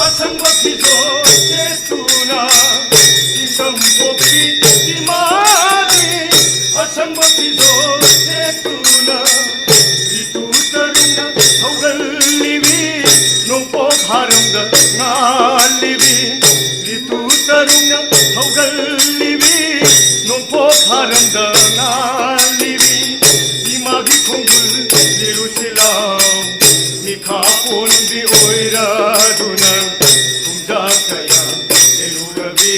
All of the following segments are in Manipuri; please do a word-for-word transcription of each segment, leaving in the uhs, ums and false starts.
ꯑꯁꯪꯕ ꯐꯤꯖꯣꯜ ꯁꯦꯠꯇꯨꯅ, ꯏꯪꯊꯝ ꯄꯣꯛꯄꯤ ꯏꯃꯥꯒꯤ ꯑꯁꯪꯕ ꯐꯤꯖꯣꯜ ꯁꯦꯠꯇꯨꯅ, ꯔꯤꯇꯨ ꯇꯔꯨꯛꯅ ꯊꯧꯒꯜꯂꯤꯕꯤ, ꯅꯣꯡꯄꯣꯛ ꯍꯥꯔꯝꯗ ꯉꯥꯜꯂꯤꯕꯤ, ꯔꯤꯇꯨ ꯇꯔꯨꯛꯅ ꯊꯧꯒꯜꯂꯤꯕꯤ, ꯅꯣꯡꯄꯣꯛ ꯍꯥꯔꯝꯗ ꯉꯥꯜꯂꯤꯕꯤ, ꯏꯃꯥꯒꯤ ꯈꯣꯡꯒꯨꯜ ꯂꯤꯔꯨꯁꯤ ꯂꯥꯎ, ꯃꯤꯈꯥ ꯄꯣꯟꯕꯤ ꯑꯣꯏꯔꯗꯨꯅ ꯀꯨꯝꯖꯥ ꯀꯌꯥ ꯂꯦꯜꯂꯨꯔꯕꯤ,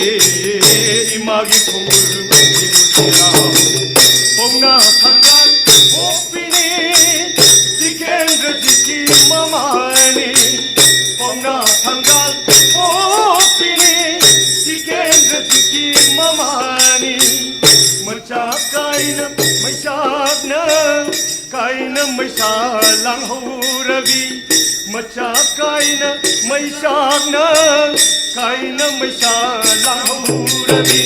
ꯏꯃꯥꯒꯤ ꯈꯣꯡꯒꯨꯜ ꯂꯤꯔꯨꯁꯤ ꯂꯥꯎ꯫ ꯄꯥꯎꯅꯥ ꯊꯪꯒꯥꯜ ꯄꯣꯛꯄꯤꯅꯤ, ꯖꯤꯇꯦꯟꯗ꯭ꯔꯖꯤꯠꯀꯤ ꯃꯃꯥꯅꯤ꯫ ꯄꯥꯎꯅꯥ ꯊꯪꯒꯥꯜ ꯄꯣꯛꯄꯤꯅꯤ, ꯖꯤꯇꯦꯟꯗ꯭ꯔꯖꯤꯠꯀꯤ ꯃꯃꯥꯅꯤ꯫ ꯃꯆꯥ ꯀꯥꯏꯅ ꯃꯩꯆꯥꯛꯅ ꯀꯥꯏꯅ ꯃꯩꯁꯥ ꯂꯥꯡꯍꯧꯔꯕꯤ, ꯃꯆꯥ ꯀꯥꯏꯅ ꯃꯩꯆꯥꯛꯅ ꯀꯥꯏꯅ ꯃꯩꯁꯥ ꯂꯥꯡꯍꯧꯔꯕꯤ,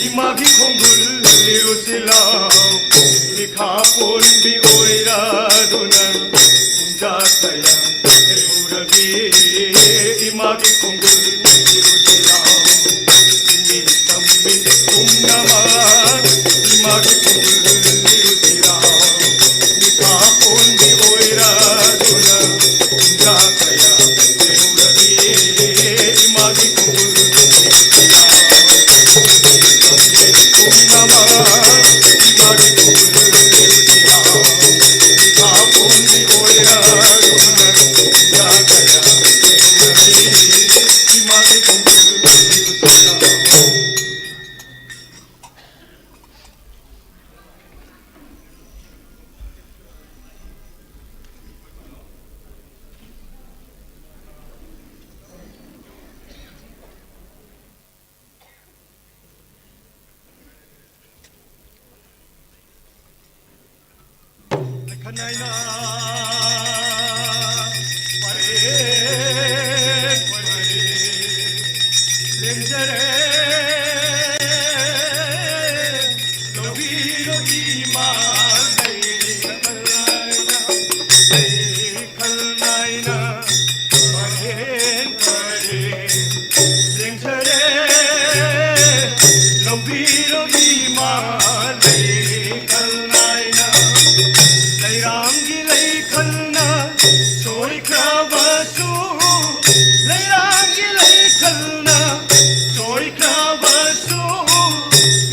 ꯏꯃꯥꯒꯤ ꯈꯣꯡꯒꯨꯜ ꯂꯤꯔꯨꯁꯤ ꯂꯥꯎ, ꯃꯤꯈꯥ ꯄꯣꯟꯕꯤ ꯑꯣꯏꯔꯗꯨꯅ ꯀꯨꯝꯖꯥ ꯀꯌꯥ ꯂꯦꯜꯂꯨꯔꯕꯤ, ꯏꯃꯥꯒꯤ ꯈꯣꯡꯒꯨꯜ ꯂꯤꯔꯨꯁꯤ ꯂꯥꯎ꯫ ꯇꯝꯃꯤ ꯄꯨꯝꯅꯃꯛ ꯏꯃꯥꯒꯤ ꯈꯣꯡꯒꯨꯜ ꯂꯤꯔꯨꯁꯤꯔꯥ? ꯃꯤꯈꯥ ꯄꯣꯟꯕꯤ ꯑꯣꯏꯔꯗꯨꯅ ꯀꯨꯝꯖꯥ ꯀꯌꯥ ꯂꯦꯜꯂꯨꯔꯕꯤ ꯏꯃꯥꯒꯤ ꯈꯣꯡꯒꯨꯜ ꯂꯤꯔꯨꯁꯤꯔꯥ? ꯇꯝꯃꯤ ꯄꯨꯝꯅꯃꯛ ꯏꯃꯥꯒꯤ ꯈꯣꯡꯒꯨꯜ ꯂꯤꯔꯨꯁꯤꯔꯥ? ꯃꯤꯈꯥ ꯄꯣꯟꯕꯤ ꯑꯣꯏꯔꯗꯨꯅ ꯀꯨꯝꯖꯥ ꯀꯌꯥ ꯂꯦꯜꯂꯨꯔꯕꯤ ꯏꯃꯥꯒꯤ ꯈꯣꯡꯒꯨꯜ ꯂꯤꯔꯨꯁꯤꯔꯥ? ꯈꯅꯥꯏꯅ ꯄꯔꯦꯡ ꯄꯔꯦꯡ ꯂꯦꯡꯖꯔꯦ꯫ ꯂꯧꯕꯤꯔꯣ ꯏꯃꯥ ꯂꯩ ꯈꯜ ꯅꯥꯏꯅ, ꯂꯩ ꯈꯜ ꯅꯥꯏꯅ ꯄꯔꯦꯡ ꯄꯔꯦꯡ ꯂꯦꯡꯊꯔꯦ꯫ ꯂꯧꯕꯤꯔꯣ ꯏꯃꯥ ꯂꯩꯈꯜ ꯅꯥꯏꯅ꯫ ꯂꯩꯔꯥꯡꯒꯤ ꯂꯩꯈꯜꯅ ꯁꯣꯏꯈ꯭ꯔꯕꯁꯨ, ꯂꯩꯔꯥꯡꯒꯤ ꯂꯩꯈꯜꯅ ꯁꯣꯏꯈ꯭ꯔꯕꯁꯨ,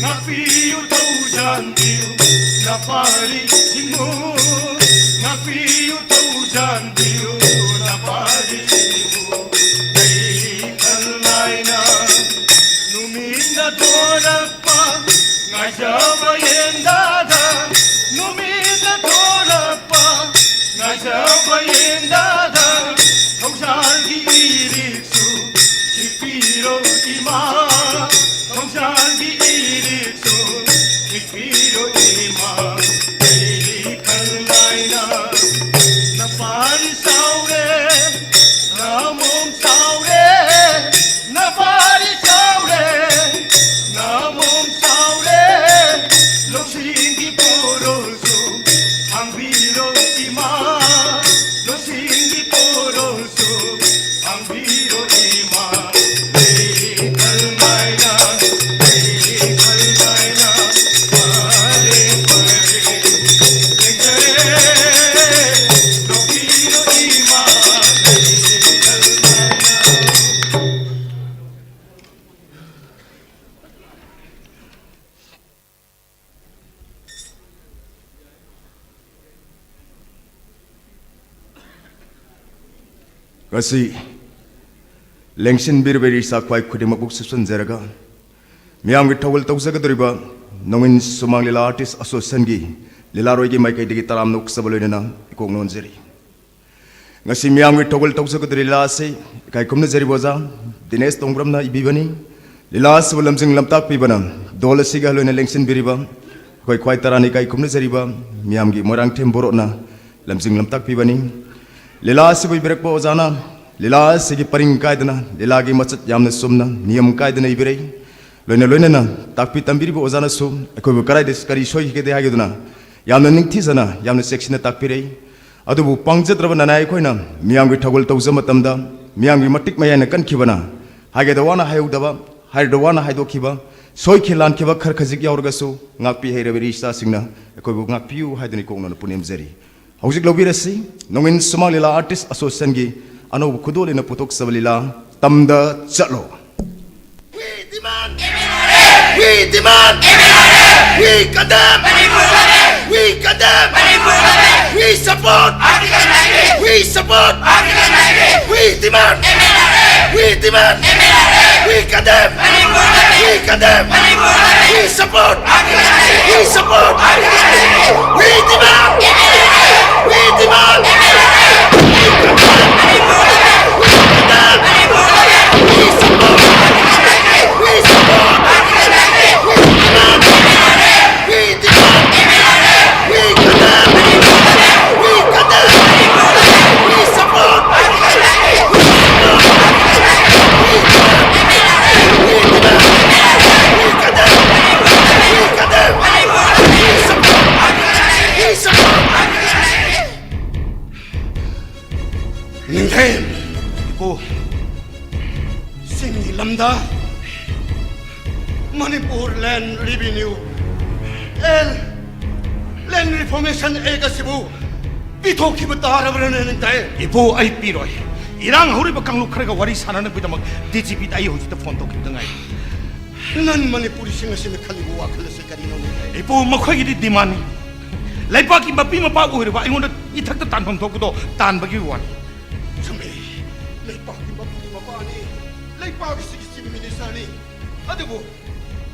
ꯉꯥꯛꯄꯤꯌꯨ ꯊꯧꯖꯥꯟꯕꯤꯌꯨ ꯅꯄꯥꯔꯤꯁꯤꯡꯕꯨ꯫ ꯉꯥꯛꯄꯤꯌꯨ ꯊꯧꯖꯥꯟꯕꯤꯌꯨ ꯅꯄꯥꯔꯤꯁꯤꯡꯕꯨ꯫ ꯂꯩꯈꯜ ꯅꯥꯏꯅ ꯅꯨꯃꯤꯠꯅ ꯊꯣꯔꯛꯄ ꯉꯥꯏꯖꯕ ꯌꯦꯟꯗꯥꯗ, ꯅꯨꯃꯤꯠꯅ ꯊꯣꯔꯛꯄ ꯉꯥꯏꯖꯕ ꯌꯦꯟꯗꯥꯗ, ꯊꯧꯖꯥꯜꯒꯤ ꯏꯔꯤꯛꯁꯨ ꯁꯤꯛꯄꯤꯔꯣ ꯏꯃꯥ, ꯊꯧꯖꯥꯜꯒꯤ ꯏꯔꯤꯛꯁꯨ ꯁꯤꯛꯄꯤꯔꯣ ꯏꯃꯥ꯫ ꯂꯩꯈꯜ ꯅꯥꯏꯅ ꯅꯄꯥꯔꯤ ꯆꯥꯎꯔꯦ, ꯅꯃꯣꯝ ꯆꯥꯎꯔꯦ, ꯅꯄꯥꯔꯤ ꯆꯥꯎꯔꯦ, ꯅꯃꯣꯝ ꯆꯥꯎꯔꯦ꯫ ꯂꯧꯁꯤꯡꯒꯤ ꯄꯣꯔꯣꯁꯨ ꯍꯥꯡꯕꯤꯔꯣ ꯏꯃꯥ, ꯂꯧꯁꯤꯡꯒꯤ ꯄꯣꯔꯣꯁꯨ ꯍꯥꯡꯕꯤꯔꯣ ꯏꯃꯥ꯫ ꯂꯩꯈꯜ ꯅꯥꯏꯅ, ꯂꯩꯈꯜ ꯅꯥꯏꯅ ꯄꯔꯦꯡ ꯄꯔꯦꯡ ꯂꯦꯡꯊꯔꯦ꯫ ꯂꯧꯕꯤꯔꯣ ꯏꯃꯥ, ꯂꯩꯈꯜ ꯅꯥꯏꯅ꯫ ꯉꯁꯤ ꯂꯦꯡꯁꯤꯟꯕꯤꯔꯕ ꯏꯔꯩꯆꯥ ꯈ꯭ꯋꯥꯏ ꯈꯨꯗꯤꯡꯃꯛꯄꯨ ꯁꯨꯞꯆꯟꯖꯔꯒ, ꯃꯤꯌꯥꯝꯒꯤ ꯊꯧꯒꯜ ꯇꯧꯖꯒꯗꯧꯔꯤꯕ ꯅꯣꯡꯏꯟ ꯁꯨꯃꯥꯡ ꯂꯤꯂꯥ ꯑꯥꯔꯇꯤꯁ ꯑꯦꯁꯣꯁꯤꯌꯦꯁꯟꯒꯤ ꯂꯤꯂꯥꯔꯣꯏꯒꯤ ꯃꯥꯏꯀꯩꯗꯒꯤ ꯇꯔꯥꯝꯅ ꯑꯣꯛꯆꯕ ꯂꯣꯏꯅꯅ ꯏꯀꯣꯛ ꯅꯣꯟꯖꯔꯤ꯫ ꯉꯁꯤ ꯃꯤꯌꯥꯝꯒꯤ ꯊꯧꯒꯜ ꯇꯧꯖꯒꯗꯧꯔꯤꯕ ꯂꯤꯂꯥ ꯑꯁꯤ ꯏꯀꯥꯏ ꯈꯨꯝꯅꯖꯔꯤꯕ ꯑꯣꯖꯥ ꯗꯤꯅꯦꯁ ꯇꯣꯡꯕ꯭ꯔꯝꯅ ꯏꯕꯤꯕꯅꯤ꯫ ꯂꯤꯂꯥ ꯑꯁꯤꯕꯨ ꯂꯝꯖꯤꯡ ꯂꯝꯇꯥꯛꯄꯤꯕꯅ ꯗꯣꯜ ꯑꯁꯤꯒ ꯂꯣꯏꯅ ꯂꯦꯡꯁꯤꯟꯕꯤꯔꯤꯕ ꯑꯩꯈꯣꯏ ꯈ꯭ꯋꯥꯏ ꯇꯔꯥꯅ ꯏꯀꯥꯏ ꯈꯨꯝꯅꯖꯔꯤꯕ ꯃꯤꯌꯥꯝꯒꯤ ꯃꯣꯏꯔꯥꯡꯊꯦꯝ ꯕꯣꯔꯣꯠꯅ ꯂꯝꯖꯤꯡ ꯂꯝꯇꯥꯛꯄꯤꯕꯅꯤ꯫ ꯂꯤꯂꯥ ꯑꯁꯤꯕꯨ ꯏꯕꯤꯔꯛꯄ ꯑꯣꯖꯥꯅ ꯂꯤꯂꯥ ꯑꯁꯤꯒꯤ ꯄꯔꯤꯡ ꯀꯥꯏꯗꯅ, ꯂꯤꯂꯥꯒꯤ ꯃꯆꯠ ꯌꯥꯝꯅ ꯆꯨꯝꯅ, ꯅꯤꯌꯝ ꯀꯥꯏꯗꯅ ꯏꯕꯤꯔꯛꯏ꯫ ꯂꯣꯏꯅ ꯂꯣꯏꯅꯅ ꯇꯥꯛꯄꯤ ꯇꯝꯕꯤꯔꯤꯕ ꯑꯣꯖꯥꯅꯁꯨ ꯑꯩꯈꯣꯏꯕꯨ ꯀꯗꯥꯏꯗ ꯀꯔꯤ ꯁꯣꯏꯈꯤꯒꯗꯦ ꯍꯥꯏꯒꯗꯨꯅ ꯌꯥꯝꯅ ꯅꯤꯡꯊꯤꯖꯅ, ꯌꯥꯝꯅ ꯆꯦꯛꯁꯤꯟꯅ ꯇꯥꯛꯄꯤꯔꯛꯏ꯫ ꯑꯗꯨꯕꯨ ꯄꯥꯡꯖꯗ꯭ꯔꯕ ꯅꯅꯥꯏ ꯑꯩꯈꯣꯏꯅ ꯃꯤꯌꯥꯝꯒꯤ ꯊꯧꯒꯜ ꯇꯧꯖꯕ ꯃꯇꯝꯗ ꯃꯤꯌꯥꯝꯒꯤ ꯃꯇꯤꯛ ꯃꯌꯥꯏꯅ ꯀꯟꯈꯤꯕꯅ ꯍꯥꯏꯒꯗ ꯋꯥꯅ ꯍꯥꯏꯍꯧꯗꯕ, ꯍꯥꯏꯔꯗ ꯋꯥꯅ ꯍꯥꯏꯗꯣꯛꯈꯤꯕ, ꯁꯣꯏꯈꯤ ꯂꯥꯟꯈꯤꯕ ꯈꯔ ꯈꯖꯤꯛ ꯌꯥꯎꯔꯒꯁꯨ, ꯉꯥꯛꯄꯤ ꯍꯩꯔꯕ ꯏꯔꯤꯆꯥꯁꯤꯡꯅ ꯑꯩꯈꯣꯏꯕꯨ ꯉꯥꯛꯄꯤꯌꯨ ꯍꯥꯏꯗꯨꯅ ꯏꯀꯣꯛꯅꯅ ꯄꯨꯅꯦꯝꯖꯔꯤ꯫ ꯍꯧꯖꯤꯛ ꯂꯧꯕꯤꯔꯁꯤ, ꯅꯣꯡꯏꯟ ꯁꯨꯃꯥꯡ ꯂꯤꯂꯥ ꯑꯥꯔꯇꯤꯁ ꯑꯁꯣꯁꯤꯌꯦꯁꯟꯒꯤ ꯑꯅꯧꯕ ꯈꯨꯗꯣꯜ ꯑꯣꯏꯅ ꯄꯨꯊꯣꯛꯆꯕ ꯂꯤꯂꯥ ꯇꯝꯗ ꯆꯠꯂꯣ꯫ We demand! We demand! We condemn! We condemn! We support! We support! We demand! We demand! We condemn! We condemn! We support! We support! We demand! We demand! We condemn! We condemn! We support! We support! We demand! We demand! We condemn! We condemn! We support! ꯅꯤꯡꯊꯦꯝ! ꯏꯄꯨ, ꯆꯤꯡꯒꯤ ꯂꯝꯗ ꯃꯅꯤꯄꯨꯔ ꯂꯦꯟ ꯔꯤꯚꯤꯅ꯭ꯌꯨ, ꯑꯦꯜ, ꯂꯦꯟ ꯔꯤꯐꯣꯔꯃꯦꯁꯟ ꯑꯦꯛ ꯑꯁꯤꯕꯨ ꯄꯤꯊꯣꯛꯈꯤꯕ ꯇꯥꯔꯕ꯭ꯔꯅꯦ, ꯅꯤꯡꯊꯦꯝ? ꯏꯄꯨ, ꯑꯩ ꯄꯤꯔꯣꯏ꯫ ꯏꯔꯥꯡ ꯍꯧꯔꯤꯕ ꯀꯥꯡꯂꯨꯞ ꯈꯔꯒ ꯋꯥꯔꯤ ꯁꯥꯟꯅꯅꯕꯒꯤꯗꯃꯛ ꯗꯤ ꯖꯤ ꯄꯤꯗ ꯑꯩ ꯍꯧꯖꯤꯛꯇ ꯐꯣꯟ ꯇꯧꯈꯤꯕꯗ ꯉꯥꯏꯔꯤ꯫ ꯅꯟ ꯃꯅꯤꯄꯨꯔꯤꯁꯤꯡ ꯑꯁꯤꯅ ꯈꯜꯂꯤꯕ ꯋꯥꯈꯜ ꯑꯁꯤ ꯀꯔꯤꯅꯣꯅꯦ? ꯏꯄꯨ, ꯃꯈꯣꯏꯒꯤꯗꯤ ꯗꯤꯃꯥꯟꯅꯤ꯫ ꯂꯩꯄꯥꯛꯀꯤ ꯃꯄꯤ ꯃꯄꯥ ꯑꯣꯏꯔꯕ ꯑꯩꯉꯣꯟꯗ ꯏꯊꯛꯇ ꯇꯥꯟꯐꯝ ꯊꯣꯛꯄꯗꯣ ꯇꯥꯟꯕꯒꯤ ꯋꯥꯅꯤ꯫ ꯆꯨꯝꯃꯤ꯫ ꯂꯩꯄꯥꯛꯀꯤ ꯃꯄꯤ ꯃꯄꯥꯅꯤ꯫ ꯂꯩꯄꯥꯛ ꯑꯁꯤꯒꯤ ꯆꯤꯐ ꯃꯤꯅꯤꯁꯇꯔꯅꯤ꯫ ꯑꯗꯨꯕꯨ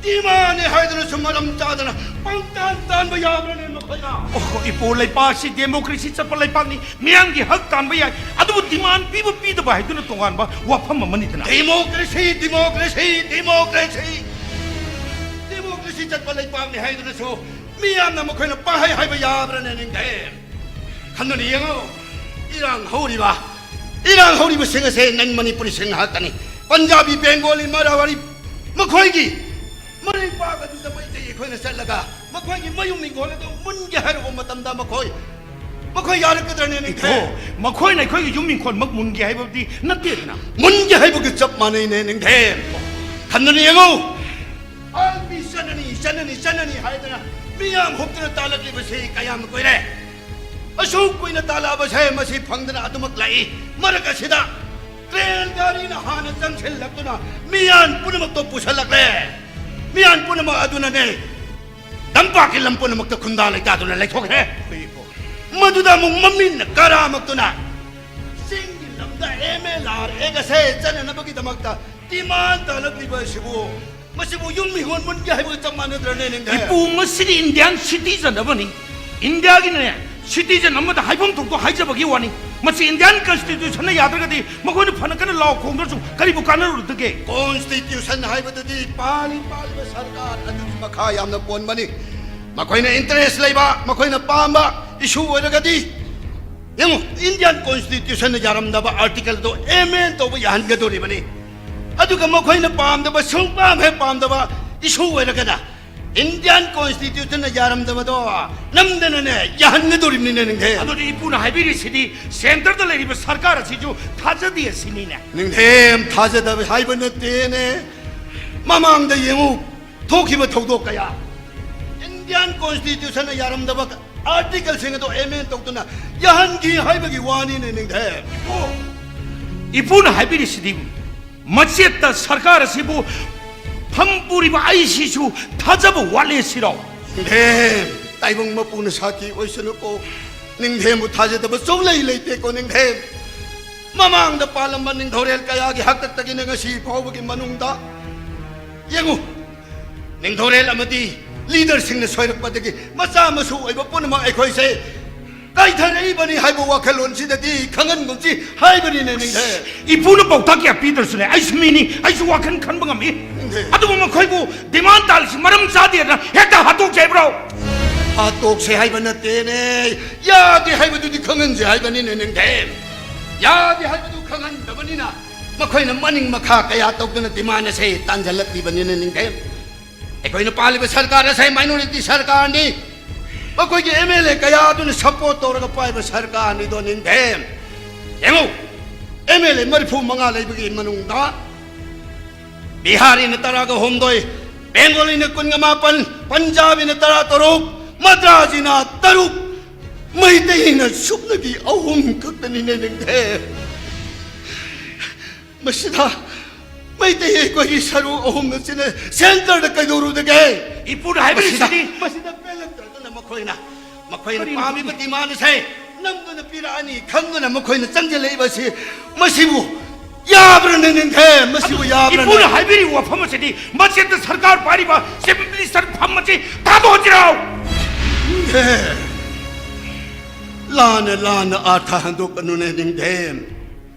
ꯗꯤꯃꯥꯟꯅꯤ ꯍꯥꯏꯗꯨꯅꯁꯨ ꯃꯔꯝ ꯆꯥꯗꯅ ꯄꯪꯇꯥꯟ ꯇꯥꯟꯕ ꯌꯥꯕ꯭ꯔꯅꯦ ꯃꯈꯣꯏꯅ? ꯑꯣꯍꯣ, ꯏꯄꯨ, ꯂꯩꯄꯥꯛ ꯑꯁꯤ ꯗꯦꯃꯣꯀ꯭ꯔꯦꯁꯤ ꯆꯠꯄ ꯂꯩꯄꯥꯛꯅꯤ꯫ ꯃꯤꯌꯥꯝꯒꯤ ꯍꯛ ꯇꯥꯟꯕ ꯌꯥꯏ꯫ ꯑꯗꯨꯕꯨ ꯗꯤꯃꯥꯟ ꯄꯤꯕ ꯄꯤꯗꯕ ꯍꯥꯏꯗꯨꯅ ꯇꯣꯉꯥꯟꯕ ꯋꯥꯐꯝ ꯑꯃꯅꯤꯗꯅ꯫ Democracy, democracy, democracy. ꯗꯦꯃꯣꯀ꯭ꯔꯦꯁꯤ ꯆꯠꯄ ꯂꯩꯄꯥꯛꯅꯤ ꯍꯥꯏꯗꯨꯅꯁꯨ ꯃꯤꯌꯥꯝꯅ ꯃꯈꯣꯏꯅ ꯄꯪꯍꯥꯏ ꯍꯥꯏꯕ ꯌꯥꯕ꯭ꯔꯅꯦ, ꯅꯤꯡꯊꯦꯝ? ꯈꯟꯗꯨꯅ ꯌꯦꯡꯉꯨ, ꯏꯔꯥꯡ ꯍꯧꯔꯤꯕ, ꯏꯔꯥꯡ ꯍꯧꯔꯤꯕꯁꯤꯡ ꯑꯁꯦ ꯅꯟ ꯃꯅꯤꯄꯨꯔꯤꯁꯤꯡ ꯉꯥꯛꯇꯅꯤ꯫ ꯄꯟꯖꯥꯕꯤ, ꯕꯦꯡꯒꯣꯂꯤ, ꯃꯔꯋꯥꯔꯤ, ꯃꯈꯣꯏꯒꯤ ꯃꯔꯩꯕꯥꯛ ꯑꯗꯨꯗ ꯃꯩꯇꯩ ꯑꯩꯈꯣꯏꯅ ꯆꯠꯂꯒ ꯃꯈꯣꯏꯒꯤ ꯃꯌꯨꯝ ꯏꯪꯈꯣꯜ ꯑꯗꯨ ꯃꯨꯟꯒꯦ ꯍꯥꯏꯔꯨꯕ ꯃꯇꯝꯗ ꯃꯈꯣꯏ ꯃꯈꯣꯏ ꯌꯥꯔꯛꯀꯗ꯭ꯔꯅꯦ, ꯅꯤꯡꯊꯦꯝ? ꯃꯈꯣꯏꯅ ꯑꯩꯈꯣꯏꯒꯤ ꯌꯨꯝ ꯏꯪꯈꯣꯜꯃꯛ ꯃꯨꯟꯒꯦ ꯍꯥꯏꯕꯗꯤ ꯅꯠꯇꯦꯗꯅ꯫ ꯃꯨꯟꯒꯦ ꯍꯥꯏꯕꯒ ꯆꯞ ꯃꯥꯟꯅꯩꯅꯦ, ꯅꯤꯡꯊꯦꯝ꯫ ꯈꯟꯗꯨꯅ ꯌꯦꯡꯉꯨ꯫ ꯑꯥꯔꯃꯤ ꯆꯠꯅꯅꯤ, ꯆꯠꯅꯅꯤ, ꯆꯠꯅꯅꯤ ꯍꯥꯏꯗꯅ ꯃꯤꯌꯥꯝ ꯍꯨꯞꯇꯨꯅ ꯇꯥꯜꯂꯛꯂꯤꯕꯁꯤ ꯀꯌꯥꯝ ꯀꯨꯏꯔꯦ? ꯑꯁꯨꯛ ꯀꯨꯏꯅ ꯇꯥꯜꯂꯛꯑꯕꯁꯦ ꯃꯁꯤ ꯐꯪꯗꯅ ꯑꯗꯨꯃꯛ ꯂꯥꯛꯏ꯫ ꯃꯔꯛ ꯑꯁꯤꯗ ꯇ꯭ꯔꯦꯟ ꯒꯥꯔꯤꯅ ꯍꯥꯟꯅ ꯆꯪꯁꯤꯜꯂꯛꯇꯨꯅ ꯃꯤꯌꯥꯝ ꯄꯨꯝꯅꯃꯛꯇꯣ ꯄꯨꯁꯜꯂꯛꯂꯦ꯫ ꯃꯤꯌꯥꯝ ꯄꯨꯝꯅꯃꯛ ꯑꯗꯨꯅꯅꯦ ꯇꯝꯄꯥꯛꯀꯤ ꯂꯝ ꯄꯨꯝꯅꯃꯛꯇ ꯈꯨꯟꯗꯥ ꯂꯩꯇꯥꯗꯨꯅ ꯂꯩꯊꯣꯛꯈ꯭ꯔꯦ꯫ ꯃꯗꯨꯗ ꯑꯃꯨꯛ ꯃꯃꯤꯟꯅ ꯀꯔꯥꯃꯛꯇꯨꯅ ꯆꯤꯡꯒꯤ ꯂꯝꯗ ꯑꯦꯝ ꯑꯦꯜ ꯑꯥꯔ ꯑꯦꯒꯁꯦ ꯆꯠꯅꯅꯕꯒꯤꯗꯃꯛꯇ ꯗꯤꯃꯥꯟ ꯇꯥꯜꯂꯛꯂꯤꯕ ꯑꯁꯤꯕꯨ, ꯃꯁꯤꯕꯨ ꯌꯨꯝ ꯃꯤꯍꯣꯟ ꯃꯨꯟꯒꯦ ꯍꯥꯏꯕꯒ ꯆꯞ ꯃꯥꯟꯅꯗ꯭ꯔꯅꯦ, ꯅꯤꯡꯊꯦꯝ? ꯏꯄꯨ, ꯃꯁꯤꯗꯤ ꯏꯟꯗꯤꯌꯥꯟ ꯁꯤꯇꯤꯖꯟ ꯑꯃꯅꯤ꯫ ꯏꯟꯗꯤꯌꯥꯒꯤꯅꯦ ꯁꯤꯇꯤꯖꯟ ꯑꯃꯗ ꯍꯥꯏꯐꯝ ꯊꯣꯛꯄ ꯍꯥꯏꯖꯕꯒꯤ ꯋꯥꯅꯤ꯫ ꯃꯁꯤ ꯏꯟꯗꯤꯌꯥꯟ ꯀꯟꯁꯇꯤꯇ꯭ꯌꯨꯁꯟꯅ ꯌꯥꯗ꯭ꯔꯒꯗꯤ ꯃꯈꯣꯏꯅ ꯐꯅ ꯀꯟꯅ ꯂꯥꯎ ꯈꯣꯡꯗ꯭ꯔꯁꯨ ꯀꯔꯤꯕꯨ ꯀꯥꯟꯅꯔꯨꯗꯒꯦ? ꯀꯣꯟꯁꯇꯤꯇ꯭ꯌꯨꯁꯟ ꯍꯥꯏꯕꯗꯨꯗꯤ ꯄꯥꯜꯂꯤ ꯄꯥꯜꯂꯤꯕ ꯁꯔꯀꯥꯔ ꯑꯗꯨꯒꯤ ꯃꯈꯥ ꯌꯥꯝꯅ ꯄꯣꯟꯕꯅꯤ꯫ ꯃꯈꯣꯏꯅ ꯏꯟꯇꯔꯦꯁ ꯂꯩꯕ, ꯃꯈꯣꯏꯅ ꯄꯥꯝꯕ ꯏꯁꯨ ꯑꯣꯏꯔꯒꯗꯤ, ꯌꯦꯡꯉꯨ, ꯏꯟꯗꯤꯌꯥꯟ ꯀꯣꯟꯁꯇꯤꯇ꯭ꯌꯨꯁꯟꯅ ꯌꯥꯔꯝꯗꯕ ꯑꯥꯔꯇꯤꯀꯜꯗꯣ ꯑꯦꯃꯦꯟ ꯇꯧꯕ ꯌꯥꯍꯟꯒꯗꯣꯔꯤꯕꯅꯤ꯫ ꯑꯗꯨꯒ ꯃꯈꯣꯏꯅ ꯄꯥꯝꯗꯕ, ꯁꯨꯡꯄꯥꯝ ꯍꯦꯛ ꯄꯥꯝꯗꯕ ꯏꯁꯨ ꯑꯣꯏꯔꯒꯅ ꯏꯟꯗꯤꯌꯥꯟ ꯀꯣꯟꯁꯇꯤꯇ꯭ꯌꯨꯁꯟꯅ ꯌꯥꯔꯝꯗꯕꯗꯣ ꯅꯝꯗꯅꯅꯦ ꯌꯥꯍꯟꯒꯗꯣꯔꯤꯕꯅꯤꯅꯦ, ꯅꯤꯡꯊꯦꯝ꯫ ꯑꯗꯨꯗꯤ ꯏꯄꯨꯅ ꯍꯥꯏꯕꯤꯔꯤꯁꯤꯗꯤ ꯁꯦꯟꯇꯔꯗ ꯂꯩꯔꯤꯕ ꯁꯔꯀꯥꯔ ꯑꯁꯤꯁꯨ ꯊꯥꯖꯗꯦ ꯑꯁꯤꯅꯤꯅꯦ꯫ ꯅꯤꯡꯊꯦꯝ, ꯊꯥꯖꯗꯕ ꯍꯥꯏꯕ ꯅꯠꯇꯦꯅꯦ꯫ ꯃꯃꯥꯡꯗ ꯌꯦꯡꯉꯨ, ꯊꯣꯛꯈꯤꯕ ꯊꯧꯗꯣꯛ ꯀꯌꯥ, ꯏꯟꯗꯤꯌꯥꯟ ꯀꯣꯟꯁꯇꯤꯇ꯭ꯌꯨꯁꯟꯅ ꯌꯥꯔꯝꯗꯕ ꯑꯥꯔꯇꯤꯀꯜꯁꯤꯡ ꯑꯗꯣ ꯑꯦꯃꯦꯟ ꯇꯧꯗꯨꯅ ꯌꯥꯍꯟꯈꯤ ꯍꯥꯏꯕꯒꯤ ꯋꯥꯅꯤꯅꯦ, ꯅꯤꯡꯊꯦꯝ꯫ ꯏꯄꯨ, ꯏꯄꯨꯅ ꯍꯥꯏꯕꯤꯔꯤꯁꯤꯗꯤ ꯃꯆꯦꯠꯇ ꯁꯔꯀꯥꯔ ꯑꯁꯤꯕꯨ ꯐꯝ ꯄꯨꯔꯤꯕ ꯑꯩꯁꯤꯁꯨ ꯊꯥꯖꯕ ꯋꯥꯠꯂꯦ ꯁꯤꯔꯣ? ꯅꯤꯡꯊꯦꯝ, ꯇꯥꯏꯕꯪ ꯃꯄꯨꯅ ꯁꯥꯈꯤ ꯑꯣꯏꯁꯅꯨꯀꯣ꯫ ꯅꯤꯡꯊꯦꯝꯕꯨ ꯊꯥꯖꯗꯕ ꯁꯨꯡꯂꯩ ꯂꯩꯇꯦꯀꯣ, ꯅꯤꯡꯊꯦꯝ꯫ ꯃꯃꯥꯡꯗ ꯄꯥꯜꯂꯝꯕ ꯅꯤꯡꯊꯧꯔꯦꯜ ꯀꯌꯥꯒꯤ ꯍꯥꯛꯇꯛꯇꯒꯤꯅ ꯉꯁꯤ ꯐꯥꯎꯕꯒꯤ ꯃꯅꯨꯡꯗ ꯌꯦꯡꯉꯨ, ꯅꯤꯡꯊꯧꯔꯦꯜ ꯑꯃꯗꯤ ꯂꯤꯗꯔꯁꯤꯡꯅ ꯁꯣꯏꯔꯛꯄꯗꯒꯤ ꯃꯆꯥ ꯃꯁꯨ ꯑꯣꯏꯕ ꯄꯨꯝꯅꯃꯛ ꯑꯩꯈꯣꯏꯁꯦ ꯀꯥꯏꯊꯔꯛꯏꯕꯅꯤ ꯍꯥꯏꯕ ꯋꯥꯈꯜꯂꯣꯟꯁꯤꯗꯗꯤ ꯈꯪꯍꯟꯒꯨꯝꯁꯤ ꯍꯥꯏꯕꯅꯤꯅꯦ, ꯅꯤꯡꯊꯦꯝ꯫ ꯏꯄꯨꯅ ꯄꯥꯎꯇꯥꯛ ꯀꯌꯥ ꯄꯤꯗ꯭ꯔꯁꯨꯅꯦ, ꯑꯩꯁꯨ ꯃꯤꯅꯤ, ꯑꯩꯁꯨ ꯋꯥꯈꯜ ꯈꯟꯕ ꯉꯝꯃꯤ꯫ ꯅꯤꯡꯊꯦꯝ꯫ ꯑꯗꯨꯕꯨ ꯃꯈꯣꯏꯕꯨ ꯗꯤꯃꯥꯟ ꯇꯥꯜꯂꯤꯁꯤ ꯃꯔꯝ ꯆꯥꯗꯦꯗꯅ ꯍꯦꯛꯇ ꯍꯥꯠꯇꯣꯛꯁꯦ ꯍꯥꯏꯕ꯭ꯔꯣ? ꯍꯥꯠꯇꯣꯛꯁꯦ ꯍꯥꯏꯕ ꯅꯠꯇꯦꯅꯦ, ꯌꯥꯗꯦ ꯍꯥꯏꯕꯗꯨꯗꯤ ꯈꯪꯍꯟꯁꯦ ꯍꯥꯏꯕꯅꯤꯅꯦ, ꯅꯤꯡꯊꯦꯝ꯫ ꯌꯥꯗꯦ ꯍꯥꯏꯕꯗꯨ ꯈꯪꯍꯟꯗꯕꯅꯤꯅ ꯃꯈꯣꯏꯅ ꯃꯅꯤꯡ ꯃꯈꯥ ꯀꯌꯥ ꯇꯧꯗꯅ ꯗꯤꯃꯥꯟ ꯑꯁꯦ ꯇꯥꯟꯁꯤꯜꯂꯛꯂꯤꯕꯅꯤꯅꯦ, ꯅꯤꯡꯊꯦꯝ꯫ ꯑꯩꯈꯣꯏꯅ ꯄꯥꯜꯂꯤꯕ ꯁꯔꯀꯥꯔ ꯑꯁꯦ ꯃꯥꯏꯅꯣꯔꯤꯇꯤ ꯁꯔꯀꯥꯔꯅꯤ꯫ ꯃꯈꯣꯏꯒꯤ ꯑꯦꯝ ꯑꯦꯜ ꯑꯦ ꯀꯌꯥ ꯑꯗꯨꯅ ꯁꯄꯣꯔꯠ ꯇꯧꯔꯒ ꯄꯥꯏꯕ ꯁꯔꯀꯥꯔꯅꯤꯗꯣ, ꯅꯤꯡꯊꯦꯝ꯫ ꯌꯦꯡꯉꯨ, ꯑꯦꯝ ꯑꯦꯜ ꯑꯦ ꯃꯔꯤꯐꯨ ꯃꯉꯥ ꯂꯩꯕꯒꯤ ꯃꯅꯨꯡꯗ ꯕꯤꯍꯥꯔꯤꯅ ꯇꯔꯥꯒ ꯍꯨꯝꯗꯣꯏ, ꯕꯦꯡꯒꯣꯂꯤꯅ ꯀꯨꯟꯒ ꯃꯥꯄꯟ, ꯄꯟꯖꯥꯕꯤꯅ ꯇꯔꯥ ꯇꯔꯨꯛ, ꯃꯗ꯭ꯔꯥꯖꯤꯅ ꯇꯔꯨꯛ, ꯃꯩꯇꯩꯅ ꯁꯨꯞꯅꯒꯤ ꯑꯍꯨꯝ ꯈꯛꯇꯅꯤꯅꯦ, ꯅꯤꯡꯊꯦꯝ꯫ ꯃꯁꯤꯗ ꯃꯩꯇꯩ ꯑꯩꯈꯣꯏꯒꯤ ꯁꯔꯨ ꯑꯍꯨꯝ ꯑꯁꯤꯅ ꯁꯦꯟꯇꯔꯗ ꯀꯩꯗꯧꯔꯨꯗꯒꯦ? ꯏꯄꯨꯅ ꯍꯥꯏꯕꯤꯔꯤꯁꯤꯗꯤ ꯃꯁꯤꯗ, ꯃꯁꯤꯗ ꯄꯦꯜꯂꯛꯇꯗꯅ ꯃꯈꯣꯏꯅ, ꯃꯈꯣꯏꯅ ꯀꯔꯤꯅꯣ ꯄꯥꯝꯃꯤꯕ ꯈꯪꯗꯦ꯫ ꯗꯤꯃꯥꯟ ꯑꯁꯦ ꯅꯝꯗꯨꯅ ꯄꯤꯔꯛꯑꯅꯤ ꯈꯪꯗꯨꯅ ꯃꯈꯣꯏꯅ ꯆꯪꯁꯤꯜꯂꯛꯏꯕ ꯑꯁꯤ, ꯃꯁꯤꯕꯨ ꯌꯥꯕ꯭ꯔꯅꯦ, ꯅꯤꯡꯊꯦꯝ? ꯃꯁꯤꯕꯨ ꯌꯥꯕ꯭ꯔꯅꯦ? ꯏꯄꯨꯅ ꯍꯥꯏꯕꯤꯔꯤꯕ ꯋꯥꯐꯝ ꯑꯁꯤꯗꯤ ꯃꯆꯦꯠꯇ ꯁꯔꯀꯥꯔ ꯄꯥꯏꯔꯤꯕ ꯆꯤꯐ ꯃꯤꯅꯤꯁꯇꯔ ꯐꯝ ꯑꯁꯤ ꯊꯥꯗꯣꯛꯍꯟꯁꯤꯔꯣ? ꯅꯤꯡꯊꯦꯝ, ꯂꯥꯟꯅ ꯂꯥꯟꯅ ꯑꯥꯔꯊ ꯍꯟꯗꯣꯛꯀꯅꯨꯅꯦ, ꯅꯤꯡꯊꯦꯝ꯫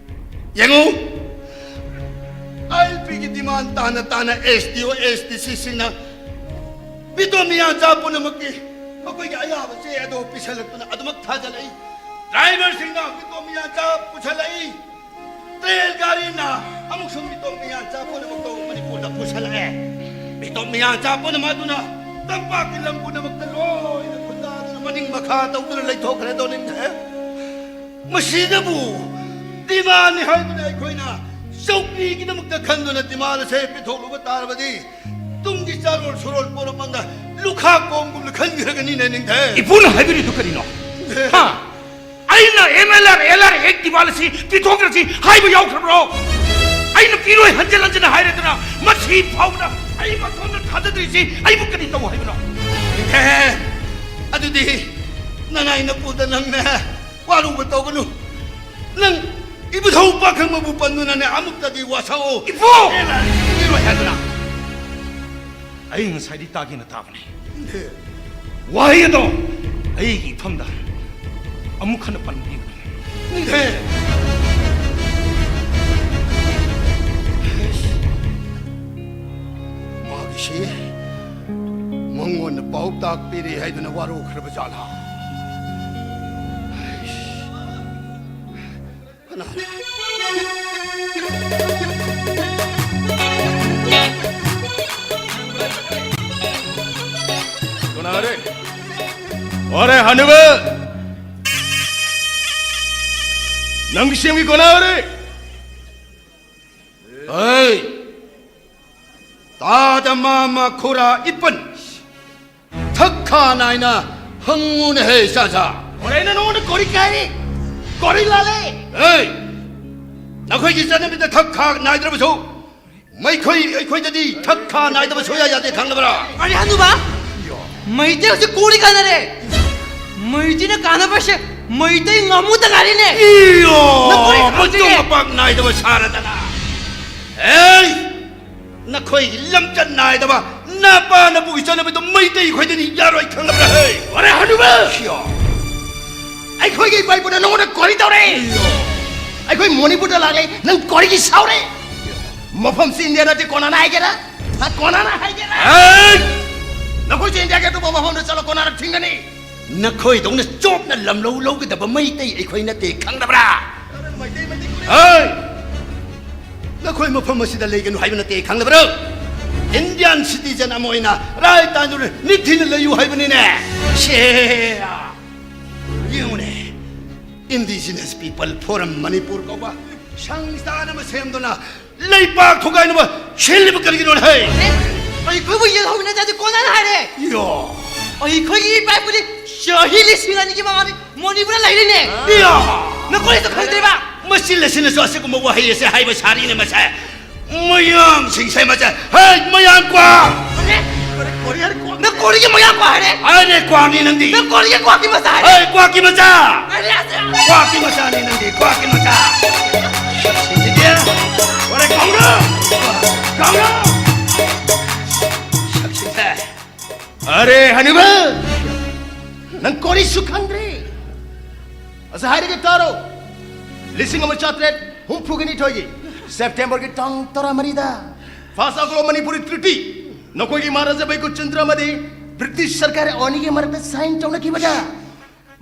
ꯌꯦꯡꯉꯨ, ꯑꯥꯏ ꯑꯦꯜ ꯄꯤꯒꯤ ꯗꯤꯃꯥꯟ ꯇꯥꯅ ꯇꯥꯅ ꯑꯦꯁ ꯗꯤ ꯑꯣ, ꯑꯦꯁ ꯗꯤ ꯁꯤꯁꯤꯡꯅ ꯃꯤꯇꯣꯞ ꯃꯤꯌꯥꯟꯆꯥ ꯄꯨꯝꯅꯃꯛꯀꯤ ꯃꯈꯣꯏꯒꯤ ꯑꯌꯥꯕ ꯆꯦ ꯑꯗꯨ ꯄꯤꯁꯜꯂꯛꯇꯨꯅ ꯑꯗꯨꯃꯛ ꯊꯥꯖꯜꯂꯛꯏ꯫ ꯗ꯭ꯔꯥꯏꯚꯔꯁꯤꯡꯅ ꯃꯤꯇꯣꯞ ꯃꯤꯌꯥꯟꯆꯥ ꯄꯨꯁꯜꯂꯛꯏ꯫ ꯇ꯭ꯔꯦꯟ ꯒꯥꯔꯤꯅ ꯑꯃꯨꯛꯁꯨ ꯃꯤꯇꯣꯞ ꯃꯤꯌꯥꯟꯆꯥ ꯄꯨꯝꯅꯃꯛꯇꯨ ꯃꯅꯤꯄꯨꯔꯗ ꯄꯨꯁꯜꯂꯛꯑꯦ꯫ ꯃꯤꯇꯣꯞ ꯃꯤꯌꯥꯟꯆꯥ ꯄꯨꯝꯅꯃꯛ ꯑꯗꯨꯅ ꯇꯝꯄꯥꯛꯀꯤ ꯂꯝ ꯄꯨꯝꯅꯃꯛꯇ ꯂꯣꯏꯅ ꯈꯨꯟꯗꯥꯗꯨꯅ ꯃꯅꯤꯡ ꯃꯈꯥ ꯇꯧꯗꯨꯅ ꯂꯩꯊꯣꯛꯈ꯭ꯔꯦ, ꯗꯣ, ꯅꯤꯡꯊꯦꯝ꯫ ꯃꯁꯤꯗꯕꯨ ꯗꯤꯃꯥꯟꯅꯤ ꯍꯥꯏꯗꯨꯅ ꯑꯩꯈꯣꯏꯅ ꯆꯧꯀ꯭ꯔꯤꯒꯤꯗꯃꯛꯇ ꯈꯟꯗꯨꯅ ꯗꯤꯃꯥꯟ ꯑꯁꯦ ꯄꯤꯊꯣꯛꯂꯨꯕ ꯇꯥꯔꯕꯗꯤ, ꯇꯨꯡꯒꯤ ꯆꯥꯔꯣꯜ ꯁꯨꯔꯣꯜ ꯄꯣꯔꯛꯄꯗ ꯂꯨꯈꯥꯛ ꯀꯣꯝꯒꯨꯝꯅ ꯈꯟꯈ꯭ꯔꯒꯅꯤꯅꯦ, ꯅꯤꯡꯊꯦꯝ꯫ ꯏꯄꯨꯅ ꯍꯥꯏꯕꯤꯔꯤꯗꯨ ꯀꯔꯤꯅꯣ? ꯍꯥ? ꯑꯩꯅ M L R, L R act demand ꯑꯁꯤ ꯄꯤꯊꯣꯛꯈ꯭ꯔꯁꯤ ꯍꯥꯏꯕ ꯌꯥꯎꯈ꯭ꯔꯕ꯭ꯔꯣ? ꯑꯩꯅ ꯄꯤꯔꯣꯏ ꯍꯟꯖꯤꯟ ꯍꯟꯖꯤꯟ ꯍꯥꯏꯔꯗꯅ ꯃꯁꯤ ꯐꯥꯎꯕꯗ ꯑꯩ ꯃꯇꯣꯝꯇ ꯊꯥꯖꯗ꯭ꯔꯤꯁꯤ ꯑꯩꯕꯨ ꯀꯔꯤ ꯇꯧ ꯍꯥꯏꯕꯅꯣ? ꯅꯤꯡꯊꯦꯝ, ꯑꯗꯨꯗꯤ ꯅꯅꯥꯏ ꯅꯄꯨꯗ ꯅꯪꯅꯦ ꯋꯥꯔꯧꯕ ꯇꯧꯒꯅꯨ꯫ ꯅꯪ ꯏꯕꯨꯙꯧ ꯄꯥꯈꯪꯕꯕꯨ ꯄꯟꯗꯨꯅꯅꯦ ꯑꯃꯨꯛꯇꯗꯤ ꯋꯥꯁꯛꯑꯣ꯫ ꯏꯄꯨ! ꯑꯦ, ꯂꯥꯏ, ꯏꯔꯣꯏ ꯍꯥꯏꯗꯨꯅ꯫ ꯑꯩ ꯉꯁꯥꯏꯗꯤ ꯇꯥꯒꯦꯅ ꯇꯥꯕꯅꯤ꯫ ꯅꯤꯡꯊꯦꯝ꯫ ꯋꯥꯍꯩ ꯑꯗꯣ ꯑꯩꯒꯤ ꯏꯐꯝꯗ ꯑꯃꯨꯛ ꯍꯟꯅ ꯄꯟꯕꯤꯒꯅꯨ꯫ ꯅꯤꯡꯊꯦꯝ꯫ ꯃꯥꯒꯤꯁꯤ ꯃꯉꯣꯟꯗ ꯄꯥꯎꯇꯥꯛ ꯄꯤꯔꯤ ꯍꯥꯏꯗꯨꯅ ꯋꯥꯔꯧꯈ꯭ꯔꯕ ꯖꯥꯠꯂꯥ? ꯀꯅꯥꯅꯣ? ꯀꯅꯥꯔꯦ? ꯑꯔꯦ ꯍꯅꯨꯕ, ꯅꯪ ꯁꯦꯝꯒꯤ ꯀꯣꯟꯅꯔꯦ꯫ ꯑꯩ ꯇꯥꯗ ꯃꯥꯃ ꯈꯨꯔꯥ ꯏꯄꯟ ꯊꯛꯈꯥ ꯅꯥꯏꯅ ꯍꯪꯉꯨꯅ ꯍꯦ ꯁꯥ ꯁꯥ꯫ ꯑꯔꯦ ꯅꯪꯉꯣꯟꯗ ꯀꯣꯔꯤ ꯀꯥꯏꯔꯤ, ꯀꯣꯔꯤ ꯂꯥꯂꯦ꯫ ꯑꯩ ꯅꯈꯣꯏꯒꯤ ꯆꯠꯅꯕꯤꯗ ꯊꯛꯈꯥ ꯅꯥꯏꯗ꯭ꯔꯕꯁꯨ ꯃꯩꯈꯣꯏ ꯑꯩꯈꯣꯏꯗꯗꯤ ꯊꯛ ꯈꯥ ꯅꯥꯏꯗꯕ ꯁꯨꯌꯥ ꯌꯥꯗꯦ, ꯈꯪꯂꯕ꯭ꯔꯥ? ꯑꯔꯦ ꯍꯅꯨꯕ, ꯃꯩꯇꯩ ꯍꯧꯖꯤꯛ ꯀꯣꯔꯤ ꯀꯥꯟꯅꯔꯦ꯫ ꯃꯩꯇꯩꯅ ꯀꯥꯟꯅꯕꯁꯦ ꯃꯩꯇꯩ ꯉꯥꯃꯨꯗ ꯉꯥꯏꯔꯦꯅꯦ꯫ ꯏꯌꯣ! ꯅꯈꯣꯏ ꯃꯇꯨꯡ ꯈꯪꯗꯦꯅꯦ꯫ ꯃꯄꯥꯛ ꯅꯥꯏꯗꯕ ꯁꯥꯔꯗꯅ꯫ ꯑꯦ! ꯅꯈꯣꯏꯒꯤ ꯂꯝꯆꯠ ꯅꯥꯏꯗꯕ ꯅꯄꯥ ꯅꯄꯨꯒꯤ ꯆꯠꯅꯕꯤꯗꯣ ꯃꯩꯇꯩ ꯑꯩꯈꯣꯏꯗꯗꯤ ꯌꯥꯔꯣꯏ, ꯈꯪꯂꯕ꯭ꯔꯥ? ꯍꯦ! ꯑꯔꯦ ꯍꯅꯨꯕ! ꯏꯌꯣ! ꯑꯩꯈꯣꯏꯒꯤ ꯏꯄꯥ ꯏꯄꯨꯅ ꯅꯉꯣꯟꯗ ꯀꯣꯔꯤ ꯇꯧꯔꯦ꯫ ꯑꯩꯈꯣꯏ ꯃꯅꯤꯄꯨꯔꯗ ꯂꯥꯛꯂꯦ, ꯅꯪ ꯀꯣꯔꯤꯒꯤ ꯁꯥꯎꯔꯦ꯫ ꯃꯐꯝꯁꯤ ꯏꯟꯗꯤꯌꯥ ꯅꯠꯇꯦ, ꯀꯣꯅꯥꯅ ꯍꯥꯏꯒꯦꯔꯥ? ꯍꯥ, ꯀꯣꯅꯥꯅ ꯍꯥꯏꯒꯦꯔꯥ? ꯍꯦ! ꯅꯈꯣꯏꯁꯨ ꯏꯟꯗꯤꯌꯥꯒꯤ ꯑꯇꯣꯞꯄ ꯃꯐꯝꯗ ꯆꯠꯂꯣ, ꯀꯣꯅꯥꯅ ꯊꯤꯡꯒꯅꯤ꯫ ꯅꯈꯣꯏꯗꯧꯅ ꯆꯣꯞꯅ ꯂꯝꯂꯧ ꯂꯧꯒꯗꯕ ꯃꯩꯇꯩ ꯑꯩꯈꯣꯏ ꯅꯠꯇꯦ, ꯈꯪꯗꯕ꯭ꯔꯥ? ꯍꯦ! ꯅꯈꯣꯏ ꯃꯐꯝ ꯑꯁꯤꯗ ꯂꯩꯒꯅꯨ ꯍꯥꯏꯕ ꯅꯠꯇꯦ, ꯈꯪꯗꯕ꯭ꯔꯣ? ꯏꯟꯗꯤꯌꯥꯟ ꯁꯤꯇꯤꯖꯟ ꯑꯃ ꯑꯣꯏꯅ ꯔꯥꯏ ꯇꯥꯏꯗꯨꯅ ꯅꯤꯡꯊꯤꯅ ꯂꯩꯌꯨ ꯍꯥꯏꯕꯅꯤꯅꯦ꯫ ꯁꯦ! ꯌꯦꯡꯉꯨꯅꯦ, Indigenous People Forum ꯃꯅꯤꯄꯨꯔ ꯀꯧꯕ ꯁꯪꯁꯊꯥꯟ ꯑꯃ ꯁꯦꯝꯗꯨꯅ ꯂꯩꯄꯥꯛ ꯊꯨꯒꯥꯏꯅꯕ ꯁꯤꯜꯂꯤꯕ ꯀꯔꯤꯒꯤꯅꯣ ꯍꯦ? ꯑꯦ, ꯑꯩꯈꯣꯏꯕꯨ ꯌꯦꯜꯍꯧꯕ ꯅꯠꯇ꯭ꯔꯗꯤ ꯀꯣꯟꯅꯅ ꯍꯥꯏꯔꯦ꯫ ꯌꯣ꯫ ꯑꯩꯈꯣꯏꯒꯤ ꯏꯄꯥ ꯏꯄꯨꯗꯤ ꯆꯍꯤ ꯂꯤꯁꯤꯡ ꯑꯅꯤꯒꯤ ꯃꯃꯥꯡꯗ ꯃꯅꯤꯄꯨꯔꯗ ꯂꯩꯔꯤꯅꯦ꯫ ꯌꯣ꯫ ꯅꯈꯣꯏꯅꯁꯨ ꯈꯪꯗ꯭ꯔꯤꯕ? ꯃꯁꯤ ꯂꯩꯁꯤꯅꯁꯨ ꯑꯁꯤꯒꯨꯝꯕ ꯋꯥꯍꯩ ꯑꯁꯦ ꯍꯥꯏꯕ ꯁꯥꯔꯤꯅꯦ ꯃꯁꯦ꯫ ꯃꯌꯥꯡꯁꯤꯡꯁꯦ ꯃꯁꯦ꯫ ꯍꯦ, ꯃꯌꯥꯡ ꯀ꯭ꯋꯥꯛ! ꯀꯣꯔꯤ ꯍꯥꯏꯔꯦ, ꯀꯣꯔꯤ ꯍꯥꯏꯔꯦ, ꯀꯣꯔꯤ꯫ ꯅꯪ ꯀꯣꯔꯤꯒꯤ ꯃꯌꯥꯡ ꯀ꯭ꯋꯥꯛ ꯍꯥꯏꯔꯦ? ꯑꯩꯅꯦ ꯀ꯭ꯋꯥꯛꯅꯤ ꯅꯪꯗꯤ꯫ ꯅꯪ ꯀꯣꯔꯤꯒꯤ ꯀ꯭ꯋꯥꯛꯀꯤ ꯃꯆꯥ ꯍꯥꯏꯔꯦ? ꯍꯦ, ꯀ꯭ꯋꯥꯛꯀꯤ ꯃꯆꯥ! ꯑꯔꯦ, ꯑꯁꯦ! ꯀ꯭ꯋꯥꯛꯀꯤ ꯃꯆꯥꯅꯤ ꯅꯪꯗꯤ, ꯀ꯭ꯋꯥꯛꯀꯤ ꯃꯆꯥ! ꯁꯛꯁꯤꯡꯁꯤꯗꯤ! ꯑꯣꯔꯦ, ꯀꯧꯔꯣ! ꯀꯧꯔꯣ! ꯁꯛꯁꯤꯡꯁꯦ! ꯑꯔꯦ, ꯍꯅꯨꯕ! ꯅꯪ ꯀꯣꯔꯤꯁꯨ ꯈꯪꯗ꯭ꯔꯤ! ꯑꯁ, ꯍꯥꯏꯔꯒꯦ ꯇꯥꯔꯣ꯫ ꯂꯤꯁꯤꯡ ꯑꯃ ꯆꯥꯇ꯭ꯔꯦꯠ ꯍꯨꯝꯐꯨꯒ ꯅꯤꯊꯣꯏꯒꯤ ꯁꯦꯞꯇꯦꯝꯕꯔꯒꯤ ꯇꯥꯡ ꯇꯔꯥꯃꯔꯤꯗ ꯐꯥꯁ ꯑꯒ꯭ꯂꯣ ꯃꯅꯤꯄꯨꯔꯤ ꯇ꯭ꯔꯤꯇꯤ ꯅꯈꯣꯏꯒꯤ ꯃꯍꯥꯔꯥꯖꯥ ꯕꯩꯀꯨ ꯆꯟꯗ꯭ꯔ ꯑꯃꯗꯤ ꯕ꯭ꯔꯤꯇꯤꯁ ꯁꯔꯀꯥꯔ ꯑꯅꯤꯒꯤ ꯃꯔꯛꯇ ꯁꯥꯏꯟ ꯇꯧꯅꯈꯤꯕꯗ,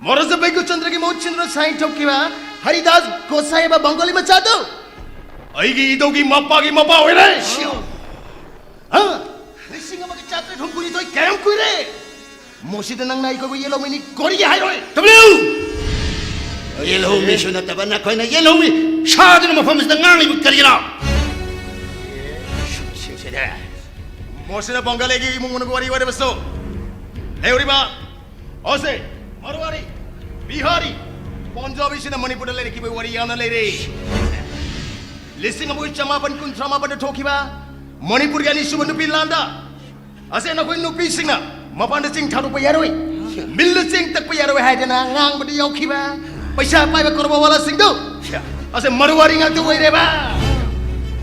ꯃꯍꯥꯔꯥꯖꯥ ꯕꯩꯀꯨ ꯆꯟꯗ꯭ꯔꯒꯤ ꯃꯍꯨꯠ ꯁꯤꯟꯗꯨꯅ ꯁꯥꯏꯟ ꯇꯧꯈꯤꯕ ꯍꯔꯤꯗꯥꯁ ꯒꯣꯁꯥꯏ ꯍꯥꯏꯕ ꯕꯪꯒꯣꯂꯤ ꯃꯆꯥꯗꯨ ꯑꯩꯒꯤ ꯏꯙꯧꯒꯤ ꯃꯄꯥꯒꯤ ꯃꯄꯥ ꯑꯣꯏꯔꯦ꯫ ꯍꯥ? ꯂꯤꯁꯤꯡ ꯑꯃꯒ ꯆꯥꯇ꯭ꯔꯦꯠ ꯍꯨꯝꯐꯨꯅꯤꯊꯣꯏ ꯀꯌꯥꯝ ꯀꯨꯏꯔꯦ? ꯃꯁꯤꯗ ꯅꯪꯅ ꯑꯩꯈꯣꯏꯕꯨ ꯌꯦꯜꯍꯧꯃꯤꯅꯤ ꯀꯣꯔꯤꯒꯦ ꯍꯥꯏꯔꯣꯏ꯫ ꯇꯨꯃꯤꯟ ꯂꯩꯌꯨ! ꯌꯦꯜꯍꯧꯃꯤꯁꯨ ꯅꯠꯇꯕ ꯅꯈꯣꯏꯅ ꯌꯦꯜꯍꯧꯃꯤ ꯁꯥꯗꯨꯅ ꯃꯐꯝꯁꯤꯗ ꯉꯥꯡꯂꯤꯕ ꯀꯔꯤꯒꯤꯅꯣ? ꯁꯤꯡꯁꯤꯗꯤ꯫ ꯃꯁꯤꯅ ꯕꯪꯒꯥꯂꯤꯒꯤ ꯏꯃꯨꯡ ꯃꯅꯨꯡꯒꯤ ꯋꯥꯔꯤ ꯑꯣꯏꯔꯕꯁꯨ, ꯂꯩꯍꯧꯔꯤꯕ ꯑꯁꯦ ꯃꯔꯋꯥꯔꯤ, ꯕꯤꯍꯥꯔꯤ, ꯄꯟꯖꯥꯕꯤꯁꯤꯅ ꯃꯅꯤꯄꯨꯔꯗ ꯂꯩꯔꯛꯈꯤꯕꯒꯤ ꯋꯥꯔꯤ ꯌꯥꯝꯅ ꯂꯩꯔꯦ꯫ ꯂꯤꯁꯤꯡ ꯑꯃꯒ ꯆꯃꯥꯄꯟ ꯀꯨꯟꯊ꯭ꯔꯥ ꯃꯥꯄꯟꯗ ꯊꯣꯛꯈꯤꯕ ꯃꯅꯤꯄꯨꯔꯒꯤ ꯑꯅꯤꯁꯨꯕ ꯅꯨꯄꯤ ꯂꯥꯟꯗ ꯑꯁꯦ ꯅꯈꯣꯏ ꯅꯨꯄꯤꯁꯤꯡꯅ ꯃꯄꯥꯟꯗ ꯆꯦꯡ ꯊꯥꯗꯣꯛꯄ ꯌꯥꯔꯣꯏ, ꯃꯤꯜꯗ ꯆꯦꯡ ꯇꯛꯄ ꯌꯥꯔꯣꯏ ꯍꯥꯏꯗꯅ ꯉꯥꯡꯕꯗ ꯌꯥꯎꯈꯤꯕ ꯄꯩꯁꯥ ꯄꯥꯏꯕ ꯀꯣꯔꯕꯥꯋꯥꯂꯥꯁꯤꯡꯗꯣ ꯑꯁꯦ ꯃꯔꯋꯥꯔꯤ ꯉꯥꯛꯇ ꯑꯣꯏꯔꯦꯕ꯫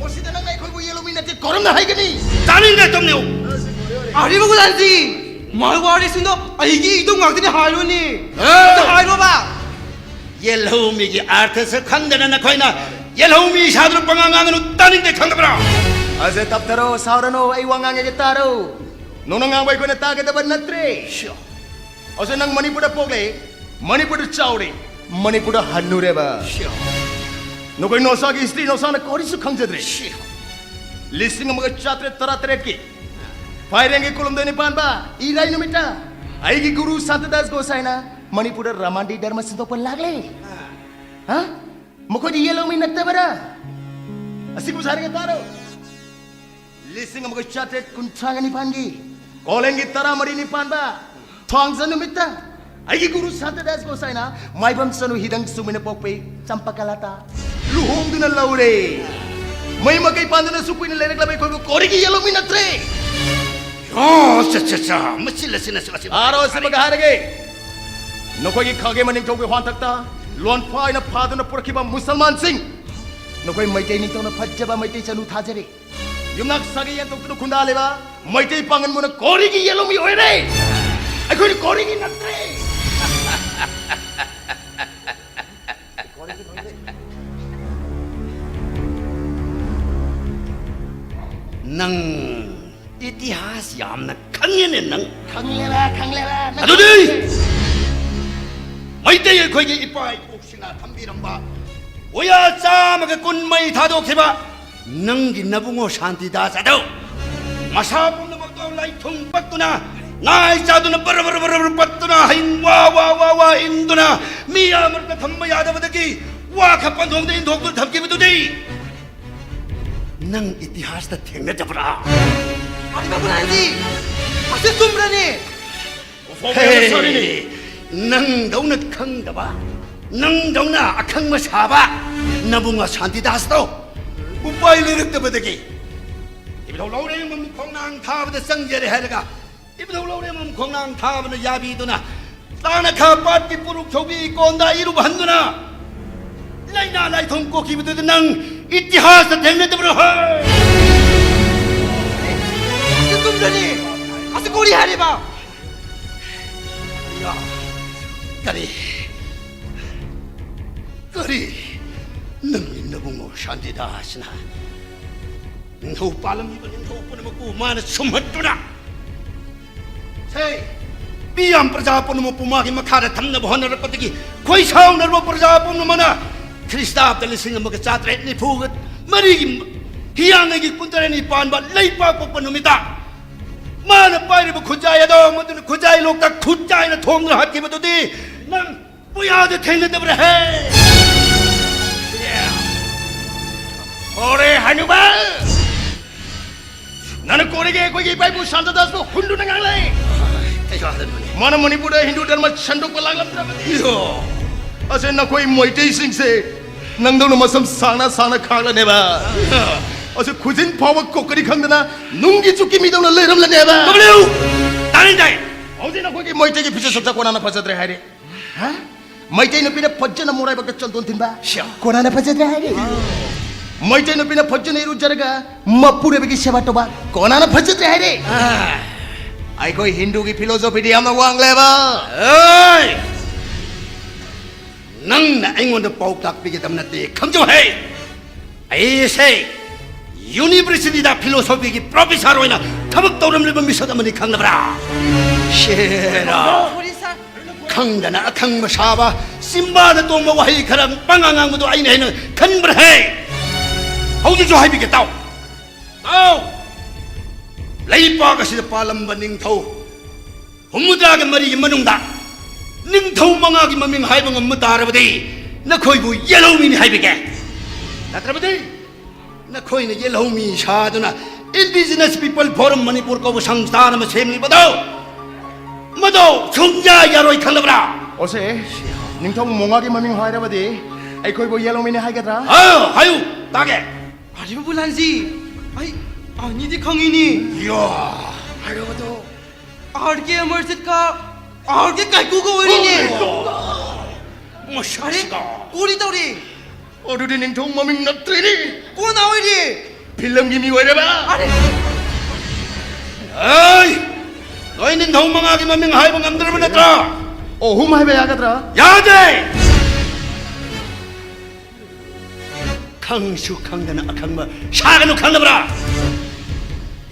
ꯃꯁꯤꯗ ꯅꯪꯅ ꯑꯩꯈꯣꯏꯕꯨ ꯌꯦꯜꯍꯧꯃꯤ ꯅꯠꯇꯦ ꯀꯣꯔꯝꯅ ꯍꯥꯏꯒꯅꯤ? ꯇꯥꯅꯤꯡꯗꯦ, ꯇꯨꯃꯤꯟ ꯂꯩꯌꯨ! ꯑꯔꯤꯕ ꯒꯨꯂꯥꯟꯖꯤ, ꯃꯔꯋꯥꯔꯤꯁꯤꯡꯗꯣ ꯑꯩꯒꯤ ꯏꯗꯣꯝ ꯉꯥꯛꯇꯅꯤ ꯍꯥꯏꯔꯣꯅꯦ꯫ ꯑꯦ! ꯑꯗꯨ ꯍꯥꯏꯔꯣꯕ꯫ ꯌꯦꯜꯍꯧꯃꯤꯒꯤ ꯑꯥꯔꯊꯁꯨ ꯈꯪꯗꯅ ꯅꯈꯣꯏꯅ ꯌꯦꯜꯍꯧꯃꯤ ꯁꯥꯗꯨꯅ ꯄꯉꯥꯡ ꯉꯥꯡꯒꯅꯨ, ꯇꯥꯅꯤꯡꯗꯦ, ꯈꯪꯗꯕ꯭ꯔꯥ? ꯑꯁꯦ ꯇꯞꯊꯔꯣ, ꯁꯥꯎꯔꯅꯣ, ꯑꯩ ꯋꯥ ꯉꯥꯡꯉꯒꯦ ꯇꯥꯔꯣ꯫ ꯅꯪꯅ ꯉꯥꯡꯕ ꯑꯩꯈꯣꯏꯅ ꯇꯥꯒꯗꯕ ꯅꯠꯇ꯭ꯔꯦ꯫ ꯑꯁꯦ ꯅꯪ ꯃꯅꯤꯄꯨꯔꯗ ꯄꯣꯛꯂꯦ, ꯃꯅꯤꯄꯨꯔꯗ ꯆꯥꯎꯔꯦ, ꯃꯅꯤꯄꯨꯔꯗ ꯍꯟꯅꯨꯔꯦꯕ꯫ ꯅꯈꯣꯏ ꯅꯣꯁꯥꯒꯤ ꯍꯤꯁꯇ꯭ꯔꯤ ꯅꯣꯁꯥꯅ ꯀꯔꯤꯁꯨ ꯈꯪꯖꯗ꯭ꯔꯦ꯫ ꯂꯤꯁꯤꯡ ꯑꯃꯒ ꯆꯥꯇ꯭ꯔꯦꯠ ꯇꯔꯥꯇꯔꯦꯠꯀꯤ ꯐꯥꯏꯔꯦꯟꯒꯤ ꯀꯨꯂꯨꯝꯗ ꯅꯤꯄꯥꯟꯕ ꯏꯔꯥꯏ ꯅꯨꯃꯤꯠꯇ ꯑꯩꯒꯤ ꯒꯨꯔꯨ ꯁꯥꯟꯇꯗꯥꯁ ꯒꯣꯁꯥꯏꯅ ꯃꯅꯤꯄꯨꯔꯗ ꯔꯥꯃꯥꯟꯗꯤ ꯙꯔꯃ ꯁꯟꯗꯣꯛꯄ ꯂꯥꯛꯂꯦ꯫ ꯍꯥ? ꯃꯈꯣꯏꯗꯤ ꯌꯦꯜꯍꯧꯃꯤ ꯅꯠꯇꯕꯔꯥ? ꯑꯁꯤꯕꯨ ꯁꯥꯔꯒ ꯇꯥꯔꯣ꯫ ꯂꯤꯁꯤꯡ ꯑꯃꯒ ꯆꯥꯇ꯭ꯔꯦꯠ ꯀꯨꯟꯊ꯭ꯔꯥꯒ ꯅꯤꯄꯥꯟꯒꯤ ꯀꯣꯂꯦꯟꯒꯤ ꯇꯔꯥꯃꯔꯤ ꯅꯤꯄꯥꯟꯕ ꯊꯥꯡꯖ ꯅꯨꯃꯤꯠꯇ ꯑꯩꯒꯤ ꯒꯨꯔꯨ ꯁꯥꯟꯇꯗꯥꯁ ꯒꯣꯁꯥꯏꯅ ꯃꯥꯏꯕꯝ ꯆꯅꯨ ꯍꯤꯗꯪ ꯁꯨꯃꯤꯅ ꯄꯣꯛꯄꯤ ꯆꯝꯄꯀꯂꯥꯇꯥ ꯂꯨꯍꯣꯡꯗꯨꯅ ꯂꯧꯔꯦ꯫ ꯃꯩ ꯃꯀꯩ ꯄꯥꯟꯗꯨꯅ ꯑꯁꯨꯛ ꯀꯨꯏꯅ ꯂꯩꯔꯛꯂꯕ ꯑꯩꯈꯣꯏꯕꯨ ꯀꯣꯔꯤꯒꯤ ꯌꯦꯜꯍꯧꯃꯤ ꯅꯠꯇ꯭ꯔꯦ꯫ ꯑꯣ, ꯆ, ꯆ, ꯆ, ꯃꯁꯤ ꯂꯁꯤꯅ ꯁꯤ, ꯑꯁꯤ ꯑꯥꯔꯣ ꯑꯁꯤꯃꯒ ꯍꯥꯏꯔꯒꯦ, ꯅꯈꯣꯏꯒꯤ ꯈꯥꯒꯦ ꯃꯅꯤꯡꯊꯧꯒꯤ ꯋꯥꯍꯟꯊꯛꯇ ꯂꯣꯟꯐꯥ ꯑꯣꯏꯅ ꯐꯥꯗꯨꯅ ꯄꯨꯔꯛꯈꯤꯕ ꯃꯨꯁꯜꯃꯥꯟꯁꯤꯡ, ꯅꯈꯣꯏ ꯃꯩꯇꯩ ꯅꯤꯡꯊꯧꯅ ꯐꯖꯕ ꯃꯩꯇꯩ ꯆꯅꯨ ꯊꯥꯖꯔꯦ꯫ ꯌꯨꯝꯅꯥꯛ ꯁꯥꯒꯩ ꯌꯦꯟꯊꯣꯛꯇꯨꯅ ꯈꯨꯟꯗꯥꯜꯂꯤꯕ ꯃꯩꯇꯩ ꯄꯥꯉꯟꯕꯨꯅ ꯀꯣꯔꯤꯒꯤ ꯌꯦꯜꯍꯧꯃꯤ ꯑꯣꯏꯔꯦ꯫ ꯑꯩꯈꯣꯏꯅ ꯀꯣꯔꯤꯒꯤ ꯅꯠꯇ꯭ꯔꯦ꯫ ꯅꯪ ꯏꯇꯤꯍꯥꯁ ꯌꯥꯝꯅ ꯈꯪꯉꯦꯅꯦ ꯅꯪ꯫ ꯈꯪꯂꯦꯕ, ꯈꯪꯂꯦꯕ, ꯅꯪ ꯑꯗꯨꯗꯤ ꯈꯪꯂꯦ꯫ ꯃꯩꯇꯩ ꯑꯩꯈꯣꯏꯒꯤ ꯏꯄꯥ ꯏꯄꯨꯁꯤꯡꯅ ꯊꯝꯕꯤꯔꯝꯕ ꯕꯣꯌꯥ ꯆꯥꯝꯃꯒ ꯀꯨꯟ ꯃꯩ ꯊꯥꯗꯣꯛꯈꯤꯕ ꯅꯪꯒꯤ ꯅꯕꯨꯡꯉꯣ ꯁꯥꯟꯇꯤꯗꯥꯁ ꯑꯗꯣ ꯃꯁꯥ ꯄꯨꯝꯅꯃꯛꯇꯣ ꯂꯥꯏꯊꯨꯡ ꯄꯛꯇꯨꯅ ꯅꯥꯏ ꯆꯥꯗꯨꯅ ꯕꯔ ꯕꯔ ꯕꯔ ꯕꯔ ꯄꯠꯇꯨꯅ ꯍꯌꯤꯡ ꯋꯥ ꯋꯥ ꯋꯥ ꯋꯥ ꯏꯟꯗꯨꯅ ꯃꯤ ꯑꯃꯠꯇ ꯊꯝꯕ ꯌꯥꯗꯕꯗꯒꯤ ꯋꯥ ꯈꯔ ꯄꯟꯊꯣꯡꯗ ꯏꯟꯊꯣꯛꯇꯨꯅ ꯊꯝꯈꯤꯕꯗꯨꯗꯤ ꯅꯪ ꯏꯇꯤꯍꯥꯁꯇ ꯊꯦꯡꯅꯗꯕ꯭ꯔꯥ? ꯑꯗꯨꯒ ꯈꯨꯔꯥꯏꯗꯤ ꯃꯁꯤ ꯆꯨꯝꯕ꯭ꯔꯅꯦ? ꯍꯦ, ꯅꯪꯗꯧꯅ ꯈꯪꯗꯕ, ꯅꯪꯗꯧꯅ ꯑꯈꯪꯕ ꯁꯥꯕ ꯅꯕꯨꯡ ꯁꯥꯟꯇꯤꯗꯥꯁꯇꯣ ꯎꯄꯥꯏ ꯂꯩꯔꯛꯇꯕꯗꯒꯤ ꯏꯕꯨꯙꯧ ꯂꯧꯔꯦꯝꯕꯝ ꯈꯣꯡꯅꯥꯡ ꯊꯥꯕꯗ ꯆꯪꯖꯔꯦ ꯍꯥꯏꯔꯒ ꯏꯕꯨꯙꯧ ꯂꯧꯔꯦꯝꯕꯝ ꯈꯣꯡꯅꯥꯡ ꯊꯥꯕꯅ ꯌꯥꯕꯤꯗꯨꯅ ꯇꯥꯅꯈꯥ ꯄꯥꯠꯀꯤ ꯄꯨꯔꯨꯞ ꯊꯧꯕꯤ ꯀꯣꯟꯗ ꯏꯔꯨꯞꯍꯟꯗꯨꯅ ꯂꯥꯏꯅꯥ ꯂꯥꯏꯊꯣꯡ ꯀꯣꯛꯈꯤꯕꯗꯨꯗ ꯅꯪ ꯏꯇꯤꯍꯥꯁꯇ ꯊꯦꯡꯅꯗꯕ꯭ꯔꯣ? ꯍꯣꯏ! ꯑꯁꯤ ꯆꯨꯝꯗ꯭ꯔꯅꯤ! ꯑꯁꯤ ꯀꯣꯔꯤ ꯍꯥꯏꯔꯤꯕ? ꯀꯔꯤ? ꯀꯔꯤ? ꯅꯪꯒꯤ ꯅꯕꯨꯡꯉꯣ ꯁꯥꯟꯇꯤꯗꯥꯁꯅ ꯅꯤꯡꯊꯧ ꯄꯥꯜꯂꯝꯃꯤꯕ ꯅꯤꯡꯊꯧ ꯄꯨꯝꯅꯃꯛꯄꯨ ꯃꯥꯅ ꯁꯨꯝꯍꯠꯇꯨꯅ, ꯁꯦ, ꯃꯤꯌꯥꯝ ꯄ꯭ꯔꯖꯥ ꯄꯨꯝꯅꯃꯛꯄꯨ ꯃꯥꯒꯤ ꯃꯈꯥꯗ ꯊꯝꯅꯕ ꯍꯣꯠꯅꯔꯛꯄꯗꯒꯤ ꯈꯣꯏ ꯁꯥꯎꯅꯔꯕ ꯄ꯭ꯔꯖꯥ ꯄꯨꯝꯅꯃꯛꯅ ꯈ꯭ꯔꯤꯁꯇꯥꯕꯗ ꯂꯤꯁꯤꯡ ꯑꯃꯒ ꯆꯥꯇ꯭ꯔꯦꯠ ꯅꯤꯐꯨꯒ ꯃꯔꯤꯒꯤ ꯍꯤꯌꯥꯡꯒꯩꯒꯤ ꯀꯨꯟꯇꯔꯦꯠꯅꯤ ꯄꯥꯟꯕ ꯂꯩꯄꯥꯛꯄꯣꯛꯄ ꯅꯨꯃꯤꯠꯇ ꯃꯥꯅ ꯄꯥꯏꯔꯤꯕ ꯈꯨꯖꯥꯏ ꯑꯗꯣ ꯃꯗꯨꯅ ꯈꯨꯖꯥꯏ ꯂꯣꯛꯇ ꯈꯨꯠꯆꯥꯏꯅ ꯊꯣꯝꯗꯨꯅ ꯍꯥꯠꯈꯤꯕꯗꯨꯗꯤ ꯅꯪ ꯄꯨꯌꯥꯗ ꯊꯦꯡꯅꯗꯕ꯭ꯔꯥ ꯍꯦ? ꯀꯣꯔꯦ ꯍꯅꯨꯕ! ꯅꯪꯅ ꯀꯣꯔꯦꯒꯦ ꯑꯩꯈꯣꯏꯒꯤ ꯏꯄꯥ ꯏꯄꯨ ꯁꯥꯟꯇꯗꯥꯁꯄꯨ ꯍꯨꯟꯗꯨꯅ ꯉꯥꯡꯂꯦ꯫ ꯀꯩ ꯋꯥꯗꯅꯣꯅꯦ? ꯃꯥꯅ ꯃꯅꯤꯄꯨꯔꯗ ꯍꯤꯟꯗꯨ ꯙꯔꯃ ꯁꯟꯗꯣꯛꯄ ꯂꯥꯛꯂꯝꯗ꯭ꯔꯕꯗꯤ, ꯏꯌꯣ! ꯑꯁꯦ ꯅꯈꯣꯏ ꯃꯩꯇꯩꯁꯤꯡꯁꯦ ꯅꯪꯗꯧꯅ ꯃꯁꯝ ꯁꯥꯡꯅ ꯁꯥꯡꯅ ꯈꯥꯛꯂꯅꯦꯕ꯫ ꯑꯁꯦ ꯈꯨꯖꯤꯟ ꯐꯥꯎꯕ ꯀꯣꯛꯀꯅꯤ ꯈꯪꯗꯅ ꯅꯨꯡꯒꯤ ꯆꯨꯛꯀꯤ ꯃꯤꯗꯧꯅ ꯂꯩꯔꯝꯂꯅꯦꯕ꯫ ꯗꯕ꯭ꯂꯤꯌꯨ! ꯇꯥꯅꯤꯡꯗꯦ! ꯍꯧꯖꯤꯛ ꯅꯈꯣꯏꯒꯤ ꯃꯩꯇꯩꯒꯤ ꯐꯤꯖꯦꯠ ꯆꯛꯆꯥ ꯀꯣꯟꯅꯅ ꯐꯖꯗ꯭ꯔꯦ ꯍꯥꯏꯔꯦ꯫ ꯍꯥ? ꯃꯩꯇꯩ ꯅꯨꯄꯤꯅ ꯐꯖꯅ ꯃꯣꯔꯥꯏꯕꯛꯇ ꯆꯟꯗꯣꯟ ꯊꯤꯟꯕ, ꯁꯤꯌꯥ꯫ ꯀꯣꯟꯅꯅ ꯐꯖꯗ꯭ꯔꯦ ꯍꯥꯏꯔꯦ꯫ ꯃꯩꯇꯩ ꯅꯨꯄꯤꯅ ꯐꯖꯅ ꯏꯔꯨꯖꯔꯒ ꯃꯄꯨꯔꯣꯏꯕꯒꯤ ꯁꯦꯕꯥ ꯇꯧꯕ, ꯀꯣꯟꯅꯅ ꯐꯖꯗ꯭ꯔꯦ ꯍꯥꯏꯔꯦ꯫ ꯑꯥ꯫ ꯑꯩꯈꯣꯏ ꯍꯤꯟꯗꯨꯒꯤ ꯐꯤꯂꯣꯁꯣꯐꯤꯗꯤ ꯌꯥꯝꯅ ꯋꯥꯡꯂꯦꯕ꯫ ꯑꯦ! ꯅꯪꯅ ꯑꯩꯉꯣꯟꯗ ꯄꯥꯎꯇꯥꯛ ꯄꯤꯒꯗꯕ ꯅꯠꯇꯦ, ꯈꯪꯖꯧ ꯍꯦ꯫ ꯑꯩꯁꯦ ꯌꯨꯅꯤꯚꯔꯁꯤꯇꯤꯗ ꯐꯤꯂꯣꯁꯣꯐꯤꯒꯤ ꯄ꯭ꯔꯣꯐꯦꯁꯔ ꯑꯣꯏꯅ ꯊꯕꯛ ꯇꯧꯔꯝꯂꯤꯕ ꯃꯤꯁꯛ ꯑꯃꯅꯤ, ꯈꯪꯂꯕ꯭ꯔꯥ? ꯁꯦꯔꯥ! ꯈꯪꯗꯅ ꯑꯈꯪꯕ ꯁꯥꯕ, ꯆꯤꯝꯕꯥꯗ ꯇꯣꯡꯕ ꯋꯥꯍꯩ ꯈꯔ ꯄꯉꯥꯡ ꯉꯥꯡꯕꯗꯣ ꯑꯩꯅ ꯍꯦꯟꯅ ꯈꯟꯕ꯭ꯔꯥ ꯍꯦ? ꯍꯧꯖꯤꯛꯁꯨ ꯍꯥꯏꯕꯤꯒꯦ, ꯇꯥꯎ꯫ ꯇꯥꯎ! ꯂꯩꯄꯥꯛ ꯑꯁꯤꯗ ꯄꯥꯜꯂꯝꯕ ꯅꯤꯡꯊꯧ ꯍꯨꯝꯐꯨꯇꯔꯥꯒ ꯃꯔꯤꯒꯤ ꯃꯅꯨꯡꯗ ꯅꯤꯡꯊꯧ ꯃꯉꯥꯒꯤ ꯃꯃꯤꯡ ꯍꯥꯏꯕ ꯉꯝꯕ ꯇꯥꯔꯕꯗꯤ ꯅꯈꯣꯏꯕꯨ ꯌꯦꯜꯍꯧꯃꯤꯅꯤ ꯍꯥꯏꯕꯤꯒꯦ꯫ ꯅꯠꯇ꯭ꯔꯕꯗꯤ ꯅꯈꯣꯏꯅ ꯌꯦꯜꯍꯧꯃꯤ ꯁꯥꯗꯨꯅ Indigenous People Forum ꯃꯅꯤꯄꯨꯔ ꯀꯧꯕ ꯁꯪꯁꯊꯥꯟ ꯑꯃ ꯁꯦꯝꯂꯤꯕꯗꯣ, ꯃꯗꯣ ꯁꯨꯡꯌꯥ ꯌꯥꯔꯣꯏ, ꯈꯪꯂꯕ꯭ꯔꯥ? ꯑꯣꯁꯦ, ꯅꯤꯡꯊꯧ ꯃꯉꯥꯒꯤ ꯃꯃꯤꯡ ꯍꯥꯏꯔꯕꯗꯤ ꯑꯩꯈꯣꯏꯕꯨ ꯌꯦꯜꯍꯧꯃꯤꯅꯤ ꯍꯥꯏꯒꯗ꯭ꯔꯥ? ꯑꯥ, ꯍꯥꯏꯌꯨ, ꯇꯥꯒꯦ꯫ ꯑꯔꯦ ꯕꯕꯨꯂꯥꯟꯖꯤ, ꯑꯩ ꯑꯅꯤꯗꯤ ꯈꯪꯉꯤꯅꯦ꯫ ꯌꯣ, ꯍꯥꯏꯔꯕꯗꯣ꯫ ꯑꯥꯔ ꯀꯦ ꯑꯃꯔꯖꯤꯠꯀ ꯑꯥꯔ ꯀꯦ ꯀꯥꯏꯀꯨꯒ ꯑꯣꯏꯔꯤꯅꯦ꯫ ꯑꯔꯦ, ꯃꯁꯛꯁꯤꯒ꯫ ꯀꯣꯔꯤ ꯇꯧꯔꯤ꯫ ꯑꯗꯨꯗꯤ ꯅꯤꯡꯊꯧ ꯃꯃꯤꯡ ꯅꯠꯇ꯭ꯔꯤꯅꯤ꯫ ꯀꯣꯟꯅ ꯑꯣꯏꯔꯤ꯫ ꯐꯤꯂꯝꯒꯤ ꯃꯤ ꯑꯣꯏꯔꯕ? ꯑꯔꯦ꯫ ꯑꯩ, ꯅꯣꯏ ꯅꯤꯡꯊꯧ ꯃꯉꯥꯒꯤ ꯃꯃꯤꯡ ꯍꯥꯏꯕ ꯉꯝꯗ꯭ꯔꯕ ꯅꯠꯇ꯭ꯔꯥ? ꯑꯍꯨꯝ ꯍꯥꯏꯕ ꯌꯥꯒꯗ꯭ꯔꯥ? ꯌꯥꯗꯦ! ꯈꯪꯁꯨ ꯈꯪꯗꯅ ꯑꯈꯪꯕ ꯁꯥꯒꯅꯨ, ꯈꯪꯂꯕ꯭ꯔꯥ?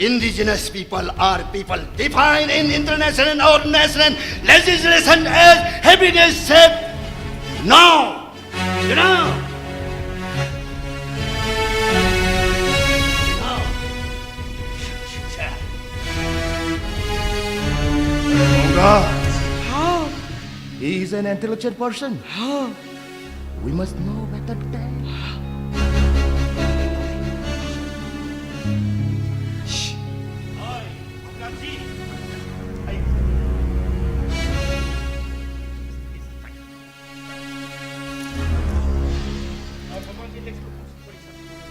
Indigenous people are people defined in international or national legislation as having a shape. Now, you know? Now. How. He is an intelligent person. How. We must know better than.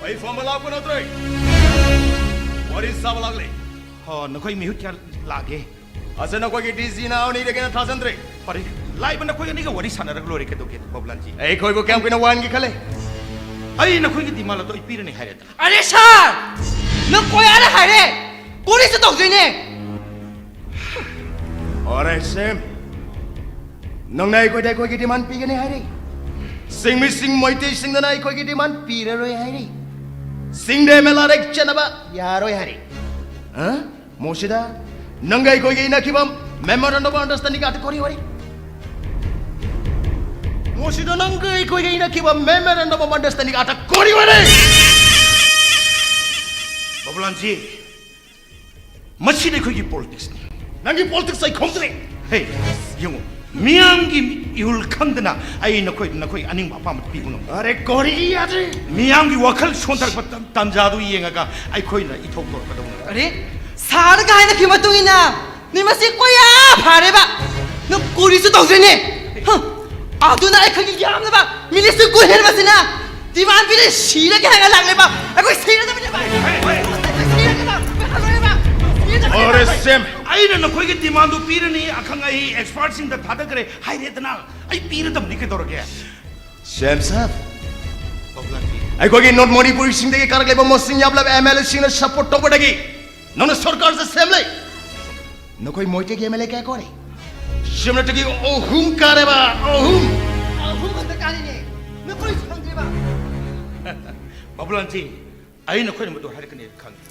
ꯑꯩ ꯐꯝꯕ ꯂꯥꯛꯄ ꯅꯠꯇ꯭ꯔꯦ꯫ ꯋꯥꯔꯤ ꯁꯥꯕ ꯂꯥꯛꯂꯦ꯫ ꯍꯣ, ꯅꯈꯣꯏ ꯃꯤꯍꯨꯠ ꯀꯌꯥ ꯂꯥꯛꯒꯦ? ꯑꯁ, ꯅꯈꯣꯏꯒꯤ ꯗꯤ ꯖꯤ ꯅꯥꯎꯅꯤꯗꯒꯤꯅ ꯊꯥꯖꯟꯗ꯭ꯔꯦ꯫ ꯐꯔꯦ, ꯂꯥꯛꯏꯕ ꯅꯈꯣꯏ ꯑꯅꯤꯒ ꯋꯥꯔꯤ ꯁꯥꯟꯅꯔꯒ ꯂꯣꯏꯔꯦ, ꯀꯩꯗꯧꯒꯦ, ꯕꯕꯨꯂꯥꯜꯖꯤ? ꯑꯩꯈꯣꯏꯕꯨ ꯀꯌꯥꯝ ꯀꯨꯏꯅ ꯋꯥꯍꯟꯒꯦ ꯈꯜꯂꯦ? ꯑꯩ ꯅꯈꯣꯏꯒꯤ ꯗꯤꯃꯥꯟ ꯑꯗꯣ ꯑꯩ ꯄꯤꯔꯅꯤ ꯍꯥꯏꯔꯦꯗꯅ꯫ ꯑꯔꯦ ꯁꯥꯔ! ꯅꯪ ꯀꯣꯏꯔꯥꯗ ꯍꯥꯏꯔꯦ! ꯀꯣꯔꯤꯁꯨ ꯇꯧꯗꯣꯏꯅꯦ! ꯑꯣꯔꯦ, ꯁꯦꯝ꯫ ꯅꯪꯅ ꯑꯩꯈꯣꯏꯗ ꯑꯩꯈꯣꯏꯒꯤ ꯗꯤꯃꯥꯟ ꯄꯤꯒꯅꯤ ꯍꯥꯏꯔꯤ꯫ ꯁꯤꯡꯃꯤꯁꯤꯡ ꯃꯩꯇꯩꯁꯤꯡꯗꯅ ꯑꯩꯈꯣꯏꯒꯤ ꯗꯤꯃꯥꯟ ꯄꯤꯔꯔꯣꯏ ꯍꯥꯏꯔꯤ꯫ ꯁꯤꯡꯗ ꯑꯦꯝ ꯑꯦꯜ ꯑꯥꯔ ꯑꯦꯛ ꯆꯠꯅꯕ ꯌꯥꯔꯣꯏ ꯍꯥꯏꯔꯤ꯫ ꯍꯥ? ꯃꯣꯁꯤꯗ ꯅꯪꯒ ꯑꯩꯈꯣꯏꯒꯤ ꯏꯅꯈꯤꯕ memorandum of understanding ꯑꯥꯇ ꯀꯣꯔꯤ ꯋꯥꯔꯤ꯫ ꯃꯣꯁꯤꯗ ꯅꯪꯒ ꯑꯩꯈꯣꯏꯒꯤ ꯏꯅꯈꯤꯕ memorandum of understanding ꯑꯥꯇ ꯀꯣꯔꯤ ꯋꯥꯔꯤ꯫ ꯕꯕꯨꯂꯥꯜꯖꯤ, ꯃꯁꯤꯗꯤ ꯑꯩꯈꯣꯏꯒꯤ politicsꯅꯤ꯫ ꯅꯪꯒꯤ politics ꯑꯩ ꯈꯣꯝꯗ꯭ꯔꯦ꯫ ꯍꯦ, ꯌꯦꯡꯉꯨ, ꯃꯤꯌꯥꯝꯒꯤ ꯏꯍꯨꯜ ꯈꯪꯗꯅ ꯑꯩ ꯅꯈꯣꯏ, ꯅꯈꯣꯏ ꯑꯅꯤꯡꯕ ꯑꯄꯥꯝꯕ ꯄꯤꯕ ꯉꯝꯗꯦ꯫ ꯑꯔꯦ, ꯀꯣꯔꯤꯒꯤ ꯌꯥꯗ꯭ꯔꯦ꯫ ꯃꯤꯌꯥꯝꯒꯤ ꯋꯥꯈꯜ ꯁꯣꯟꯊꯔꯛꯄ ꯇꯟ-, ꯇꯥꯟꯖꯥꯗꯨ ꯌꯦꯡꯉꯒ ꯑꯩꯈꯣꯏꯅ ꯏꯊꯣꯛ ꯇꯧꯔꯛꯀꯗꯧꯕꯅꯤ꯫ ꯑꯔꯦ, ꯁꯥꯔꯒ ꯍꯥꯏꯅꯈꯤꯕ ꯃꯇꯨꯡ ꯏꯟꯅ ꯅꯨꯃꯤꯠꯁꯤ ꯀꯣꯏꯌꯥ ꯐꯥꯔꯦꯕ꯫ ꯅꯪ ꯀꯣꯔꯤꯁꯨ ꯇꯧꯗ꯭ꯔꯦꯅꯦ꯫ ꯍ, ꯑꯗꯨꯅ ꯑꯩꯈꯣꯏꯒꯤ ꯌꯥꯝꯂꯕ ꯃꯤꯅꯤꯠꯁꯤ ꯀꯨꯟ ꯍꯦꯟꯕꯁꯤꯅ ꯗꯤꯃꯥꯟ ꯄꯤꯔꯦ, ꯁꯤꯔꯒꯦ ꯍꯥꯏꯅ ꯂꯥꯛꯂꯦꯕ꯫ ꯑꯩꯈꯣꯏ ꯁꯤꯔꯗꯕꯅꯦꯕ꯫ ꯑꯩꯈꯣꯏ ꯁꯤꯔꯒꯦꯕ꯫ ꯁꯤꯔꯗꯕꯅꯦꯕ꯫ ꯑꯣꯔꯦ ꯁꯦꯝ, ꯑꯩꯅ ꯅꯈꯣꯏꯒꯤ ꯗꯤꯃꯥꯟꯗꯨ ꯄꯤꯔꯅꯤ, ꯑꯈꯪ ꯑꯍꯩ ꯑꯦꯛꯁꯄꯔꯠꯁꯤꯡꯗ ꯊꯥꯗꯈ꯭ꯔꯦ ꯍꯥꯏꯔꯦꯗꯅ꯫ ꯑꯩ ꯄꯤꯔꯗꯕꯅꯤ, ꯀꯩꯗꯧꯔꯒꯦ? ꯁꯦꯝ ꯁꯥꯔ, ꯕꯕꯨꯂꯥꯜꯖꯤ꯫ ꯑꯩꯈꯣꯏꯒꯤ ꯅꯣꯔꯠ ꯃꯅꯤꯄꯨꯔꯤꯁꯤꯡꯗꯒꯤ ꯀꯥꯔꯛꯂꯤꯕ ꯃꯁꯤꯡ ꯌꯥꯝꯂꯕ ꯑꯦꯝ ꯑꯦꯜ ꯑꯦꯁꯤꯡꯅ ꯁꯄꯣꯔꯠ ꯇꯧꯕꯗꯒꯤ ꯅꯪꯅ ꯁꯔꯀꯥꯔꯁꯦ ꯁꯦꯝꯂꯦ꯫ ꯅꯈꯣꯏ ꯃꯣꯏꯇꯩꯒꯤ ꯑꯦꯝ ꯑꯦꯜ ꯑꯦ ꯀꯌꯥ ꯀꯣꯔꯦ? ꯁꯤꯝꯅꯇꯒꯤ ꯑꯍꯨꯝ ꯀꯥꯔꯦꯕ, ꯑꯍꯨꯝ꯫ ꯑꯍꯨꯝ ꯈꯛꯇ ꯀꯥꯔꯤꯅꯦ꯫ ꯅꯈꯣꯏ ꯁꯪꯗ꯭ꯔꯤꯕ? ꯕꯕꯨꯂꯥꯜꯖꯤ, ꯑꯩ ꯅꯈꯣꯏꯅ ꯃꯗꯨ ꯍꯥꯏꯔꯛꯀꯅꯤ ꯈꯪꯉꯤ꯫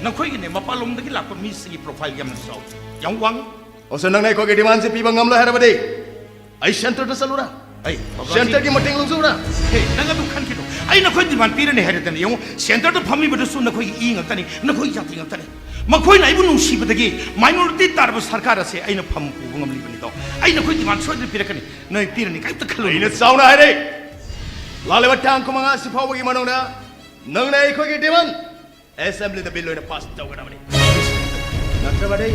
ꯅꯈꯣꯏꯒꯤꯅꯦ, ꯃꯄꯥꯟꯂꯣꯝꯗꯒꯤ ꯂꯥꯛꯄ ꯃꯤꯁꯤꯡꯒꯤ ꯄ꯭ꯔꯣꯐꯥꯏꯜ ꯌꯥꯝꯅ ꯆꯥꯎꯏ, ꯌꯥꯝ ꯋꯥꯡꯏ꯫ ꯑꯣ ꯁꯥꯔ, ꯅꯪꯅ ꯑꯩꯈꯣꯏꯒꯤ ꯗꯤꯃꯥꯟꯁꯦ ꯄꯤꯕ ꯉꯝꯂꯣꯏ ꯍꯥꯏꯔꯕꯗꯤ ꯑꯩ ꯁꯦꯟꯇꯔꯗ ꯆꯠꯂꯨꯔꯥ? ꯑꯩ, ꯕꯕꯨꯂꯥꯜꯖꯤ, ꯁꯦꯟꯇꯔꯒꯤ ꯃꯇꯦꯡ ꯂꯧꯖꯧꯔꯥ? ꯍꯦ, ꯅꯪ ꯑꯗꯨ ꯈꯟꯈꯤꯅꯨ꯫ ꯑꯩ ꯅꯈꯣꯏ ꯗꯤꯃꯥꯟ ꯄꯤꯔꯅꯤ ꯍꯥꯏꯔꯗꯅ, ꯌꯦꯡꯉꯨ, ꯁꯦꯟꯇꯔꯗ ꯐꯝꯃꯤꯕꯗꯨꯁꯨ ꯅꯈꯣꯏꯒꯤ ꯏ ꯉꯥꯛꯇꯅꯤ, ꯅꯈꯣꯏꯒꯤ ꯖꯥꯇꯤ ꯉꯥꯛꯇꯅꯤ꯫ ꯃꯈꯣꯏꯅ ꯑꯩꯕꯨ ꯅꯨꯡꯁꯤꯕꯗꯒꯤ ꯃꯥꯏꯅꯣꯔꯤꯇꯤ ꯇꯥꯔꯕ ꯁꯔꯀꯥꯔ ꯑꯁꯦ ꯑꯩꯅ ꯐꯝ ꯄꯨꯕ ꯉꯝꯂꯤꯕꯅꯤꯗꯣ꯫ ꯑꯩ ꯅꯈꯣꯏ ꯗꯤꯃꯥꯟ ꯁꯣꯏꯗꯅ ꯄꯤꯔꯛꯀꯅꯤ, ꯅꯣꯏ ꯄꯤꯔꯅꯤ, ꯀꯔꯤꯝꯇ ꯈꯜꯂꯨꯅꯨ꯫ ꯑꯩꯅ ꯆꯥꯎꯅ ꯍꯥꯏꯔꯦ, ꯂꯥꯛꯂꯤꯕ ꯇꯥꯡ ꯀꯨꯟꯃꯉꯥ ꯑꯁꯤ ꯐꯥꯎꯕꯒꯤ ꯃꯅꯨꯡꯗ ꯅꯪꯅ ꯑꯩꯈꯣꯏꯒꯤ ꯗꯤꯃꯥꯟ ꯑꯦꯁꯦꯝꯕ꯭ꯂꯤꯗ ꯕꯤꯜ ꯑꯣꯏꯅ ꯄꯥꯁ ꯇꯧꯒꯗꯕꯅꯤ꯫ ꯅꯠꯇ꯭ꯔꯕꯗꯤ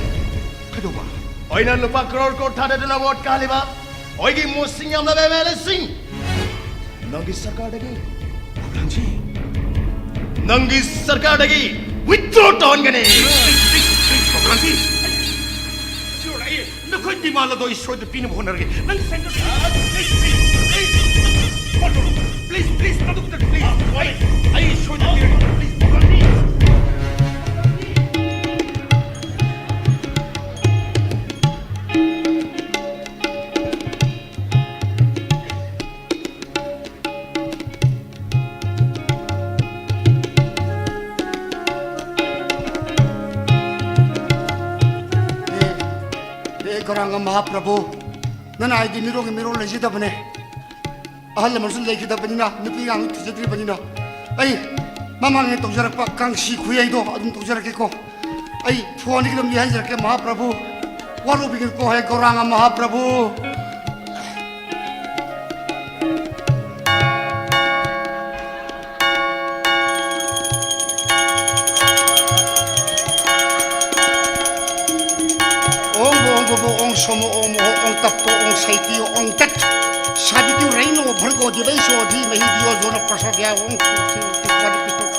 ꯀꯩꯗꯧꯕ? ꯑꯩꯅ ꯂꯨꯄꯥ ꯀ꯭ꯔꯣꯔ ꯀ꯭ꯔꯣꯔ ꯊꯥꯗꯗꯨꯅ ꯚꯣꯠ ꯀꯥꯜꯂꯤꯕ ꯑꯩꯒꯤ ꯃꯣꯠꯁꯤꯡ ꯌꯥꯝꯂꯕ ꯑꯦꯝ ꯑꯦꯜ ꯑꯦꯁꯤꯡ ꯅꯪꯒꯤ ꯁꯔꯀꯥꯔꯗꯒꯤ, ꯕꯕꯨꯂꯥꯜꯖꯤ, ꯅꯪꯒꯤ ꯁꯔꯀꯥꯔꯗꯒꯤ ꯋꯤꯊꯗ꯭ꯔꯣ ꯇꯧꯍꯟꯒꯅꯤ꯫ ꯕꯕꯨꯂꯥꯜꯖꯤ, ꯅꯈꯣꯏ ꯗꯤꯃꯥꯟ ꯑꯗꯣ ꯑꯩ ꯁꯣꯏꯗꯅ ꯄꯤꯅꯕ ꯍꯣꯠꯅꯔꯒꯦ꯫ ꯅꯪ centre, please, please, please, please, please, please, ꯑꯗꯨꯝꯇ please, ꯑꯩ, ꯑꯩ ꯁꯣꯏꯗꯅ ꯄꯤꯔꯒꯦ, please, please꯫ ꯍꯦ, ꯍꯦ ꯒꯧꯔꯥꯡꯒ ꯃꯍꯥꯄ꯭ꯔꯚꯨ, ꯅꯅꯥꯏꯗꯤ ꯃꯤꯔꯣꯜꯒꯤ ꯃꯤꯔꯣꯜ ꯂꯩꯖꯗꯕꯅꯦ꯫ ꯑꯍꯜ ꯂꯃꯟꯁꯨ ꯂꯩꯈꯤꯗꯕꯅꯤꯅ, ꯅꯨꯄꯤ ꯑꯉꯥꯡꯁꯨ ꯊꯤꯖꯗ꯭ꯔꯤꯕꯅꯤꯅ, ꯑꯩ ꯃꯃꯥꯡꯉꯩ ꯇꯧꯖꯔꯛꯄ ꯀꯥꯡꯁꯤ ꯈꯨꯌꯩꯗꯣ ꯑꯗꯨꯝ ꯇꯧꯖꯔꯛꯀꯦꯀꯣ꯫ ꯑꯩ ꯐꯣꯟꯗꯒꯤ ꯑꯗꯨꯝ ꯍꯥꯏꯖꯔꯛꯀꯦ, ꯃꯍꯥꯄ꯭ꯔꯚꯨ꯫ ꯋꯥꯔꯧꯕꯤꯒꯅꯨꯀꯣ, ꯍꯦ ꯒꯧꯔꯥꯡꯒ ꯃꯍꯥꯄ꯭ꯔꯚꯨ꯫ ꯑꯣꯡ ꯕꯣ, ꯑꯣꯡ ꯕꯣ ꯕꯣ, ꯑꯣꯡ ꯁꯣꯃꯣ, ꯑꯣꯡ ꯃꯣꯍꯣ, ꯑꯣꯡ ꯇꯞꯄꯣ, ꯑꯣꯡ ꯁꯩꯇꯤ, ꯑꯣꯡ ꯇꯠ꯫ ꯁꯥꯕꯤꯇꯨ ꯔꯩꯅꯣ ꯚꯔꯒꯣ ꯗꯤꯕꯩꯁꯣ ꯙꯤꯃꯍꯤ ꯙꯤꯌꯣ ꯖꯣꯅ ꯄ꯭ꯔꯁꯣꯗ꯭ꯌꯥ꯫ ꯑꯣꯡ ꯁ꯭ꯔꯤ ꯁ꯭ꯔꯤ ꯁ꯭ꯔꯤ ꯁ꯭ꯔꯤ ꯁ꯭ꯔꯤ꯫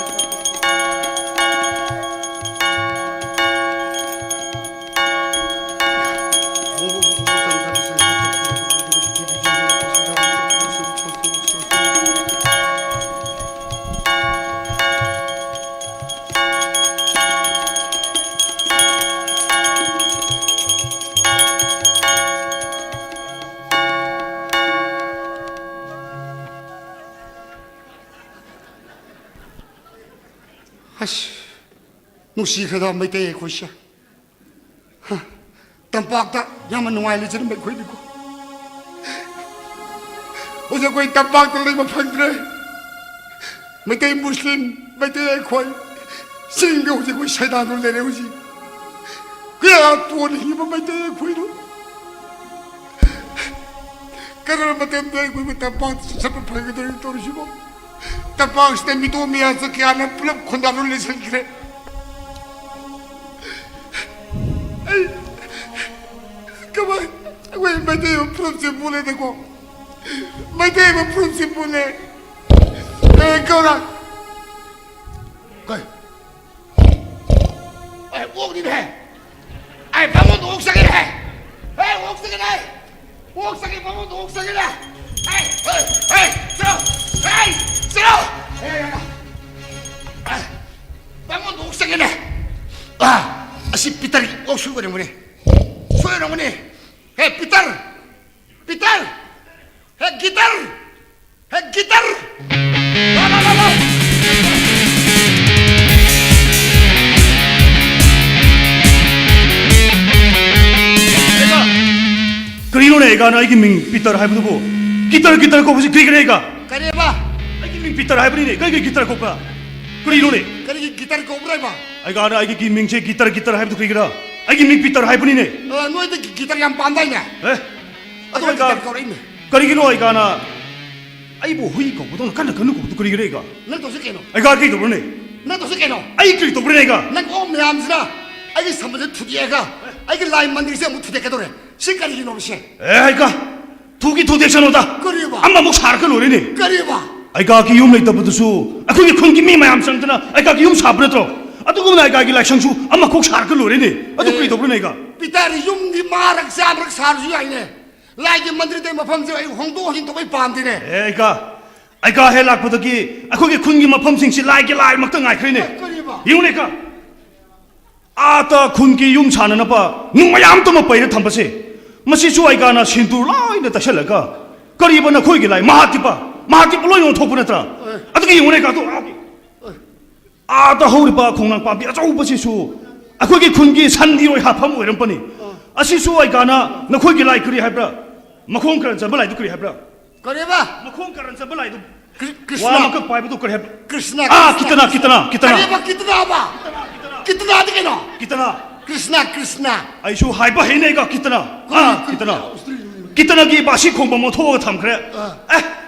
ꯑꯁ, ꯅꯨꯡꯁꯤꯈ꯭ꯔꯦꯗ ꯃꯩꯇꯩ ꯑꯩꯈꯣꯏꯁꯦ꯫ ꯍ, ꯇꯝꯄꯥꯛꯇ ꯌꯥꯝꯅ ꯅꯨꯡꯉꯥꯏ ꯂꯩꯖꯔꯝꯕ ꯑꯩꯈꯣꯏꯅꯤꯀꯣ꯫ ꯍꯧꯖꯤꯛ ꯑꯩꯈꯣꯏ ꯇꯝꯄꯥꯛꯇ ꯂꯩꯕ ꯐꯪꯗ꯭ꯔꯦ꯫ ꯃꯩꯇꯩ ꯃꯨꯁꯂꯤꯝ, ꯃꯩꯇꯩ ꯑꯩꯈꯣꯏ, ꯆꯤꯡꯗ ꯍꯧꯖꯤꯛ ꯑꯩꯈꯣꯏ ꯁꯩꯗꯥꯡꯗꯨꯅ ꯂꯩꯔꯦ ꯍꯧꯖꯤꯛ꯫ ꯀꯌꯥ ꯇꯣꯟꯅ ꯍꯤꯡꯕ ꯃꯩꯇꯩ ꯑꯩꯈꯣꯏꯅꯣ꯫ ꯀꯔꯝꯕ ꯃꯇꯝꯗ ꯑꯩꯈꯣꯏꯕꯨ ꯇꯝꯄꯥꯛꯇ ꯆꯠꯄ ꯐꯪꯒꯗꯧꯔꯤꯅꯣ ꯇꯧꯔꯤꯁꯤꯕꯣ? ꯇꯝꯄꯥꯛꯁꯤꯗ ꯃꯤꯇꯣꯞ ꯃꯤꯌꯥꯆꯥ ꯀꯌꯥꯅ ꯄꯨꯂꯞ ꯈꯨꯟꯗꯥꯗꯨꯅ ꯂꯩꯁꯤꯟꯈ꯭ꯔꯦ꯫ ꯑꯩ ꯀꯃꯥꯏ, ꯑꯩꯈꯣꯏ ꯃꯩꯇꯩ ꯑꯃ ꯐꯨꯔꯨꯞꯁꯦ ꯄꯨꯜꯂꯦꯗꯀꯣ, ꯃꯩꯇꯩ ꯑꯃ ꯐꯨꯔꯨꯞꯁꯦ ꯄꯨꯜꯂꯦ꯫ ꯑꯦ, ꯀꯧꯔ꯫ ꯀꯩ? ꯑꯩ ꯑꯣꯛꯅꯤꯅꯦ꯫ ꯑꯩ ꯕꯥꯃꯣꯟꯗ ꯑꯣꯛ ꯆꯥꯒꯦꯅꯦ꯫ ꯑꯩ ꯑꯣꯛ ꯆꯥꯒꯦꯅꯦ꯫ ꯑꯣꯛ ꯆꯥꯒꯦ, ꯕꯥꯃꯣꯟꯗ ꯑꯣꯛ ꯆꯥꯒꯦꯅꯦ꯫ ꯑꯩ, ꯑꯩ, ꯑꯩ, ꯆꯠꯂꯣ꯫ ꯑꯩ, ꯆꯠꯂꯣ꯫ ꯑꯩ, ꯑꯩ, ꯑꯩ, ꯕꯥꯃꯣꯟꯗ ꯑꯣꯛ ꯆꯥꯒꯦꯅꯦ꯫ ꯑꯥ, ꯑꯁꯤ ꯄꯤꯇꯔꯒꯤ ꯑꯣꯛ ꯁꯣꯏ ꯑꯣꯏꯔꯝꯒꯅꯤ꯫ ꯁꯣꯏ ꯑꯣꯏꯔꯝꯒꯅꯤ꯫ ꯍꯦ, ꯄꯤꯇꯔ! ꯄꯤꯇꯔ! ꯍꯦ, ꯒꯤꯇꯔ! ꯍꯦ, ꯒꯤꯇꯔ! ꯂꯥꯎ, ꯂꯥꯎ, ꯂꯥꯎ, ꯂꯥꯎ! ꯀꯔꯤꯅꯣꯅꯦ, ꯑꯦꯒꯥꯅ ꯑꯩꯒꯤ ꯃꯤꯡ ꯄꯤꯇꯔ ꯍꯥꯏꯕꯗꯨꯕꯨ? ꯒꯤꯇꯔ, ꯒꯤꯇꯔ ꯀꯧꯕꯁꯤ ꯀꯔꯤꯒꯤꯅꯦ, ꯑꯦꯒꯥ? ꯀꯔꯤꯕ? ꯑꯩꯒꯤ ꯃꯤꯡ ꯄꯤꯇꯔ ꯍꯥꯏꯕꯅꯤꯅꯦ, ꯀꯔꯤꯒꯤ ꯒꯤꯇꯔ ꯀꯧꯕ? ꯀꯔꯤꯅꯣꯅꯦ? ꯀꯔꯤꯒꯤ ꯒꯤꯇꯔ ꯀꯧꯕ꯭ꯔꯥ ꯏꯃꯥ? ꯑꯩꯒꯥꯅ ꯑꯩꯒꯤ ꯃꯤꯡꯁꯦ ꯒꯤꯇꯔ, ꯒꯤꯇꯔ ꯍꯥꯏꯕꯗꯨ ꯀꯔꯤꯒꯤꯔ? ꯑꯩꯒꯤ ꯃꯤꯡ ꯄꯤꯇꯔ ꯍꯥꯏꯕꯅꯤꯅꯦ꯫ ꯑ, ꯅꯣꯏꯗꯤ ꯒꯤ-, ꯒꯤꯇꯔ ꯌꯥꯝ ꯄꯥꯝꯗꯥꯏꯅꯦ? ꯑꯦ? ꯑꯗꯣ ꯑꯗꯨ ꯑꯩꯒꯥ, ꯒꯤꯇꯔ ꯀꯧꯔꯛꯏꯅꯦ꯫ ꯀꯔꯤꯒꯤꯅꯣ ꯑꯩꯒꯥꯅ ꯑꯩꯕꯨ ꯍꯨꯏ ꯀꯧꯕꯗꯧꯅ ꯀꯟꯅ ꯀꯟꯅ ꯀꯧꯕꯗꯨ ꯀꯔꯤꯒꯤꯔ ꯑꯩꯒꯥ? ꯅꯪ ꯇꯧꯁꯤ ꯀꯩꯅꯣ? ꯑꯩꯒꯥ ꯀꯔꯤ ꯇꯧꯕ꯭ꯔꯅꯦ? ꯅꯪ ꯇꯧꯁꯤ ꯀꯩꯅꯣ? ꯑꯩ ꯀꯔꯤ ꯇꯧꯕ꯭ꯔꯅꯦ ꯑꯩꯒꯥ? ꯅꯪ ꯑꯣꯛ ꯃꯌꯥꯝꯁꯤꯅ ꯑꯩꯒꯤ ꯁꯝꯕꯁꯦ ꯊꯨꯗꯦꯛꯑꯒ ꯑꯩꯒꯤ ꯂꯥꯏ ꯃꯟꯗꯤꯔꯁꯦ ꯑꯃꯨꯛ ꯊꯨꯗꯦꯛꯀꯗꯧꯔꯦ꯫ ꯁꯤ ꯀꯔꯤꯒꯤꯅꯣ ꯁꯦ? ꯑꯦ, ꯑꯩꯒꯥ, ꯊꯨꯒꯤ ꯊꯨꯗꯦꯛꯁꯅꯨꯗ꯫ ꯀꯔꯤꯕ? ꯑꯃꯃꯨꯛ ꯁꯥꯔꯒ ꯂꯣꯏꯔꯦꯅꯦ꯫ ꯀꯔꯤꯕ? ꯑꯩꯒꯥꯒꯤ ꯌꯨꯝ ꯂꯩꯇꯕꯗꯨꯁꯨ ꯑꯩꯈꯣꯏꯒꯤ ꯈꯨꯟꯒꯤ ꯃꯤ ꯃꯌꯥꯝ ꯆꯪꯗꯅ ꯑꯩꯒꯥꯒꯤ ꯌꯨꯝ ꯁꯥꯕ ꯅꯠꯇ꯭ꯔꯣ? ꯑꯗꯨꯒꯨꯝꯅ ꯑꯩꯒꯥꯒꯤ ꯂꯥꯏꯁꯪꯁꯨ ꯑꯃꯈꯣꯛ ꯁꯥꯔꯒ ꯂꯣꯏꯔꯦꯅꯦ꯫ ꯑꯗꯨ ꯑꯦ, ꯀꯔꯤ ꯇꯧꯕ꯭ꯔꯅꯦ ꯑꯩꯒꯥ? ꯄꯤꯇꯔ, ꯌꯨꯝꯗꯤ ꯃꯥꯔꯛ ꯆꯥꯝꯔꯛ ꯁꯥꯔꯁꯨ ꯌꯥꯏꯅꯦ꯫ ꯂꯥꯏꯒꯤ ꯃꯟꯗꯤꯔꯗꯩ ꯃꯐꯝꯁꯦ ꯑꯩ ꯍꯣꯡꯗꯣꯛ ꯍꯣꯡꯖꯤꯟ ꯇꯧꯕ ꯑꯩ ꯄꯥꯝꯗꯦꯅꯦ꯫ ꯑꯦ, ꯑꯩꯒꯥ, ꯑꯩꯒꯥ ꯍꯦꯛ ꯂꯥꯛꯄꯗꯒꯤ ꯑꯩꯈꯣꯏꯒꯤ ꯈꯨꯟꯒꯤ ꯃꯐꯝꯁꯤꯡꯁꯤ ꯂꯥꯏꯒꯤ ꯂꯥꯏꯃꯛꯇ ꯉꯥꯏꯈ꯭ꯔꯦꯅꯦ꯫ ꯀꯔꯤꯕ? ꯌꯦꯡꯉꯨꯅꯦ ꯑꯩꯒꯥ, ꯑꯥꯗ ꯈꯨꯟꯒꯤ ꯌꯨꯝ ꯁꯥꯟꯅꯅꯕ ꯅꯨꯡ ꯃꯌꯥꯝ ꯑꯃ ꯄꯩꯔ ꯊꯝꯕꯁꯦ, ꯃꯁꯤꯁꯨ ꯑꯩꯒꯥꯅ ꯁꯤꯟꯗꯨꯔ ꯂꯣꯏꯅ ꯇꯩꯁꯜꯂꯒ, ꯀꯔꯤꯕ ꯅꯈꯣꯏꯒꯤ ꯂꯥꯏ ꯃꯍꯥꯗꯤꯄ, ꯃꯍꯥꯗꯤꯄ ꯂꯣꯏ ꯑꯣꯟꯊꯣꯛꯄ ꯅꯠꯇ꯭ꯔꯥ? ꯑꯦ꯫ ꯑꯗꯨꯒꯤ ꯌꯦꯡꯉꯨꯅꯦ ꯑꯩꯒꯥ, ꯑꯗꯨ ꯑꯥꯒꯤ ꯑꯥꯗ ꯍꯧꯔꯤꯕ ꯈꯣꯡꯅꯥꯡ ꯄꯥꯝꯕꯤ ꯑꯆꯧꯕꯁꯤꯁꯨ ꯑꯩꯈꯣꯏꯒꯤ ꯈꯨꯟꯒꯤ ꯁꯟ ꯏꯔꯣꯏ ꯍꯥꯠꯐꯝ ꯑꯣꯏꯔꯝꯕꯅꯤ꯫ ꯑꯥ꯫ ꯑꯁꯤꯁꯨ ꯑꯩꯒꯥꯅ ꯅꯈꯣꯏꯒꯤ ꯂꯥꯏ ꯀꯔꯤ ꯍꯥꯏꯕ꯭ꯔꯥ? ꯃꯈꯣꯡ ꯀꯔꯟ ꯆꯟꯕ ꯂꯥꯏꯗꯨ ꯀꯔꯤ ꯍꯥꯏꯕ꯭ꯔꯥ? ꯀꯔꯤꯕ? ꯃꯈꯣꯡ ꯀꯔꯟ ꯆꯟꯕ ꯂꯥꯏꯗꯨ꯫ ꯀ꯭ꯔꯤ-, ꯋꯥ ꯀ꯭ꯔꯤꯁꯅ꯫ ꯑꯃꯈꯛ ꯄꯥꯏꯕꯗꯨ ꯀꯔꯤ ꯍꯥꯏꯕ꯭ꯔꯥ? ꯀ꯭ꯔꯤꯁꯅ, ꯑꯥ, ꯀ꯭ꯔꯤꯁꯅ꯫ ꯀꯤꯇꯅ, ꯀꯤꯇꯅ, ꯀꯤꯇꯅ꯫ ꯀꯔꯤꯕ ꯀꯤꯇꯅ ꯍꯥꯏꯕ? ꯀꯤꯇꯅ, ꯀꯤꯇꯅ꯫ ꯀꯤꯇꯅꯗꯤ ꯀꯩꯅꯣ? ꯀꯤꯇꯅ꯫ ꯀ꯭ꯔꯤꯁꯅ, ꯀ꯭ꯔꯤꯁꯅ꯫ ꯑꯩꯁꯨ ꯍꯥꯏꯕ ꯍꯩꯅꯦ ꯑꯩꯒꯥ, ꯀꯤꯇꯅ꯫ ꯀꯔꯤ ꯑꯥ, ꯀꯤꯇꯅ? ꯀꯤꯇꯅ? ꯀꯤꯇꯅꯒꯤ ꯕꯥꯁꯤ ꯈꯣꯡꯕ ꯃꯣꯠꯊꯣꯛꯑꯒ ꯊꯝꯈ꯭ꯔꯦ꯫ ꯑꯥ꯫ ꯑꯦ,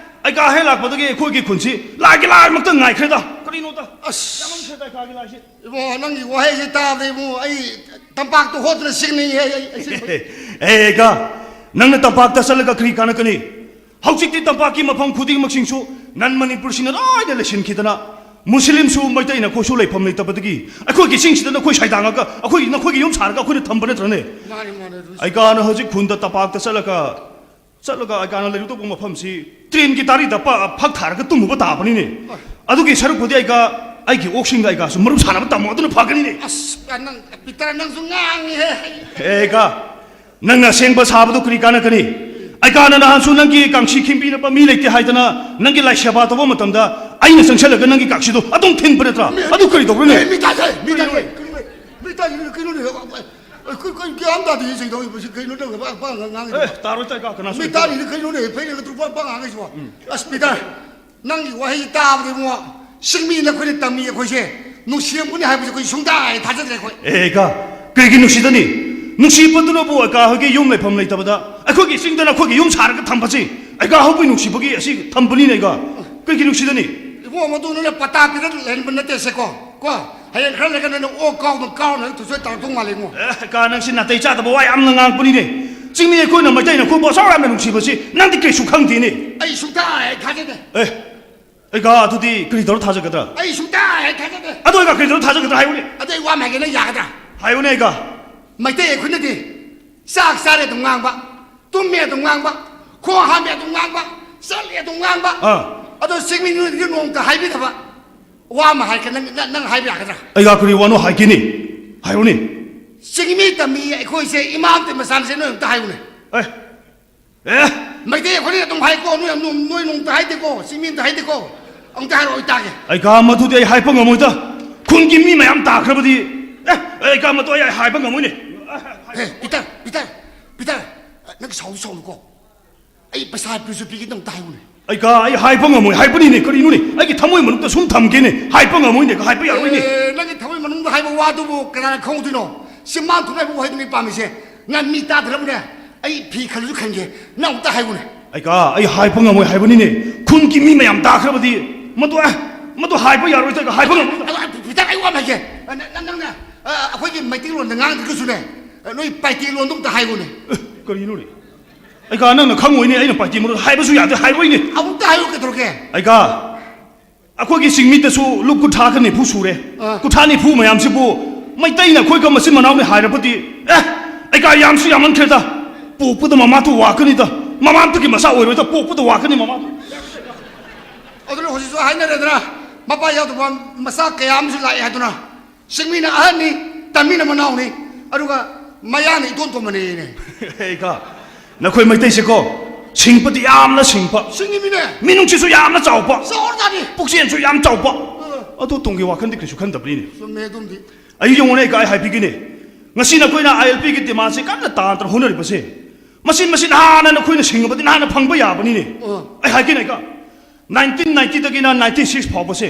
ꯑꯩꯒꯥ ꯍꯦꯛ ꯂꯥꯛꯄꯗꯒꯤ ꯑꯩꯈꯣꯏꯒꯤ ꯈꯨꯟꯁꯤ ꯂꯥꯏꯒꯤ ꯂꯥꯏꯃꯛꯇ ꯉꯥꯏꯈ꯭ꯔꯦꯗ꯫ ꯀꯔꯤꯅꯣꯗ? ꯑꯁ꯫ ꯌꯥꯝꯃꯟꯈ꯭ꯔꯦꯗ ꯑꯩꯒꯥꯒꯤ ꯂꯥꯏꯁꯤ꯫ ꯏꯕꯨꯡꯉꯣ, ꯅꯪꯒꯤ ꯋꯥꯍꯩꯁꯤ ꯇꯥꯕꯗ ꯏꯕꯨꯡꯉꯣ, ꯑꯩ ꯇꯝꯄꯥꯛꯇ ꯍꯣꯠꯇꯅ ꯁꯤꯡꯅꯤꯡꯉꯦ, ꯑꯩ, ꯑꯩ, ꯑꯩ ꯑꯁꯦꯡꯕ꯫ ꯑꯦ, ꯑꯩꯒꯥ, ꯅꯪꯅ ꯇꯝꯄꯥꯛꯇ ꯆꯠꯂꯒ ꯀꯔꯤ ꯀꯥꯟꯅꯒꯅꯤ? ꯍꯧꯖꯤꯛꯇꯤ ꯇꯝꯄꯥꯛꯀꯤ ꯃꯐꯝ ꯈꯨꯗꯤꯡꯃꯛꯁꯤꯡꯁꯨ ꯅꯟ ꯃꯅꯤꯄꯨꯔꯁꯤꯡꯅ ꯂꯣꯏꯅ ꯂꯩꯁꯤꯟꯈꯤꯗꯅ, ꯃꯨꯁꯂꯤꯝꯁꯨ ꯃꯩꯇꯩꯅ ꯑꯩꯈꯣꯏꯁꯨ ꯂꯩꯐꯝ ꯂꯩꯇꯕꯗꯒꯤ ꯑꯩꯈꯣꯏꯒꯤ ꯆꯤꯡꯁꯤꯗ ꯅꯈꯣꯏ ꯁꯥꯏꯗꯥꯡꯉꯒ ꯑꯩꯈꯣꯏ, ꯅꯈꯣꯏꯒꯤ ꯌꯨꯝ ꯁꯥꯔꯒ ꯑꯩꯈꯣꯏꯅ ꯊꯝꯕ ꯅꯠꯇ꯭ꯔꯅꯦ? ꯃꯥꯅꯤ, ꯃꯥꯅꯤ, ꯑꯗꯨ ꯑꯩꯒꯥꯅ ꯍꯧꯖꯤꯛ ꯈꯨꯟꯗ ꯇꯝꯄꯥꯛꯇ ꯆꯠꯂꯒ, ꯆꯠꯂꯒ ꯑꯩꯒꯥꯅ ꯂꯩꯔꯨ ꯇꯧꯕ ꯃꯐꯝꯁꯤ ꯇ꯭ꯔꯦꯟꯒꯤ ꯇꯥꯔꯤꯗ ꯄ-, ꯐꯛ ꯊꯥꯔꯒ ꯇꯨꯝꯃꯨꯕ ꯇꯥꯕꯅꯤꯅꯦ꯫ ꯑꯗꯨꯒꯤ ꯁꯔꯨꯛꯄꯨꯗꯤ ꯑꯩꯒꯥ ꯑꯩꯒꯤ ꯑꯣꯛꯁꯤꯡꯒ ꯑꯩꯒꯥꯁꯨ ꯃꯔꯨꯞ ꯁꯥꯟꯅꯕ ꯇꯝꯃꯣ, ꯑꯗꯨꯅ ꯐꯒꯅꯤꯅꯦ꯫ ꯑꯁ, ꯅꯪ, ꯄꯤꯇꯔ, ꯅꯪꯁꯨ ꯉꯥꯡꯉꯤꯍꯦ꯫ ꯑꯦ, ꯑꯩꯒꯥ, ꯅꯪꯅ ꯑꯁꯦꯡꯕ ꯁꯥꯕꯗꯨ ꯀꯔꯤ ꯀꯥꯟꯅꯒꯅꯤ? ꯑꯩꯒꯥꯅ ꯅꯍꯥꯟꯁꯨ ꯅꯪꯒꯤ ꯀꯥꯡꯁꯤ ꯈꯤꯡꯕꯤꯅꯕ ꯃꯤ ꯂꯩꯇꯦ ꯍꯥꯏꯗꯅ ꯅꯪꯒꯤ ꯂꯥꯏ ꯁꯦꯕꯥ ꯇꯧꯕ ꯃꯇꯝꯗ ꯑꯩꯅ ꯆꯪꯁꯤꯜꯂꯒ ꯅꯪꯒꯤ ꯀꯥꯡꯁꯤꯗꯣ ꯑꯗꯨꯝ ꯊꯤꯟꯕ ꯅꯠꯇ꯭ꯔꯥ? ꯃꯤ-, ꯑꯗꯨ ꯀꯔꯤ ꯇꯧꯕ꯭ꯔꯅꯦ? ꯃꯤ-, ꯃꯤ ꯇꯥꯁꯦ, ꯃꯤ ꯇꯥꯁꯦ, ꯀꯩꯅꯣꯅꯦ? ꯃꯤ ꯇꯥꯁꯦ, ꯀꯩꯅꯣꯅꯦ? ꯑꯩꯈꯣꯏ, ꯑꯩꯈꯣꯏ ꯒ꯭ꯌꯥꯟ ꯇꯥꯗꯦ, ꯁꯤ ꯀꯩꯗꯧꯔꯤꯕ? ꯁꯤ ꯀꯩꯅꯣ ꯅꯪ ꯄꯥ-, ꯄꯥ-, ꯉꯥꯡꯉꯤꯗꯣ? ꯑꯦ, ꯇꯥꯔꯣꯏ, ꯇꯥꯏ, ꯀꯥ-, ꯀꯅꯥꯁꯨ ꯃꯤ ꯂꯩꯇꯦ꯫ ꯇꯥꯔꯤꯗꯤ ꯀꯩꯅꯣꯅꯦ? ꯐꯩꯅꯒ ꯇ꯭ꯔꯨꯄꯥ ꯄꯥ ꯉꯥꯡꯉꯤꯁꯤꯕꯣ? ꯎꯝ꯫ ꯑꯁ, ꯄꯤꯇꯔ, ꯅꯪꯒꯤ ꯋꯥꯍꯩ ꯇꯥꯕꯗ ꯏꯕꯨꯡꯉꯣ, ꯆꯤꯡꯃꯤ ꯅꯈꯣꯏꯅ ꯇꯝꯃꯤ ꯑꯩꯈꯣꯏꯁꯦ ꯅꯨꯡꯁꯤꯔꯝꯒꯅꯤ ꯍꯥꯏꯕꯁꯦ ꯑꯩꯈꯣꯏ ꯁꯨꯡꯊꯥ ꯍꯦꯛ ꯊꯥꯖꯗ꯭ꯔꯦ ꯑꯩꯈꯣꯏ꯫ ꯑꯦ, ꯀꯥ, ꯀꯩꯒꯤ ꯅꯨꯡꯁꯤꯗꯅꯤ? ꯅꯨꯡꯁꯤꯕꯗꯨꯅꯕꯨ ꯑꯩꯈꯣꯏꯒꯤ ꯌꯨꯝ ꯂꯩꯐꯝ ꯂꯩꯇꯕꯗ ꯑꯩꯈꯣꯏꯒꯤ ꯆꯤꯡꯗ ꯅꯈꯣꯏꯒꯤ ꯌꯨꯝ ꯁꯥꯔꯒ ꯊꯝꯕꯁꯤ ꯑꯩꯒ ꯍꯧꯕꯒꯤ ꯅꯨꯡꯁꯤꯕꯒꯤ ꯑꯁꯤ ꯊꯝꯕꯅꯤꯅꯦ ꯑꯩꯒ꯫ ꯀꯩꯒꯤ ꯅꯨꯡꯁꯤꯗꯅꯤ? ꯏꯕꯨꯡꯉꯣ, ꯃꯗꯨ ꯅꯣꯏꯅ ꯄꯇꯥ ꯄꯤꯔ ꯂꯩꯍꯟꯕ ꯅꯠꯇꯦꯁꯦꯀꯣ꯫ ꯀꯣ, ꯍꯌꯦꯡ ꯈꯔ ꯂꯩꯔꯒ ꯅꯣꯏꯅ ꯑꯣꯛ ꯀꯥꯎꯅ ꯀꯥꯎꯅ ꯊꯨꯁꯣꯏ ꯇꯥꯔꯛꯇꯧ ꯃꯥꯜꯂꯦ ꯏꯕꯨꯡꯉꯣ꯫ ꯑꯦ, ꯀꯥ, ꯅꯪꯁꯤ ꯅꯥꯇꯩ ꯆꯥꯗꯕ ꯋꯥ ꯌꯥꯝꯅ ꯉꯥꯡꯕꯅꯤꯅꯦ꯫ ꯆꯤꯡꯃꯤ ꯑꯩꯈꯣꯏꯅ ꯃꯩꯇꯩꯅ ꯑꯩꯈꯣꯏꯕꯨ ꯑꯁꯥꯎ ꯌꯥꯝꯅ ꯅꯨꯡꯁꯤꯕꯁꯤ ꯅꯪꯗꯤ ꯀꯩꯁꯨ ꯈꯪꯗꯦꯅꯦ꯫ ꯑꯩ ꯁꯨꯡꯊꯥ ꯍꯦꯛ ꯊꯥꯖꯗꯦ꯫ ꯑꯦ, ꯑꯩꯒ ꯑꯗꯨꯗꯤ ꯀꯔꯤ ꯇꯧꯔ ꯊꯥꯖꯒꯗ꯭ꯔꯥ? ꯑꯩ ꯁꯨꯡꯊꯥ ꯍꯦꯛ ꯊꯥꯖꯗꯦ꯫ ꯑꯗꯣ ꯑꯩꯒ ꯀꯔꯤ ꯇꯧꯔ ꯊꯥꯖꯒꯗ꯭ꯔꯥ ꯍꯥꯏꯌꯨꯅꯦ? ꯑꯗꯣ ꯑꯩ ꯋꯥ ꯑꯃ ꯍꯥꯏꯒꯦ, ꯅꯪ ꯌꯥꯒꯗ꯭ꯔꯥ? ꯍꯥꯏꯌꯨꯅꯦ ꯑꯩꯒ꯫ ꯃꯩꯇꯩ ꯑꯩꯈꯣꯏꯅꯗꯤ ꯆꯥꯛ ꯆꯥꯔꯦ ꯑꯗꯨꯝ ꯉꯥꯡꯕ, ꯇꯨꯝꯃꯦ ꯑꯗꯨꯝ ꯉꯥꯡꯕ, ꯈꯣꯡ ꯍꯥꯝꯃꯦ ꯑꯗꯨꯝ ꯉꯥꯡꯕ, ꯆꯠꯂꯦ ꯑꯗꯨꯝ ꯉꯥꯡꯕ꯫ ꯑꯥ꯫ ꯑꯗꯣ ꯆꯤꯡꯃꯤ ꯅꯣꯏꯗꯤ ꯅꯣꯡꯃꯇ ꯍꯥꯏꯕꯤꯗꯕ ꯋꯥ ꯑꯃ ꯍꯥꯏꯒꯦ, ꯅꯪ, ꯅꯪ, ꯅꯪ ꯍꯥꯏꯕ ꯌꯥꯒꯗ꯭ꯔꯥ? ꯑꯩꯒ ꯀꯔꯤ ꯋꯥꯅꯣ ꯍꯥꯏꯒꯦꯅꯦ? ꯍꯥꯏꯌꯨꯅꯦ꯫ ꯆꯤꯡꯃꯤ ꯇꯝꯃꯤ ꯑꯩꯈꯣꯏꯁꯦ ꯏꯃꯥ ꯑꯃꯇ ꯃꯆꯥꯅꯁꯦ ꯅꯣꯏ ꯑꯝꯇ ꯍꯥꯏꯌꯨꯅꯦ꯫ ꯑꯦ, ꯑꯦ꯫ ꯃꯩꯇꯩ ꯑꯩꯈꯣꯏꯅ ꯑꯗꯨꯝ ꯍꯥꯏꯀꯣ, ꯅꯣꯏ, ꯅꯣꯏ, ꯅꯣꯏ ꯅꯣꯡꯃꯇ ꯍꯥꯏꯗꯦꯀꯣ, ꯆꯤꯡꯃꯤ ꯑꯝꯇ ꯍꯥꯏꯗꯦꯀꯣ꯫ ꯑꯝꯇ ꯍꯥꯏꯔꯛꯑꯣ, ꯑꯩ ꯇꯥꯒꯦ꯫ ꯑꯩꯒ ꯃꯗꯨꯗꯤ ꯑꯩ ꯍꯥꯏꯕ ꯉꯝꯃꯣꯏꯗ꯫ ꯈꯨꯟꯒꯤ ꯃꯤ ꯃꯌꯥꯝ ꯇꯥꯈ꯭ꯔꯕꯗꯤ꯫ ꯑꯦ, ꯑꯩꯒ ꯃꯗꯨ ꯑꯩ ꯍꯥꯏꯕ ꯉꯝꯃꯣꯏꯅꯦ꯫ ꯍꯦ, ꯄꯤꯇꯔ, ꯄꯤꯇꯔ, ꯄꯤꯇꯔ, ꯅꯪ ꯁꯥꯎ, ꯁꯥꯎꯅꯨꯀꯣ꯫ ꯑꯩ ꯄꯩꯁꯥ ꯄꯤꯁꯨ ꯄꯤꯒꯦ, ꯅꯪ ꯑꯝꯇ ꯍꯥꯏꯌꯨꯅꯦ꯫ ꯑꯩꯒ ꯑꯩ ꯍꯥꯏꯕ ꯉꯝꯃꯣꯏ ꯍꯥꯏꯕꯅꯤꯅꯦ, ꯀꯔꯤꯅꯣꯅꯦ? ꯑꯩꯒꯤ ꯊꯃꯣꯏ ꯃꯅꯨꯡꯗ ꯁꯨꯝ ꯊꯝꯒꯦꯅꯦ, ꯍꯥꯏꯕ ꯉꯝꯃꯣꯏꯅꯦ, ꯍꯥꯏꯕ ꯌꯥꯔꯣꯏꯅꯦ꯫ ꯑꯦ, ꯅꯪꯒꯤ ꯊꯃꯣꯏ ꯃꯅꯨꯡꯗ ꯍꯥꯏꯕ ꯋꯥꯗꯨꯕꯨ ꯀꯅꯥꯅ ꯈꯪꯉꯨꯗꯣꯏꯅꯣ? ꯆꯤꯝꯕꯥꯟ ꯊꯨꯡꯅ ꯍꯥꯏꯕ ꯋꯥꯍꯩꯗꯨꯅꯤ ꯄꯥꯝꯃꯤꯁꯦ꯫ ꯅꯪ ꯃꯤ ꯇꯥꯗꯅꯕꯅꯦ, ꯑꯩ ꯐꯤ ꯈꯜꯂꯁꯨ ꯈꯟꯒꯦ, ꯅꯪ ꯑꯝꯇ ꯍꯥꯏꯌꯨꯅꯦ꯫ ꯑꯩꯒ ꯑꯩ ꯍꯥꯏꯕ ꯉꯝꯃꯣꯏ ꯍꯥꯏꯕꯅꯤꯅꯦ, ꯈꯨꯟꯒꯤ ꯃꯤ ꯃꯌꯥꯝ ꯇꯥꯈ꯭ꯔꯕꯗꯤ꯫ ꯃꯗꯨ, ꯑꯦ, ꯃꯗꯨ ꯍꯥꯏꯕ ꯌꯥꯔꯣꯏ, ꯑꯩꯒ ꯍꯥꯏꯕ ꯉꯝꯃꯣꯏ꯫ ꯑꯗꯣ, ꯑꯗꯣ, ꯄꯤꯇꯔ, ꯑꯩ ꯋꯥ ꯑꯃ ꯍꯥꯏꯒꯦ꯫ ꯅꯪ, ꯅꯪꯅ, ꯑ, ꯑꯩꯈꯣꯏꯒꯤ ꯃꯩꯇꯩꯂꯣꯟꯗ ꯉꯥꯡꯗ꯭ꯔꯒꯁꯨꯅꯦ, ꯅꯣꯏ ꯄꯥꯏꯇꯦ ꯂꯣꯟꯗꯣ ꯑꯝꯇ ꯍꯥꯏꯌꯨꯅꯦ꯫ ꯑꯦ, ꯀꯔꯤꯅꯣꯅꯦ? ꯑꯩꯒ ꯅꯪꯅ ꯈꯪꯉꯣꯏꯅꯦ, ꯑꯩꯅ ꯄꯥꯏꯇꯦ ꯃꯔꯣꯟ ꯍꯥꯏꯕꯁꯨ ꯌꯥꯗꯦ, ꯍꯥꯏꯔꯣꯏꯅꯦ꯫ ꯑꯃꯨꯛꯇ ꯍꯥꯏꯌꯨ, ꯀꯩꯗꯧꯔꯒꯦ? ꯑꯩꯒ ꯑꯩꯈꯣꯏꯒꯤ ꯆꯤꯡꯃꯤꯗꯁꯨ ꯂꯨꯞ ꯀꯨꯟꯊ꯭ꯔꯥꯒ ꯅꯤꯐꯨ ꯁꯨꯔꯦ꯫ ꯑꯥ꯫ ꯀꯨꯟꯊ꯭ꯔꯥ ꯅꯤꯐꯨ ꯃꯌꯥꯝꯁꯤꯕꯨ ꯃꯩꯇꯩꯅ ꯑꯩꯈꯣꯏꯒ ꯃꯆꯤꯟ ꯃꯅꯥꯎꯅꯤ ꯍꯥꯏꯔꯕꯗꯤ, ꯑꯦ, ꯑꯩꯒ ꯌꯥꯝꯁꯨ ꯌꯥꯝꯃꯟꯈ꯭ꯔꯦꯗ꯫ ꯄꯣꯛꯄꯗ ꯃꯃꯥꯇꯨ ꯋꯥꯀꯅꯤꯗ, ꯃꯃꯥꯇꯨꯒꯤ ꯃꯆꯥ ꯑꯣꯏꯔꯣꯏꯗ, ꯄꯣꯛꯄꯗ ꯋꯥꯀꯅꯤ ꯃꯃꯥꯇꯨ꯫ ꯑꯗꯨꯅ ꯍꯧꯖꯤꯛꯁꯨ ꯍꯥꯏꯅꯔꯦꯗꯅ, ꯃꯄꯥ ꯌꯥꯎꯗꯕ ꯃꯆꯥ ꯀꯌꯥ ꯑꯃꯁꯨ ꯂꯥꯛꯑꯦ ꯍꯥꯏꯗꯨꯅ꯫ ꯆꯤꯡꯃꯤꯅ ꯑꯍꯟꯅꯤ, ꯇꯝꯃꯤꯅ ꯃꯅꯥꯎꯅꯤ, ꯑꯗꯨꯒ ꯃꯌꯥꯡꯅ ꯏꯇꯣꯟ ꯇꯣꯟꯕꯅꯦꯅꯦ꯫ ꯑꯩꯒ ꯅꯈꯣꯏ ꯃꯩꯇꯩꯁꯦꯀꯣ, ꯁꯤꯡꯕꯗꯤ ꯌꯥꯝꯅ ꯁꯤꯡꯕ, ꯁꯤꯡꯉꯤꯃꯤꯅꯦ꯫ ꯃꯤꯅꯨꯡꯁꯤꯁꯨ ꯌꯥꯝꯅ ꯆꯥꯎꯕ, ꯆꯥꯎꯔꯖꯥꯠꯅꯤ꯫ ꯄꯨꯛꯆꯦꯜꯁꯨ ꯌꯥꯝ ꯆꯥꯎꯕ꯫ ꯑ꯫ ꯑꯗꯨ ꯇꯨꯡꯒꯤ ꯋꯥꯈꯜꯗꯤ ꯀꯩꯁꯨ ꯈꯟꯗꯕꯅꯤꯅꯦ꯫ ꯆꯨꯝꯃꯦ ꯑꯗꯨꯝꯗꯤ꯫ ꯑꯩ ꯌꯦꯡꯉꯨꯅꯦ, ꯑꯩ ꯍꯥꯏꯕꯤꯒꯦꯅꯦ꯫ ꯉꯁꯤ ꯅꯈꯣꯏꯅ ꯑꯥꯏ ꯑꯦꯜ ꯄꯤꯒꯤ ꯗꯤꯃꯥꯟꯁꯦ ꯀꯟꯅ ꯇꯥꯟꯗꯅ ꯍꯣꯠꯅꯔꯤꯕꯁꯦ, ꯃꯁꯤ, ꯃꯁꯤ ꯅꯍꯥꯟꯅ ꯅꯈꯣꯏꯅ ꯁꯤꯡꯉꯕꯗꯤ ꯅꯍꯥꯟꯅ ꯐꯪꯕ ꯌꯥꯕꯅꯤꯅꯦ꯫ ꯑ꯫ ꯑꯩ ꯍꯥꯏꯒꯦꯅꯦ, ꯑꯩꯒ ꯅꯥꯏꯟꯇꯤꯟ ꯅꯥꯏꯟꯇꯤꯗꯒꯤꯅ ꯅꯥꯏꯟꯇꯤꯟ ꯁꯤꯛꯁ ꯐꯥꯎꯕꯁꯦ,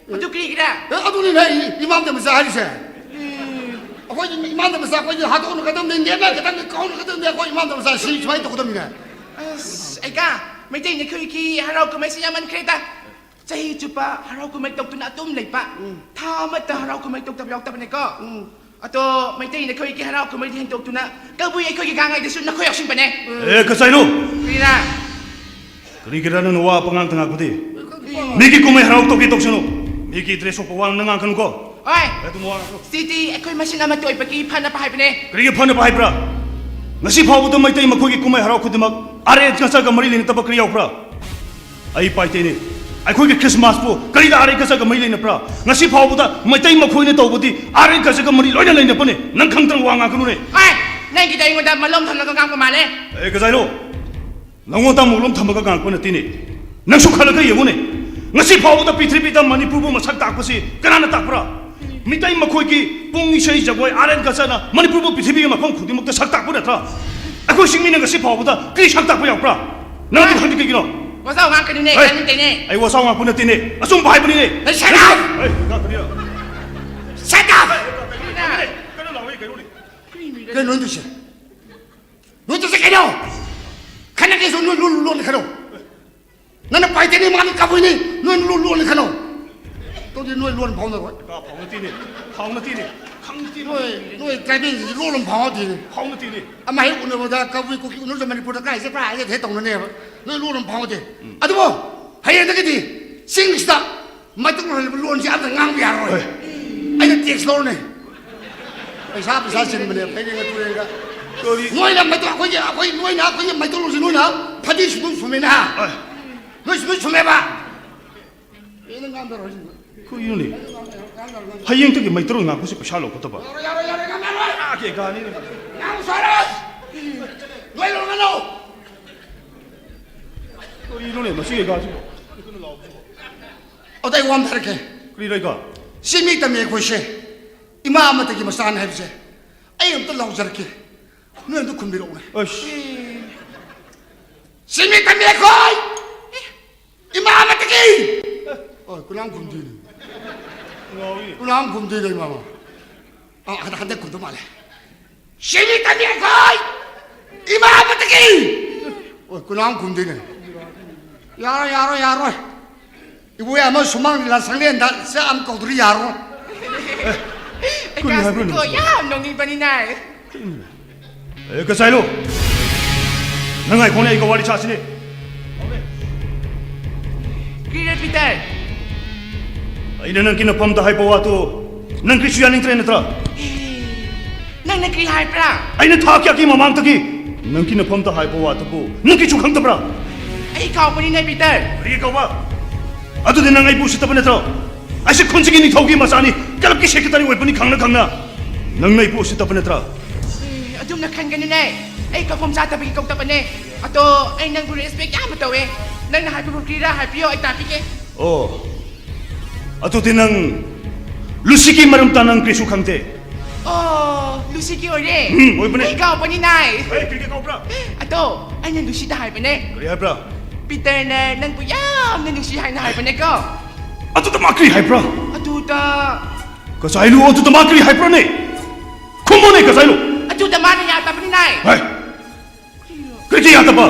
ꯑꯗꯨ ꯀꯔꯤꯒꯤꯔꯥ? ꯑꯦ, ꯑꯗꯨꯅꯤꯅꯦ ꯑꯩ ꯏꯃꯥꯝꯗ ꯃꯆꯥ ꯍꯥꯏꯔꯤꯁꯦ꯫ ꯑꯩꯈꯣꯏ ꯏꯃꯥꯝꯗ ꯃꯆꯥ ꯑꯩꯈꯣꯏꯗꯤ ꯍꯥꯠꯇꯣꯛꯅꯒꯗꯕꯅꯤ, ꯅꯦꯠꯅꯒꯗꯕꯅꯤ, ꯀꯥꯎꯅꯒꯗꯕꯅꯤ, ꯑꯩꯈꯣꯏ ꯏꯃꯥꯝꯗ ꯃꯆꯥ ꯁꯤ ꯁꯨꯃꯥꯏꯅ ꯇꯧꯒꯗꯕꯅꯤꯅꯦ꯫ ꯑꯁ, ꯑꯩꯒ ꯃꯩꯇꯩꯅ ꯑꯩꯈꯣꯏꯒꯤ ꯍꯔꯥꯎ ꯀꯨꯝꯍꯩꯁꯤ ꯌꯥꯝꯃꯟꯈ꯭ꯔꯦꯗ꯫ ꯆꯍꯤ ꯆꯨꯞꯄ ꯍꯔꯥꯎ ꯀꯨꯝꯍꯩ ꯇꯧꯗꯨꯅ ꯑꯗꯨꯝ ꯂꯩꯕ꯫ ꯎꯝ꯫ ꯊꯥ ꯑꯃꯠꯇ ꯍꯔꯥꯎ ꯀꯨꯝꯍꯩ ꯇꯧꯗꯕ ꯌꯥꯎꯗꯕꯅꯦꯀꯣ꯫ ꯎꯝ꯫ ꯑꯗꯣ ꯃꯩꯇꯩꯅ ꯑꯩꯈꯣꯏꯒꯤ ꯍꯔꯥꯎ ꯀꯨꯝꯍꯩꯗꯤ ꯍꯦꯟꯗꯣꯛꯇꯨꯅ ꯀꯕꯨꯏ ꯑꯩꯈꯣꯏꯒꯤ ꯒꯥꯡꯉꯩꯗꯁꯨ ꯅꯈꯣꯏ ꯌꯥꯎꯁꯤꯟꯕꯅꯦ꯫ ꯑꯦ, ꯀꯆꯥꯏꯅꯨ! ꯀꯔꯤꯔꯥ? ꯀꯔꯤꯒꯤꯔ ꯅꯪꯅ ꯋꯥ ꯄꯉꯥꯡꯇ ꯉꯥꯡꯕꯗꯤ? ꯃꯤꯒꯤ ꯀꯨꯝꯍꯩ ꯍꯔꯥꯎ ꯇꯧꯒꯦ ꯇꯧꯁꯅꯨ꯫ ꯃꯤꯒꯤ ꯗ꯭ꯔꯦꯁ ꯁꯣꯛꯄ ꯋꯥ ꯅꯪ ꯉꯥꯡꯒꯅꯨꯀꯣ꯫ ꯍꯣꯏ꯫ ꯑꯗꯨꯝ ꯋꯥ ꯉꯥꯡꯒꯅꯨ꯫ ꯁꯤꯗꯤ ꯑꯩꯈꯣꯏ ꯃꯁꯦꯟ ꯑꯃꯠꯇ ꯑꯣꯏꯕꯒꯤ ꯐꯅꯕ ꯍꯥꯏꯕꯅꯦ꯫ ꯀꯔꯤꯒꯤ ꯐꯅꯕ ꯍꯥꯏꯕ꯭ꯔꯥ? ꯉꯁꯤ ꯐꯥꯎꯕꯗ ꯃꯩꯇꯩ ꯃꯈꯣꯏꯒꯤ ꯀꯨꯝꯍꯩ ꯍꯔꯥꯎ ꯈꯨꯗꯤꯡꯃꯛ ꯑꯥꯔꯠ ꯑꯦꯟ ꯀꯜꯆꯔꯒ ꯃꯔꯤ ꯂꯩꯅꯗꯕ ꯀꯔꯤ ꯌꯥꯎꯕ꯭ꯔꯥ? ꯑꯩ ꯄꯥꯏꯇꯦꯅꯤ꯫ ꯑꯩꯈꯣꯏꯒꯤ ꯈ꯭ꯔꯤꯁꯃꯥꯁꯄꯨ ꯀꯔꯤꯗ ꯑꯥꯔꯠ ꯑꯦꯟ ꯀꯜꯆꯔꯒ ꯃꯔꯤ ꯂꯩꯅꯕ꯭ꯔꯥ? ꯉꯁꯤ ꯐꯥꯎꯕꯗ ꯃꯩꯇꯩ ꯃꯈꯣꯏꯅ ꯇꯧꯕꯗꯤ ꯑꯥꯔꯠ ꯑꯦꯟ ꯀꯜꯆꯔꯒ ꯃꯔꯤ ꯂꯣꯏꯅ ꯂꯩꯅꯕꯅꯤ꯫ ꯅꯪ ꯈꯪꯗꯅ ꯋꯥ ꯉꯥꯡꯒꯅꯨꯅꯦ꯫ ꯍꯣꯏ, ꯅꯪꯒꯤꯗ ꯑꯩꯉꯣꯟꯗ ꯃꯂꯣꯝ ꯊꯝꯂꯒ ꯉꯥꯡꯕ ꯃꯥꯜꯂꯦ꯫ ꯑꯦ, ꯀꯖꯥꯏꯅꯣ, ꯅꯪꯉꯣꯟꯗ ꯃꯂꯣꯝ ꯊꯝꯃꯒ ꯉꯥꯡꯉꯛꯄ ꯅꯠꯇꯦꯅꯦ꯫ ꯅꯪꯁꯨ ꯈꯜꯂꯒ ꯌꯦꯡꯉꯨꯅꯦ꯫ ꯉꯁꯤ ꯐꯥꯎꯕꯗ ꯄ꯭ꯔꯤꯊꯤꯕꯤꯗ ꯃꯅꯤꯄꯨꯔꯕꯨ ꯃꯁꯛ ꯇꯥꯛꯄꯁꯤ ꯀꯅꯥꯅ ꯇꯥꯛꯄ꯭ꯔꯥ? ꯃꯤꯇꯩ ꯃꯈꯣꯏꯒꯤ ꯄꯨꯡ ꯏꯁꯩ ꯖꯒꯣꯏ ꯑꯥꯔꯠ ꯑꯦꯟ ꯀꯜꯆꯔꯅ ꯃꯅꯤꯄꯨꯔꯕꯨ ꯄ꯭ꯔꯤꯊꯤꯕꯤꯒꯤ ꯃꯐꯝ ꯈꯨꯗꯤꯡꯃꯛꯇ ꯁꯛ ꯇꯥꯛꯄ ꯅꯠꯇ꯭ꯔꯥ? ꯑꯩꯈꯣꯏ ꯆꯤꯡꯃꯤꯅ ꯉꯁꯤ ꯐꯥꯎꯕꯗ ꯀꯔꯤ ꯁꯛ ꯇꯥꯛꯄ ꯌꯥꯎꯕ꯭ꯔꯥ? ꯅꯪ ꯑꯗꯨ ꯈꯪꯗꯦ ꯀꯩꯒꯤꯅꯣ? ꯋꯥꯖꯥꯎ ꯉꯥꯡꯀꯅꯨꯅꯦ, ꯍꯦ! ꯇꯥꯅꯤꯡꯗꯦꯅꯦ꯫ ꯑꯩ ꯋꯥꯖꯥꯎ ꯉꯥꯡꯄ ꯅꯠꯇꯦꯅꯦ, ꯑꯆꯨꯝꯕ ꯍꯥꯏꯕꯅꯤꯅꯦ꯫ ꯍꯦ, shut up! ꯍꯦ, ꯉꯥꯡꯀꯅꯤ꯫ Shut up! ꯀꯩꯅꯣ ꯂꯥꯎꯋꯦ, ꯀꯩꯅꯣꯅꯦ? ꯀꯩꯅꯣ ꯅꯣꯏ ꯇꯧꯏꯁꯦ? ꯅꯣꯏ ꯇꯧꯏꯁꯦ ꯀꯩꯅꯣ? ꯈꯠꯅꯒꯦꯁꯨ ꯅꯣꯏ ꯂꯣꯟ ꯂꯣꯟꯅ ꯈꯠꯅꯧ꯫ ꯅꯪꯅ ꯄꯥꯏꯇꯦꯅꯤ, ꯃꯥꯅ ꯀꯕꯨꯏꯅꯤ, ꯅꯣꯏ ꯂꯣꯟ ꯂꯣꯟꯅ ꯈꯠꯅꯧ꯫ ꯇꯧꯗꯤ ꯅꯣꯏ ꯂꯣꯟ ꯐꯥꯎꯅꯔꯣꯏ꯫ ꯀꯥ ꯐꯥꯎꯅꯗꯦꯅꯦ, ꯐꯥꯎꯅꯗꯦꯅꯦ, ꯈꯪꯗꯦ꯫ ꯅꯣꯏ, ꯅꯣꯏ ꯇ꯭ꯔꯥꯏꯕꯦꯜꯁꯤꯡꯁꯤ ꯂꯣꯟ ꯑꯃ ꯐꯥꯎꯅꯗꯦꯅꯦ꯫ ꯐꯥꯎꯅꯗꯦꯅꯦ꯫ ꯑꯃ ꯍꯦꯛ ꯎꯅꯕꯗ ꯀꯕꯨꯏ ꯀꯨꯀꯤ ꯎꯅꯔꯁꯨ ꯃꯅꯤꯄꯨꯔꯗ ꯀꯥꯏ ꯆꯠꯄ꯭ꯔꯥ ꯍꯥꯏꯁꯦ ꯍꯦꯛ ꯇꯧꯅꯅꯦꯕ꯫ ꯅꯣꯏ ꯂꯣꯟ ꯑꯃ ꯐꯥꯎꯅꯗꯦ꯫ ꯎꯝ꯫ ꯑꯗꯨꯕꯨ ꯍꯌꯦꯡꯗꯒꯤꯗꯤ ꯆꯤꯡꯁꯤꯗ ꯃꯩꯇꯩꯂꯣꯟ ꯍꯥꯏꯕ ꯂꯣꯟꯁꯤ ꯑꯝꯇ ꯉꯥꯡꯕ ꯌꯥꯔꯔꯣꯏ꯫ ꯍꯣꯏ꯫ ꯑꯩꯅ ꯇꯦꯛꯁ ꯂꯧꯔꯅꯤ꯫ ꯄꯩꯁꯥ, ꯄꯩꯁꯥ ꯆꯤꯟꯕꯅꯦ, ꯐꯩꯔꯦꯡꯒ ꯇꯨꯔꯦꯡꯒ꯫ ꯀꯔꯤ? ꯅꯣꯏꯅ ꯃꯩꯇꯩ, ꯑꯩꯈꯣꯏꯒꯤ, ꯑꯩꯈꯣꯏ, ꯅꯣꯏꯅ ꯑꯩꯈꯣꯏꯒꯤ ꯃꯩꯇꯩꯂꯣꯟꯁꯤ ꯅꯣꯏꯅ ꯐꯗꯤ ꯁꯨꯝ ꯁꯨꯝꯃꯦꯅ, ꯍꯥ? ꯍꯣꯏ꯫ ꯅꯣꯏ ꯁꯨꯝ ꯁꯨꯝꯃꯦꯕ꯫ ꯑꯩꯅ ꯉꯥꯡꯗꯔꯣ ꯍꯧꯖꯤꯛ꯫ ꯀꯔꯤꯅꯣꯅꯦ? ꯍꯌꯦꯡꯗꯒꯤ ꯃꯩꯇꯩꯂꯣꯟ ꯉꯥꯡꯕꯁꯤ ꯄꯩꯁꯥ ꯂꯧꯒꯗꯕ? ꯌꯥꯔꯣꯏ, ꯌꯥꯔꯣꯏ, ꯌꯥꯔꯣꯏ, ꯉꯥꯡꯉꯔꯣꯏ꯫ ꯄꯨꯔꯥ ꯀꯦꯒꯥꯅꯤꯅꯦ꯫ ꯉꯥꯡꯉꯨ ꯁꯥꯔꯣꯏ꯫ ꯅꯣꯏ ꯂꯣꯟ ꯉꯥꯡꯉꯣ꯫ ꯀꯔꯤꯅꯣꯅꯦ ꯃꯁꯤ ꯀꯦꯒꯥꯁꯤꯕꯣ? ꯑꯗ ꯑꯩ ꯋꯥ ꯑꯃ ꯍꯥꯏꯔꯛꯀꯦ꯫ ꯀꯔꯤ ꯂꯩꯒ? ꯁꯤ ꯃꯤ ꯇꯝꯃꯤ ꯑꯩꯈꯣꯏꯁꯦ ꯏꯃꯥ ꯑꯃꯠꯇꯒꯤ ꯃꯆꯥꯅꯤ ꯍꯥꯏꯕꯁꯦ ꯑꯩ ꯑꯝꯇ ꯂꯥꯎꯖꯔꯛꯀꯦ꯫ ꯅꯣꯏ ꯑꯝꯇ ꯈꯨꯝꯕꯤꯔꯛꯎꯅꯦ꯫ ꯑꯁ꯫ ꯁꯤ ꯃꯤ ꯇꯝꯃꯤ ꯑꯩꯈꯣꯏ ꯏꯃꯥ ꯑꯃꯠꯇꯒꯤ꯫ ꯑꯣ, ꯀꯅꯥꯝ ꯈꯨꯝꯗꯦꯅꯦ꯫ ꯉꯥꯎꯏ꯫ ꯀꯅꯥꯝ ꯈꯨꯝꯗꯦ ꯀꯩ ꯃꯥꯃ? ꯑ, ꯍꯟꯗꯛ, ꯍꯟꯗꯛ ꯈꯨꯝꯗꯧ ꯃꯥꯜꯂꯦ꯫ ꯁꯤꯅꯤ ꯇꯅꯤ ꯑꯩꯈꯣꯏ ꯏꯃꯥ ꯑꯃꯠꯇꯒꯤ꯫ ꯑꯣ, ꯀꯅꯥꯝ ꯈꯨꯝꯗꯦꯅꯦ꯫ ꯌꯥꯔꯣꯏ, ꯌꯥꯔꯣꯏ, ꯌꯥꯔꯣꯏ꯫ ꯏꯕꯣꯌꯥꯏꯃ ꯁꯨꯃꯥꯡ ꯂꯤꯂꯥ ꯁꯪꯂꯦꯟꯗ ꯆꯥꯛ ꯑꯃ ꯀꯧꯗ꯭ꯔꯤ ꯌꯥꯔꯣꯏ꯫ ꯑꯦ, ꯀꯔꯤ ꯍꯥꯏꯕ꯭ꯔꯣ ꯑꯦꯀꯥꯁꯃꯤꯀꯣ ꯅꯪꯁꯤꯕꯣ? ꯌꯥꯝ ꯅꯣꯛꯅꯤꯡꯕꯅꯤꯅꯦ꯫ ꯑꯦ, ꯀꯆꯥꯏꯂꯨ! ꯅꯪ ꯉꯥꯏꯈꯣꯅꯦ, ꯑꯩꯒ ꯋꯥꯔꯤ ꯁꯥꯁꯤꯅꯦ꯫ ꯀ꯭ꯔꯤꯔ ꯄꯤꯇꯔ? ꯑꯩꯅ ꯅꯪꯒꯤ ꯅꯐꯝꯗ ꯍꯥꯏꯕ ꯋꯥꯗꯨ ꯅꯪ ꯀꯔꯤꯁꯨ ꯌꯥꯅꯤꯡꯗ꯭ꯔꯦ ꯅꯠꯇ꯭ꯔꯥ? ꯑꯦ, ꯅꯪꯅ ꯀ꯭ꯔꯤ ꯍꯥꯏꯕ꯭ꯔꯥ? ꯑꯩꯅ ꯊꯥ ꯀꯌꯥꯒꯤ ꯃꯃꯥꯡꯗꯒꯤ ꯅꯪꯒꯤ ꯅꯐꯝꯗ ꯍꯥꯏꯕ ꯋꯥꯗꯨꯕꯨ ꯅꯪ ꯀꯔꯤꯁꯨ ꯈꯪꯗꯕ꯭ꯔꯥ? ꯑꯩ ꯀꯥꯎꯕꯅꯤꯅꯦ, ꯄꯤꯇꯔ꯫ ꯀꯔꯤ ꯀꯥꯎꯕ? ꯑꯗꯨꯗꯤ ꯅꯪ ꯑꯩꯕꯨ ꯎꯁꯤꯠꯇꯕ ꯅꯠꯇ꯭ꯔꯣ? ꯑꯩꯁꯦ ꯈꯨꯟꯁꯤꯒꯤ ꯅꯤꯡꯊꯧꯒꯤ ꯃꯆꯥꯅꯤ, ꯀ꯭ꯂꯕꯀꯤ ꯁꯦꯀ꯭ꯔꯦꯇꯔꯤ ꯑꯣꯏꯕꯅꯤ ꯈꯪꯅ ꯈꯪꯅ꯫ ꯅꯪꯅ ꯑꯩꯕꯨ ꯎꯁꯤꯠꯇꯕ ꯅꯠꯇ꯭ꯔꯥ? ꯑꯦ, ꯑꯗꯨꯝꯅ ꯈꯟꯒꯅꯨꯅꯦ꯫ ꯑꯩ ꯀꯐꯝ ꯆꯥꯗꯕꯒꯤ ꯀꯧꯗꯕꯅꯦ꯫ ꯑꯗꯣ ꯑꯩ ꯅꯪꯕꯨ ꯔꯦꯁꯄꯦꯛ ꯌꯥꯝꯅ ꯇꯧꯋꯦ꯫ ꯅꯪꯅ ꯍꯥꯏꯕꯕꯨ ꯀ꯭ꯔꯤꯔꯥ ꯍꯥꯏꯕꯤꯌꯣ, ꯑꯩ ꯇꯥꯕꯤꯒꯦ꯫ ꯑꯣ, ꯑꯗꯨꯗꯤ ꯅꯪ ꯂꯨꯁꯤꯒꯤ ꯃꯔꯝꯗ ꯅꯪ ꯀꯔꯤꯁꯨ ꯈꯪꯗꯦ? ꯑꯣ, ꯂꯨꯁꯤꯒꯤ ꯑꯣꯏꯔꯦ꯫ ꯎꯝ, ꯑꯣꯏꯕꯅꯦ꯫ ꯑꯩ ꯀꯥꯎꯕꯅꯤ ꯅꯥꯏ꯫ ꯑꯩ ꯀꯔꯤꯒꯤ ꯀꯥꯎꯕ꯭ꯔꯥ? ꯑꯗꯣ ꯑꯩꯅ ꯂꯨꯁꯤꯗ ꯍꯥꯏꯕꯅꯦ꯫ ꯀꯔꯤ ꯍꯥꯏꯕ꯭ꯔꯥ? ꯄꯤꯇꯔꯅ ꯅꯪꯕꯨ ꯌꯥꯝꯅ ꯅꯨꯡꯁꯤ ꯍꯥꯏꯅ ꯍꯥꯏꯕꯅꯦꯀꯣ꯫ ꯑꯗꯨꯗ ꯃꯥ ꯀꯔꯤ ꯍꯥꯏꯕ꯭ꯔꯥ? ꯑꯗꯨꯗ ꯀꯆꯥꯏꯂꯨ, ꯑꯗꯨꯗ ꯃꯥ ꯀꯔꯤ ꯍꯥꯏꯕ꯭ꯔꯥꯅꯦ? ꯈꯨꯝꯃꯨꯅꯦ, ꯀꯆꯥꯏꯂꯨ! ꯑꯗꯨꯗ ꯃꯥꯅ ꯌꯥꯗꯕꯅꯤ ꯅꯥꯏ꯫ ꯍꯥꯏ! ꯀꯔꯤꯒꯤ ꯌꯥꯗꯕ?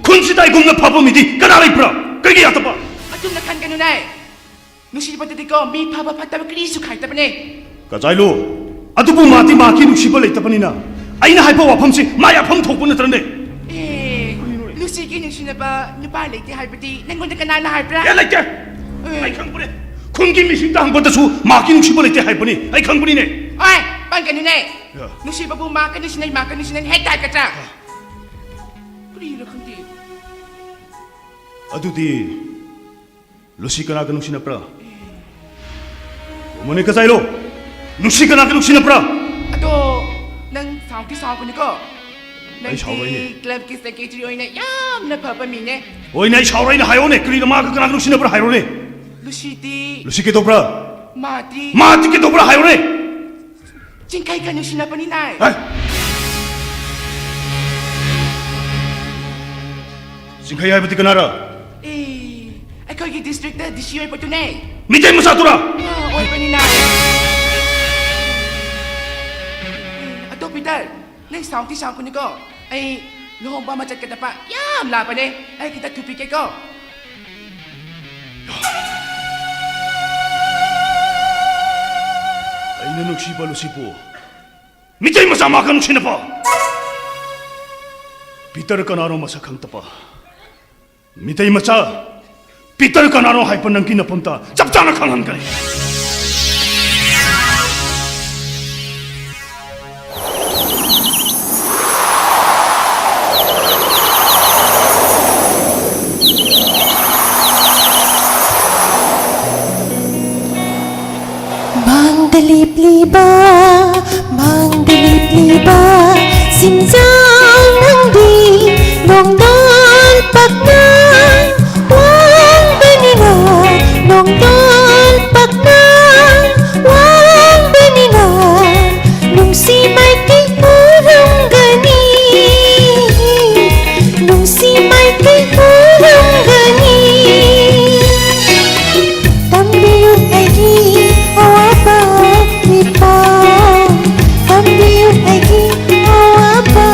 ꯈꯨꯟꯁꯤꯗ ꯑꯩꯒꯨꯝꯅ ꯐꯕ ꯃꯤꯗꯤ ꯀꯅꯥ ꯂꯩꯕ꯭ꯔꯥ? ꯀꯔꯤꯒꯤ ꯌꯥꯗꯕ? ꯑꯗꯨꯝꯅ ꯈꯟꯒꯅꯨꯅꯦ꯫ ꯅꯨꯡꯁꯤꯕꯗꯗꯤꯀꯣ ꯃꯤ ꯐꯕ ꯐꯠꯇꯕ ꯀꯔꯤꯁꯨ ꯈꯥꯏꯗꯕꯅꯦ꯫ ꯀꯆꯥꯏꯂꯨ, ꯑꯗꯨꯕꯨ ꯃꯥꯗꯤ ꯃꯥꯒꯤ ꯅꯨꯡꯁꯤꯕ ꯂꯩꯇꯕꯅꯤꯅ ꯑꯩꯅ ꯍꯥꯏꯕ ꯋꯥꯐꯝꯁꯤ ꯃꯥ ꯌꯥꯐꯝ ꯊꯣꯛꯄ ꯅꯠꯇ꯭ꯔꯅꯦ? ꯑꯦ, ꯀꯔꯤꯅꯣꯅꯦ? ꯂꯨꯁꯤꯒꯤ ꯅꯨꯡꯁꯤꯅꯕ ꯅꯨꯄꯥ ꯂꯩꯇꯦ ꯍꯥꯏꯕꯗꯤ ꯅꯪꯉꯣꯟꯗ ꯀꯅꯥꯅ ꯍꯥꯏꯕ꯭ꯔꯥ? ꯑꯦ, ꯂꯩꯇꯦ! ꯑꯦ꯫ ꯑꯩ ꯈꯪꯕꯅꯦ꯫ ꯈꯨꯟꯒꯤ ꯃꯤꯁꯤꯡꯗ ꯍꯪꯕꯗꯁꯨ ꯃꯥꯒꯤ ꯅꯨꯡꯁꯤꯕ ꯂꯩꯇꯦ ꯍꯥꯏꯕꯅꯤ꯫ ꯑꯩ ꯈꯪꯕꯅꯤꯅꯦ꯫ ꯑꯣꯏ, ꯄꯪꯒꯅꯨꯅꯦ꯫ ꯌꯥ꯫ ꯅꯨꯡꯁꯤꯕꯕꯨ ꯃꯥꯒ ꯅꯨꯡꯁꯤꯅꯩ, ꯃꯥꯒ ꯅꯨꯡꯁꯤꯅꯩ ꯍꯦꯛꯇ ꯍꯥꯏꯒꯗ꯭ꯔꯥ? ꯀꯔꯤꯔ ꯈꯪꯗꯦ꯫ ꯑꯗꯨꯗꯤ ꯂꯨꯁꯤ ꯀꯅꯥꯒ ꯅꯨꯡꯁꯤꯅꯕ꯭ꯔꯥ? ꯃꯣꯅꯤꯀꯥ ꯆꯥꯏꯂꯣ, ꯅꯨꯡꯁꯤ ꯀꯅꯥꯒ ꯅꯨꯡꯁꯤꯅꯕ꯭ꯔꯥ? ꯑꯗꯣ, ꯅꯪ ꯁꯥꯎꯗꯤ ꯁꯥꯎꯒꯅꯨꯀꯣ꯫ ꯑꯩ ꯁꯥꯎꯔꯣꯏꯌꯦ꯫ ꯅꯪꯗꯤ ꯀ꯭ꯂꯕꯀꯤ ꯁꯦꯀ꯭ꯔꯦꯇꯔꯤ ꯑꯣꯏꯅ ꯌꯥꯝꯅ ꯐꯕ ꯃꯤꯅꯦ꯫ ꯍꯣꯏꯅꯦ, ꯑꯩ ꯁꯥꯎꯔꯣꯏꯅ ꯍꯥꯏꯌꯣꯅꯦ꯫ ꯀꯔꯤꯅꯣ ꯃꯥꯒ ꯀꯅꯥꯒ ꯅꯨꯡꯁꯤꯅꯕ꯭ꯔꯥ ꯍꯥꯏꯔꯣꯅꯦ꯫ ꯂꯨꯁꯤꯗꯤ ꯂꯨꯁꯤ ꯀꯩꯗꯧꯕ꯭ꯔꯥ? ꯃꯥꯗꯤ ꯃꯥꯗꯤ ꯀꯩꯗꯧꯕ꯭ꯔꯥ ꯍꯥꯏꯔꯣꯅꯦ꯫ ꯆꯤꯡꯈꯩꯒ ꯅꯨꯡꯁꯤꯅꯕꯅꯤꯅꯦ꯫ ꯍꯥꯏ! ꯆꯤꯡꯈꯩ ꯍꯥꯏꯕꯗꯤ ꯀꯅꯥꯔ? ꯑꯦ, ꯑꯩ ꯑꯩꯈꯣꯏꯒꯤ ꯗꯤꯁꯇ꯭ꯔꯤꯛꯇ ꯗꯤ ꯁꯤ ꯑꯣꯏꯕꯗꯨꯅꯦ꯫ ꯃꯤꯇꯩ ꯃꯆꯥꯗꯨꯔꯥ? ꯑꯥ, ꯑꯣꯏꯕꯅꯤꯅ꯫ ꯑꯗꯣ ꯄꯤꯇꯔ, ꯅꯪ ꯁꯥꯎꯗꯤ ꯁꯥꯎꯒꯅꯨꯀꯣ꯫ ꯑꯩ ꯂꯨꯍꯣꯡꯕ ꯑꯃ ꯆꯠꯀꯗꯕ ꯌꯥꯝ ꯂꯥꯞꯄꯅꯦ꯫ ꯑꯩ ꯈꯤꯇ ꯊꯨꯞꯄꯤꯒꯦꯀꯣ꯫ ꯑꯩꯅ ꯅꯨꯡꯁꯤꯕ ꯂꯨꯁꯤꯕꯨ ꯃꯤꯇꯩ ꯃꯆꯥ ꯃꯥꯒ ꯅꯨꯡꯁꯤꯅꯕ꯫ ꯄꯤꯇꯔ ꯀꯅꯥꯅꯣ ꯃꯁꯛ ꯈꯪꯗꯕ꯫ ꯃꯤꯇꯩ ꯃꯆꯥ, ꯄꯤꯇꯔ ꯀꯅꯥꯅꯣ ꯍꯥꯏꯕ ꯅꯪꯒꯤ ꯅꯐꯝꯗ ꯆꯞ ꯆꯥꯅ ꯈꯪꯍꯟꯒꯅꯤ꯫ ꯃꯥꯡꯗ ꯂꯦꯞꯂꯤꯕ, ꯃꯥꯡꯗ ꯂꯦꯞꯂꯤꯕ ꯁꯤꯡꯖꯥꯎ ꯅꯪꯗꯤ ꯅꯣꯡꯗꯣꯟ ꯄꯥꯛꯅ ꯋꯥꯡꯕꯅꯤꯅ, ꯅꯣꯡꯗꯣꯟ ꯄꯥꯛꯅ ꯋꯥꯡꯕꯅꯤꯅ ꯅꯨꯡꯁꯤ ꯃꯥꯏꯀꯩ ꯎꯔꯝꯒꯅꯤ, ꯅꯨꯡꯁꯤ ꯃꯥꯏꯀꯩ ꯎꯔꯝꯒꯅꯤ꯫ ꯇꯝꯕꯤꯌꯨ ꯑꯩꯒꯤ ꯑꯋꯥꯕ ꯏꯄꯥ, ꯇꯝꯕꯤꯌꯨ ꯑꯩꯒꯤ ꯑꯋꯥꯕ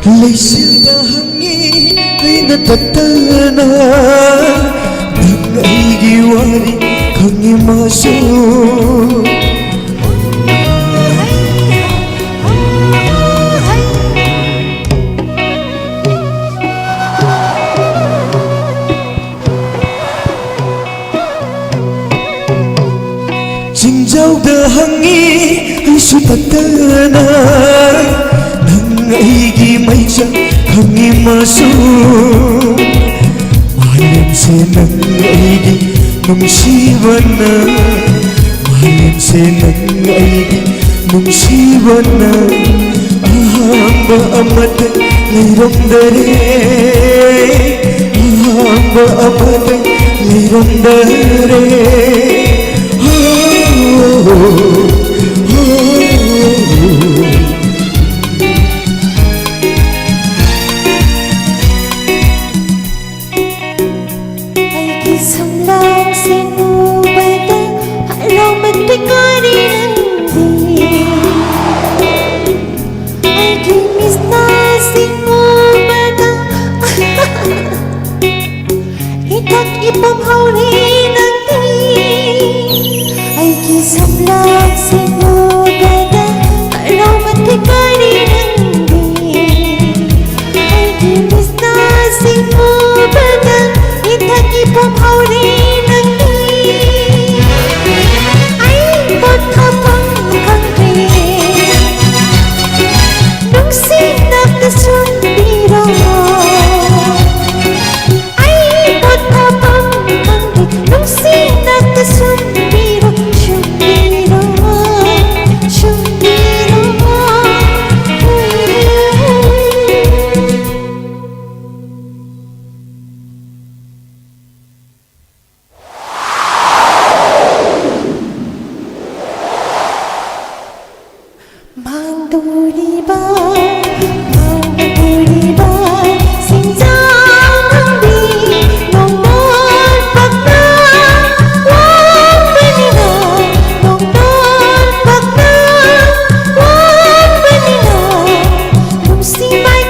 ꯂꯩꯆꯤꯜꯗ ꯍꯪꯉꯤ ꯑꯩꯅ ꯇꯠꯇꯅ, ꯅꯪ ꯑꯩꯒꯤ ꯋꯥꯔꯤ ꯈꯪꯉꯤ ꯃꯥꯁꯨ꯫ ꯆꯤꯡꯖꯥꯎꯗ ꯍꯪꯉꯤ ꯑꯩꯁꯨ ꯇꯠꯇꯅ, ꯅꯪ ꯑꯩꯒꯤ ꯃꯩꯆꯥꯛ ꯈꯪꯉꯤ ꯃꯥꯁꯨ꯫ ꯃꯥꯂꯦꯝꯁꯦ ꯅꯪ ꯑꯩꯒꯤ ꯅꯨꯡꯁꯤꯕꯅ, ꯃꯥꯂꯦꯝꯁꯦ ꯅꯪ ꯑꯩꯒꯤ ꯅꯨꯡꯁꯤꯕꯅ꯫ ꯑꯍꯥꯡꯕ ꯑꯃꯠꯇ ꯂꯩꯔꯝꯗꯔꯦ, ꯑꯍꯥꯡꯕ ꯑꯃꯠꯇ ꯂꯩꯔꯝꯗꯔꯦ꯫ ꯍꯣ, ꯍꯣ, ꯍꯣ꯫ ꯑꯩꯒꯤ ꯁꯝꯂꯥꯡꯁꯤꯡ ꯎꯕꯗ ꯍꯔꯥꯎꯃꯟꯕ ꯀꯔꯤ ꯅꯪꯗꯤ? ꯑꯩꯒꯤ ꯃꯤꯠꯅꯥꯁꯤꯡ ꯎꯕꯗ ꯏꯊꯛ ꯏꯄꯣꯝ ꯍꯧꯔꯦ ꯅꯪꯗꯤ꯫ ꯑꯩꯒꯤ ꯁꯝꯂꯥꯡꯁꯤꯡ ꯎꯕꯗ ꯍꯔꯥꯎꯃꯟꯕ ꯀꯔꯤ ꯅꯪꯗꯤ? ꯑꯩꯒꯤ ꯃꯤꯠꯅꯥꯁꯤꯡ ꯎꯕꯗ ꯏꯊꯛ ꯏꯄꯣꯝ ꯍꯧꯔꯦ ꯅꯪꯗꯤ꯫ ꯑꯩ ꯄꯣꯊꯥꯐꯝ ꯈꯪꯗ꯭ꯔꯦ, ꯅꯨꯡꯁꯤꯅ ꯁꯨꯝꯕꯤꯔꯣ꯫ ꯑꯩ ꯄꯣꯊꯥꯐꯝ ꯈꯪꯗꯦ, ꯅꯨꯡꯁꯤꯅ ꯁꯨꯝꯕꯤꯔꯣ, ꯁꯨꯝꯕꯤꯔꯣ, ꯁꯨꯝꯕꯤꯔꯣ꯫ ꯃꯥꯡꯗꯣꯔꯤꯕ, ꯃꯥꯡꯗꯣꯔꯤꯕ ꯁꯤꯡꯖꯥꯎ ꯂꯝꯕꯤ, ꯅꯣꯡꯗꯣꯟ ꯄꯥꯛꯅ ꯋꯥꯡꯕꯅꯤꯅ, ꯅꯣꯡꯗꯣꯟ ꯄꯥꯛꯅ ꯋꯥꯡꯕꯅꯤꯅ, ꯅꯨꯡꯁꯤ ꯃꯥꯏ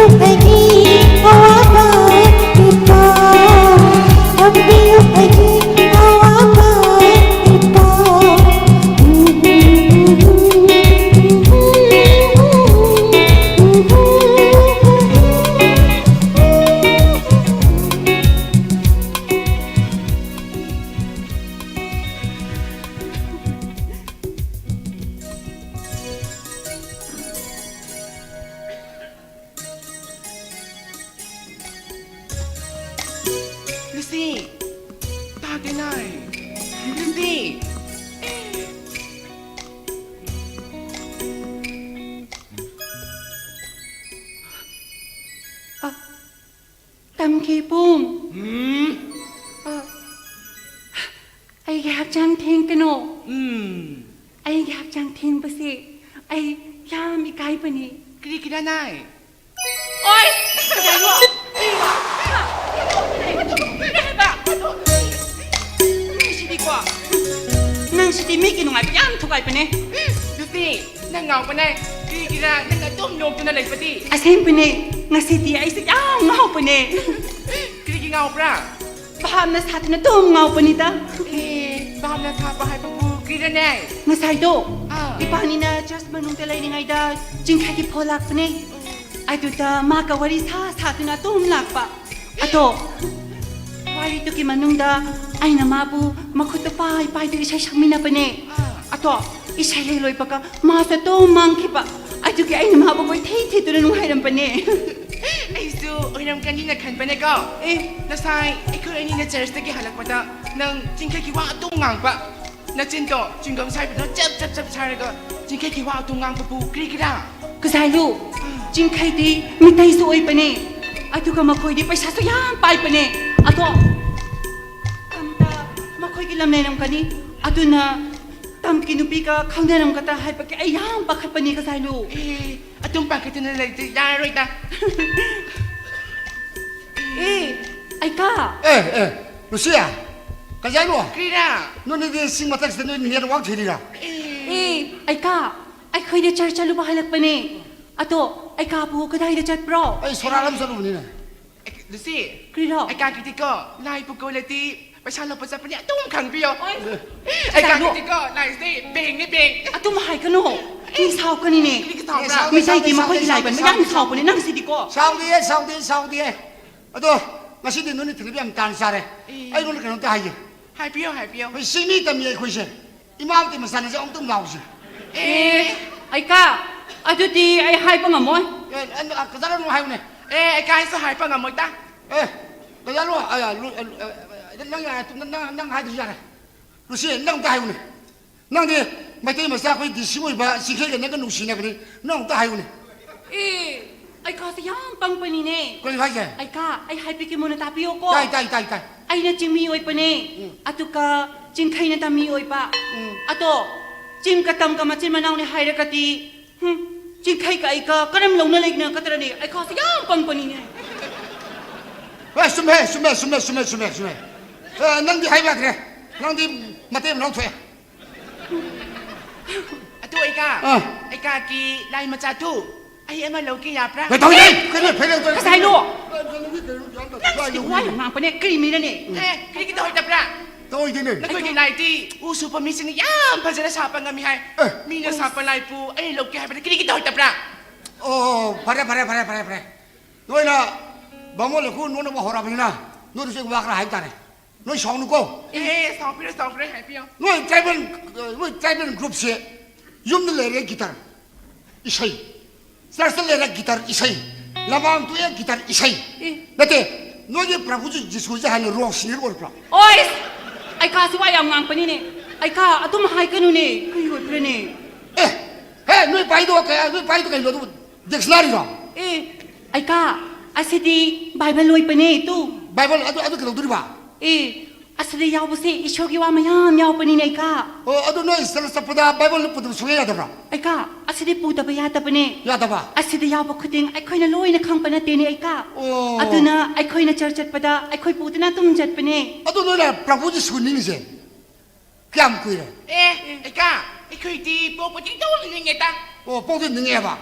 ꯑꯩꯒꯤ ꯑꯋꯥꯕ ꯏꯄꯥ, ꯇꯝꯕꯤꯌꯨ ꯑꯩꯒꯤ ꯑꯋꯥꯕ ꯏꯄꯥ꯫ ꯂꯨꯁꯤ! ꯇꯥꯗꯦ ꯅꯥꯏ! ꯂꯨꯁꯤ! ꯑ, ꯇꯝꯈꯤꯕꯨꯡ꯫ ꯎꯝ? ꯑ, ꯑꯩꯒꯤ ꯍꯛꯆꯥꯡ ꯊꯦꯡꯀꯅꯣ꯫ ꯎꯝ꯫ ꯑꯩꯒꯤ ꯍꯛꯆꯥꯡ ꯊꯦꯡꯕꯁꯦ ꯑꯩ ꯌꯥꯝ ꯏꯀꯥꯏꯕꯅꯤ꯫ ꯀꯔꯤꯒꯤꯔ ꯅꯥꯏ? ꯑꯣꯏ! ꯀꯩꯗꯧꯔꯤꯅꯣ? ꯀꯔꯤꯅꯣ? ꯍꯥ? ꯀꯔꯤ ꯍꯥꯏꯕ? ꯅꯪꯁꯤꯗꯤꯀꯣ, ꯅꯪꯁꯤꯗꯤ ꯃꯤꯒꯤ ꯅꯨꯡꯉꯥꯏꯕ ꯌꯥꯝ ꯊꯨꯒꯥꯏꯕꯅꯦ꯫ ꯂꯨꯁꯤ, ꯅꯪ ꯉꯥꯎꯕꯅꯦ꯫ ꯀꯔꯤꯒꯤꯔ ꯅꯪ ꯑꯗꯨꯝ ꯅꯣꯛꯇꯨꯅ ꯂꯩꯕꯗꯤ? ꯑꯁꯦꯡꯕꯅꯦ, ꯉꯁꯤꯗꯤ ꯑꯩꯁꯦ ꯌꯥꯝ ꯉꯥꯎꯕꯅꯦ꯫ ꯀꯔꯤꯒꯤ ꯉꯥꯎꯕ꯭ꯔꯥ? ꯚꯥꯞꯅ ꯁꯥꯗꯨꯅ ꯑꯗꯨꯝ ꯉꯥꯎꯕꯅꯤꯗ꯫ ꯑꯦ, ꯚꯥꯞꯅ ꯁꯥꯕ ꯍꯥꯏꯕꯕꯨ ꯀꯔꯤꯔꯅꯦ? ꯉꯁꯥꯏꯗꯣ, ꯑꯥ꯫ ꯏꯕꯥꯅꯤꯅ ꯆꯔꯆ ꯃꯅꯨꯡꯗ ꯂꯩꯔꯤꯉꯩꯗ ꯆꯤꯡꯈꯩꯒꯤ ꯐꯣꯟ ꯂꯥꯛꯄꯅꯦ꯫ ꯑꯗꯨꯗ ꯃꯥꯒ ꯋꯥꯔꯤ ꯁꯥ ꯁꯥꯗꯨꯅ ꯑꯗꯨꯝ ꯂꯥꯛꯄ꯫ ꯑꯗꯣ, ꯋꯥꯔꯤꯗꯨꯒꯤ ꯃꯅꯨꯡꯗ ꯑꯩꯅ ꯃꯥꯕꯨ ꯃꯈꯨꯠꯇ ꯄꯥꯏ ꯄꯥꯏꯗꯨꯅ ꯏꯁꯩ ꯁꯛꯃꯤꯟꯅꯕꯅꯦ꯫ ꯑꯥ꯫ ꯑꯗꯣ, ꯏꯁꯩ ꯍꯦꯛ ꯂꯣꯏꯕꯒ ꯃꯥꯁꯨ ꯑꯗꯨꯝ ꯃꯥꯡꯈꯤꯕ꯫ ꯑꯗꯨꯒꯤ ꯑꯩꯅ ꯃꯥꯕꯨ ꯀꯣꯏꯊꯤ ꯊꯤꯗꯨꯅ ꯅꯨꯡꯉꯥꯏꯔꯝꯕꯅꯦ꯫ ꯑꯩꯁꯨ ꯑꯣꯏꯔꯝꯒꯅꯤꯅ ꯈꯟꯕꯅꯦꯀꯣ꯫ ꯑꯦ꯫ ꯉꯁꯥꯏ ꯑꯩꯈꯣꯏ ꯑꯅꯤꯅ ꯆꯔꯆꯇꯒꯤ ꯍꯜꯂꯛꯄꯗ ꯅꯪ ꯆꯤꯡꯈꯩꯒꯤ ꯋꯥ ꯑꯗꯨꯝ ꯉꯥꯡꯕ꯫ ꯅꯆꯤꯟꯗꯣ ꯆ꯭ꯋꯤꯡꯒꯝ ꯁꯥꯏꯕꯗꯣ ꯆꯞ ꯆꯞ ꯆꯞ ꯁꯥꯏꯔꯒ ꯆꯤꯡꯈꯩꯒꯤ ꯋꯥ ꯑꯗꯨꯝ ꯉꯥꯡꯕꯕꯨ ꯀꯔꯤꯒꯤꯔꯥ? ꯀꯖꯥꯏꯂꯨ, ꯆꯤꯡꯈꯩꯗꯤ ꯃꯤꯇꯩꯁꯨ ꯑꯣꯏꯕꯅꯦ, ꯑꯗꯨꯒ ꯃꯈꯣꯏꯗꯤ ꯄꯩꯁꯥꯁꯨ ꯌꯥꯝ ꯄꯥꯏꯕꯅꯦ꯫ ꯑꯗꯣ ꯇꯝꯗ ꯃꯈꯣꯏꯒꯤ ꯂꯝ ꯂꯩꯔꯝꯒꯅꯤ, ꯑꯗꯨꯅ ꯇꯝꯒꯤ ꯅꯨꯄꯤꯒ ꯈꯪꯅꯔꯝꯒꯗ꯭ꯔꯥ ꯍꯥꯏꯕꯒꯤ ꯑꯩ ꯌꯥꯝ ꯄꯥꯈꯠꯄꯅꯦ, ꯀꯖꯥꯏꯂꯨ꯫ ꯑꯦ, ꯑꯗꯨꯝ ꯄꯥꯈꯠꯇꯅ ꯂꯩꯔꯗꯤ ꯌꯥꯔꯔꯣꯏꯗ꯫ ꯑꯦ, ꯑꯩꯀꯥ꯫ ꯑꯦ, ꯑꯦ, ꯂꯨꯁꯤꯌꯥ, ꯀꯖꯥꯏꯂꯨ꯫ ꯀ꯭ꯔꯤꯔꯥ? ꯅꯣꯏꯅꯤꯗꯤ ꯆꯤꯡ ꯃꯊꯛꯁꯤꯗ ꯅꯣꯏ ꯅꯦꯠꯋꯥꯛ ꯊꯤꯔꯤꯔꯥ? ꯑꯦ, ꯑꯩꯀꯥ, ꯑꯩꯈꯣꯏꯗꯤ ꯆꯔꯆ ꯆꯠꯂꯨꯕ ꯍꯜꯂꯛꯄꯅꯦ꯫ ꯑꯗꯣ ꯑꯩ ꯀꯥꯕꯨ ꯀꯗꯥꯏꯗ ꯆꯠꯄ꯭ꯔꯣ? ꯑꯩ ꯁꯣꯔꯥꯠ ꯑꯃ ꯆꯠꯂꯨꯕꯅꯤꯅꯦ꯫ ꯑꯦ, ꯂꯨꯁꯤ, ꯀꯔꯤꯔꯣ? ꯑꯩ ꯀꯥꯒꯤꯗꯤꯀꯣ, ꯂꯥꯏ ꯄꯨꯀꯣꯜꯂꯗꯤ ꯄꯩꯁꯥ ꯂꯧꯕ ꯆꯠꯄꯅꯦ, ꯑꯗꯨꯝ ꯈꯪꯕꯤꯌꯣ꯫ ꯑꯣꯏ, ꯑꯩ ꯀꯩꯗꯧꯅꯣ? ꯀꯥꯒꯤꯗꯤꯀꯣ, ꯂꯥꯏꯁꯦ ꯕꯦꯡꯅꯦ, ꯕꯦꯡ꯫ ꯑꯗꯨꯝ ꯍꯥꯏꯒꯅꯨ꯫ ꯃꯤ ꯁꯥꯎꯀꯅꯤꯅꯦ꯫ ꯀꯔꯤꯒꯤ ꯁꯥꯎꯕ꯭ꯔꯥ? ꯑꯦ, ꯁꯥꯎꯗꯦ, ꯃꯤꯇꯩꯒꯤ ꯁꯥꯎꯗꯦ, ꯃꯈꯣꯏꯒꯤ ꯁꯥꯎꯗꯦ, ꯂꯥꯏꯕꯟꯕ ꯁꯥꯎꯗꯦ, ꯌꯥꯝ ꯁꯥꯎꯗꯦ꯫ ꯁꯥꯎꯕꯅꯦ, ꯅꯪ ꯁꯤꯗꯤꯀꯣ꯫ ꯁꯥꯎꯗꯦ, ꯁꯥꯎꯗꯦ, ꯁꯥꯎꯗꯦ꯫ ꯑꯗꯣ ꯉꯁꯤꯗꯤ ꯅꯣꯏꯅ ꯊꯤꯜꯂꯤꯕ ꯌꯥꯝ ꯇꯥꯟ ꯆꯥꯔꯦ꯫ ꯑꯦ꯫ ꯑꯩꯉꯣꯟꯗ ꯀꯩꯅꯣꯝꯇ ꯍꯥꯏꯒꯦ꯫ ꯍꯥꯏꯕꯤꯌꯣ, ꯍꯥꯏꯕꯤꯌꯣ꯫ ꯑꯩꯈꯣꯏ ꯆꯤꯡꯃꯤ ꯇꯝꯃꯤ ꯑꯩꯈꯣꯏꯁꯦ꯫ ꯏꯃꯥ ꯑꯃꯇ ꯃꯆꯥꯅꯁꯦ ꯑꯃꯨꯛꯇꯪ ꯂꯥꯎꯁꯦ꯫ ꯑꯦ, ꯑꯩꯀꯥ, ꯑꯗꯨꯗꯤ ꯑꯩ ꯍꯥꯏꯕ ꯉꯝꯃꯣꯏ꯫ ꯑꯦ, ꯑ, ꯑ, ꯀꯗꯥꯏꯗꯅꯣ ꯍꯥꯏꯌꯨꯅꯦ꯫ ꯑꯦ, ꯑꯩꯀꯥ, ꯑꯩꯁꯨ ꯍꯥꯏꯕ ꯉꯝꯃꯣꯏꯗ꯫ ꯑꯦ, ꯀꯗꯥꯏꯗꯅꯣ? ꯑ, ꯑ, ꯂꯨ-, ꯑ, ꯑ, ꯅꯪ, ꯑ, ꯅꯪ, ꯅꯪ ꯍꯥꯏꯗ꯭ꯔꯁꯨ ꯌꯥꯔꯦ꯫ ꯂꯨꯁꯤ, ꯅꯪ ꯑꯝꯇ ꯍꯥꯏꯌꯨꯅꯦ꯫ ꯅꯪꯗꯤ ꯃꯩꯇꯩ ꯃꯆꯥ ꯑꯩꯈꯣꯏ ꯗꯤ ꯁꯤ ꯑꯣꯏꯕ ꯆꯤꯡꯈꯩꯒ ꯅꯪꯒ ꯅꯨꯡꯁꯤꯅꯕꯅꯤ꯫ ꯅꯪ ꯑꯝꯇ ꯍꯥꯏꯌꯨꯅꯦ꯫ ꯑꯦ, ꯑꯩꯀꯥꯁꯦ ꯌꯥꯝ ꯄꯪꯕꯅꯤꯅꯦ꯫ ꯀꯔꯤꯅꯣ ꯍꯥꯏꯁꯦ? ꯑꯩꯀꯥ, ꯑꯩ ꯍꯥꯏꯕꯤꯒꯦ, ꯃꯨꯟꯅ ꯇꯥꯕꯤꯌꯣꯀꯣ꯫ ꯇꯥꯏ, ꯇꯥꯏ, ꯇꯥꯏ, ꯇꯥꯏ꯫ ꯑꯩꯅ ꯆꯤꯡꯃꯤ ꯑꯣꯏꯕꯅꯦ꯫ ꯎꯝ꯫ ꯑꯗꯨꯒ ꯆꯤꯡꯈꯩꯅ ꯇꯝꯃꯤ ꯑꯣꯏꯕ꯫ ꯎꯝ꯫ ꯑꯗꯣ ꯆꯤꯡꯒ ꯇꯝꯒ ꯃꯆꯤꯟ ꯃꯅꯥꯎꯅꯤ ꯍꯥꯏꯔꯒꯗꯤ, ꯍꯨꯝ, ꯆꯤꯡꯈꯩꯒ ꯑꯩꯒ ꯀꯔꯝ ꯂꯧꯅ ꯂꯩꯅꯒꯗ꯭ꯔꯅꯦ? ꯑꯩꯀꯥꯁꯦ ꯌꯥꯝ ꯄꯪꯕꯅꯤꯅꯦ꯫ ꯑꯦ, ꯆꯨꯝꯃꯦ, ꯆꯨꯝꯃꯦ, ꯆꯨꯝꯃꯦ, ꯆꯨꯝꯃꯦ, ꯆꯨꯝꯃꯦ, ꯆꯨꯝꯃꯦ꯫ ꯑꯦ, ꯅꯪꯗꯤ ꯍꯥꯏꯕ ꯌꯥꯗ꯭ꯔꯦ꯫ ꯅꯪꯗꯤ ꯃꯇꯩ ꯃꯅꯥꯎ ꯊꯣꯛꯑꯦ꯫ ꯑꯗꯨ ꯑꯩꯒ, ꯑꯥ꯫ ꯑꯩꯒꯒꯤ ꯂꯥꯏ ꯃꯆꯥꯗꯨ ꯑꯩ ꯑꯃ ꯂꯧꯒꯦ ꯌꯥꯕ꯭ꯔꯥ? ꯀꯩ ꯇꯧꯔꯤꯅꯣ? ꯀꯩꯅꯣ, ꯀꯩꯅꯣ, ꯀꯩꯅꯣ? ꯀꯁꯥꯏꯅꯣ? ꯀꯩꯅꯣ, ꯀꯩꯅꯣ, ꯀꯩꯅꯣ, ꯀꯩꯅꯣ, ꯅꯪ ꯁꯤꯗꯤ ꯋꯥ ꯌꯥꯝ ꯉꯥꯡꯕꯅꯦ, ꯀꯔꯤ ꯃꯤꯔꯅꯦ? ꯑꯦ, ꯀꯔꯤꯒꯤ ꯇꯧꯍꯩꯗꯕ꯭ꯔꯥ? ꯇꯧꯍꯩꯗꯦꯅꯦ꯫ ꯑꯩꯈꯣꯏꯒꯤ ꯂꯥꯏꯗꯤ ꯎ ꯁꯨꯕ ꯃꯤꯁꯤꯡꯅ ꯌꯥꯝ ꯐꯖꯅ ꯁꯥꯕ ꯉꯝꯃꯤ ꯍꯥꯏ꯫ ꯑꯦ꯫ ꯃꯤꯅ ꯁꯥꯕ ꯂꯥꯏꯕꯨ ꯑꯩ ꯂꯧꯒꯦ ꯍꯥꯏꯕꯗ ꯀꯔꯤꯒꯤ ꯇꯧꯍꯩꯗꯕ꯭ꯔꯥ? ꯑꯣ, ꯐꯔꯦ, ꯐꯔꯦ, ꯐꯔꯦ, ꯐꯔꯦ, ꯐꯔꯦ꯫ ꯅꯣꯏꯅ ꯕꯥꯃꯣꯟ ꯂꯩꯈꯨ ꯅꯣꯛꯅꯕ ꯍꯧꯔꯛꯑꯕꯅꯤꯅ, ꯅꯣꯏꯗꯁꯨ ꯑꯩ ꯋꯥ ꯈꯔ ꯍꯥꯏꯕ ꯇꯥꯔꯦ꯫ ꯅꯣꯏ ꯁꯥꯎꯅꯨꯀꯣ꯫ ꯑꯦ, ꯁꯥꯎꯕꯤꯔꯣ, ꯁꯥꯎꯕꯤꯔꯣ, ꯍꯥꯏꯕꯤꯌꯣ꯫ ꯅꯣꯏ ꯇ꯭ꯔꯥꯏꯕꯦꯜ, ꯅꯣꯏ ꯇ꯭ꯔꯥꯏꯕꯦꯜ ꯒ꯭ꯔꯨꯞꯁꯦ ꯌꯨꯝꯗ ꯂꯩꯔꯦ ꯒꯤꯇꯔ ꯏꯁꯩ, ꯆꯔꯆꯇ ꯂꯩꯔꯦ ꯒꯤꯇꯔ ꯏꯁꯩ, ꯂꯝꯃꯥꯡ ꯇꯣꯛꯑꯦ ꯒꯤꯇꯔ ꯏꯁꯩ꯫ ꯑꯦ꯫ ꯅꯠꯇꯦ, ꯅꯣꯏꯒꯤ ꯄ꯭ꯔꯚꯨ ꯖꯤꯁꯨꯁꯦ ꯍꯥꯟꯅ ꯔꯣꯛ ꯁꯤꯡꯒꯔ ꯑꯣꯏꯔꯛꯄ꯭ꯔꯣ? ꯑꯣꯏ! ꯑꯩꯀꯥꯁꯤ ꯋꯥ ꯌꯥꯝ ꯉꯥꯡꯕꯅꯤꯅꯦ꯫ ꯑꯩꯀꯥ, ꯑꯗꯨꯝ ꯍꯥꯏꯒꯅꯨꯅꯦ꯫ ꯀꯔꯤ ꯑꯣꯏꯕ꯭ꯔꯅꯦ? ꯑꯦ, ꯍꯦ, ꯅꯣꯏ ꯄꯥꯏꯗꯣ ꯀꯌꯥ, ꯅꯣꯏ ꯄꯥꯏꯗꯣ ꯀꯩꯅꯣ ꯑꯗꯨꯕꯨ? ꯗꯤꯛꯁꯅꯥꯔꯤꯔꯣ? ꯑꯦ, ꯑꯩꯀꯥ, ꯑꯁꯤꯗꯤ ꯕꯥꯏꯕꯜ ꯑꯣꯏꯕꯅꯦ, ꯇꯨ꯫ ꯕꯥꯏꯕꯜ ꯑꯗꯨ, ꯑꯗꯨ ꯀꯩꯗꯧꯗꯣꯔꯤꯕ? ꯑꯦ, ꯑꯁꯤꯗ ꯌꯥꯎꯕꯁꯦ ꯏꯁꯣꯔꯒꯤ ꯋꯥ ꯃꯌꯥꯝ ꯌꯥꯎꯕꯅꯤꯅꯦ, ꯑꯩꯀꯥ꯫ ꯑꯣ, ꯑꯗꯨ ꯅꯣꯏ ꯆꯔꯆ ꯆꯠꯄꯗ ꯕꯥꯏꯕꯜ ꯄꯨꯗꯕ ꯁꯨꯡꯌꯥ ꯌꯥꯗꯕ꯭ꯔꯥ? ꯑꯩꯀꯥ, ꯑꯁꯤꯗꯤ ꯄꯨꯗꯕ ꯌꯥꯗꯕꯅꯦ꯫ ꯌꯥꯗꯕ? ꯑꯁꯤꯗ ꯌꯥꯎꯕ ꯈꯨꯗꯤꯡ ꯑꯩꯈꯣꯏꯅ ꯂꯣꯏꯅ ꯈꯪꯕ ꯅꯠꯇꯦꯅꯦ, ꯑꯩꯀꯥ꯫ ꯑꯣ꯫ ꯑꯗꯨꯅ ꯑꯩꯈꯣꯏꯅ ꯆꯔꯆ ꯆꯠꯄꯗ ꯑꯩꯈꯣꯏ ꯄꯨꯗꯅ ꯑꯗꯨꯝ ꯆꯠꯄꯅꯦ꯫ ꯑꯗꯨ ꯅꯣꯏꯅ ꯄ꯭ꯔꯚꯨ ꯖꯤꯁꯨ ꯅꯤꯡꯉꯤꯁꯦ ꯀꯌꯥꯝ ꯀꯨꯏꯔꯦ? ꯑꯦ, ꯑꯩꯀꯥ, ꯑꯩꯈꯣꯏꯗꯤ ꯄꯣꯛꯄꯗꯒꯤ ꯑꯗꯨꯝ ꯅꯤꯡꯉꯦꯗ꯫ ꯑꯣ, ꯄꯣꯛꯄꯗꯒꯤ ꯅꯤꯡꯉꯛꯑꯦꯕ?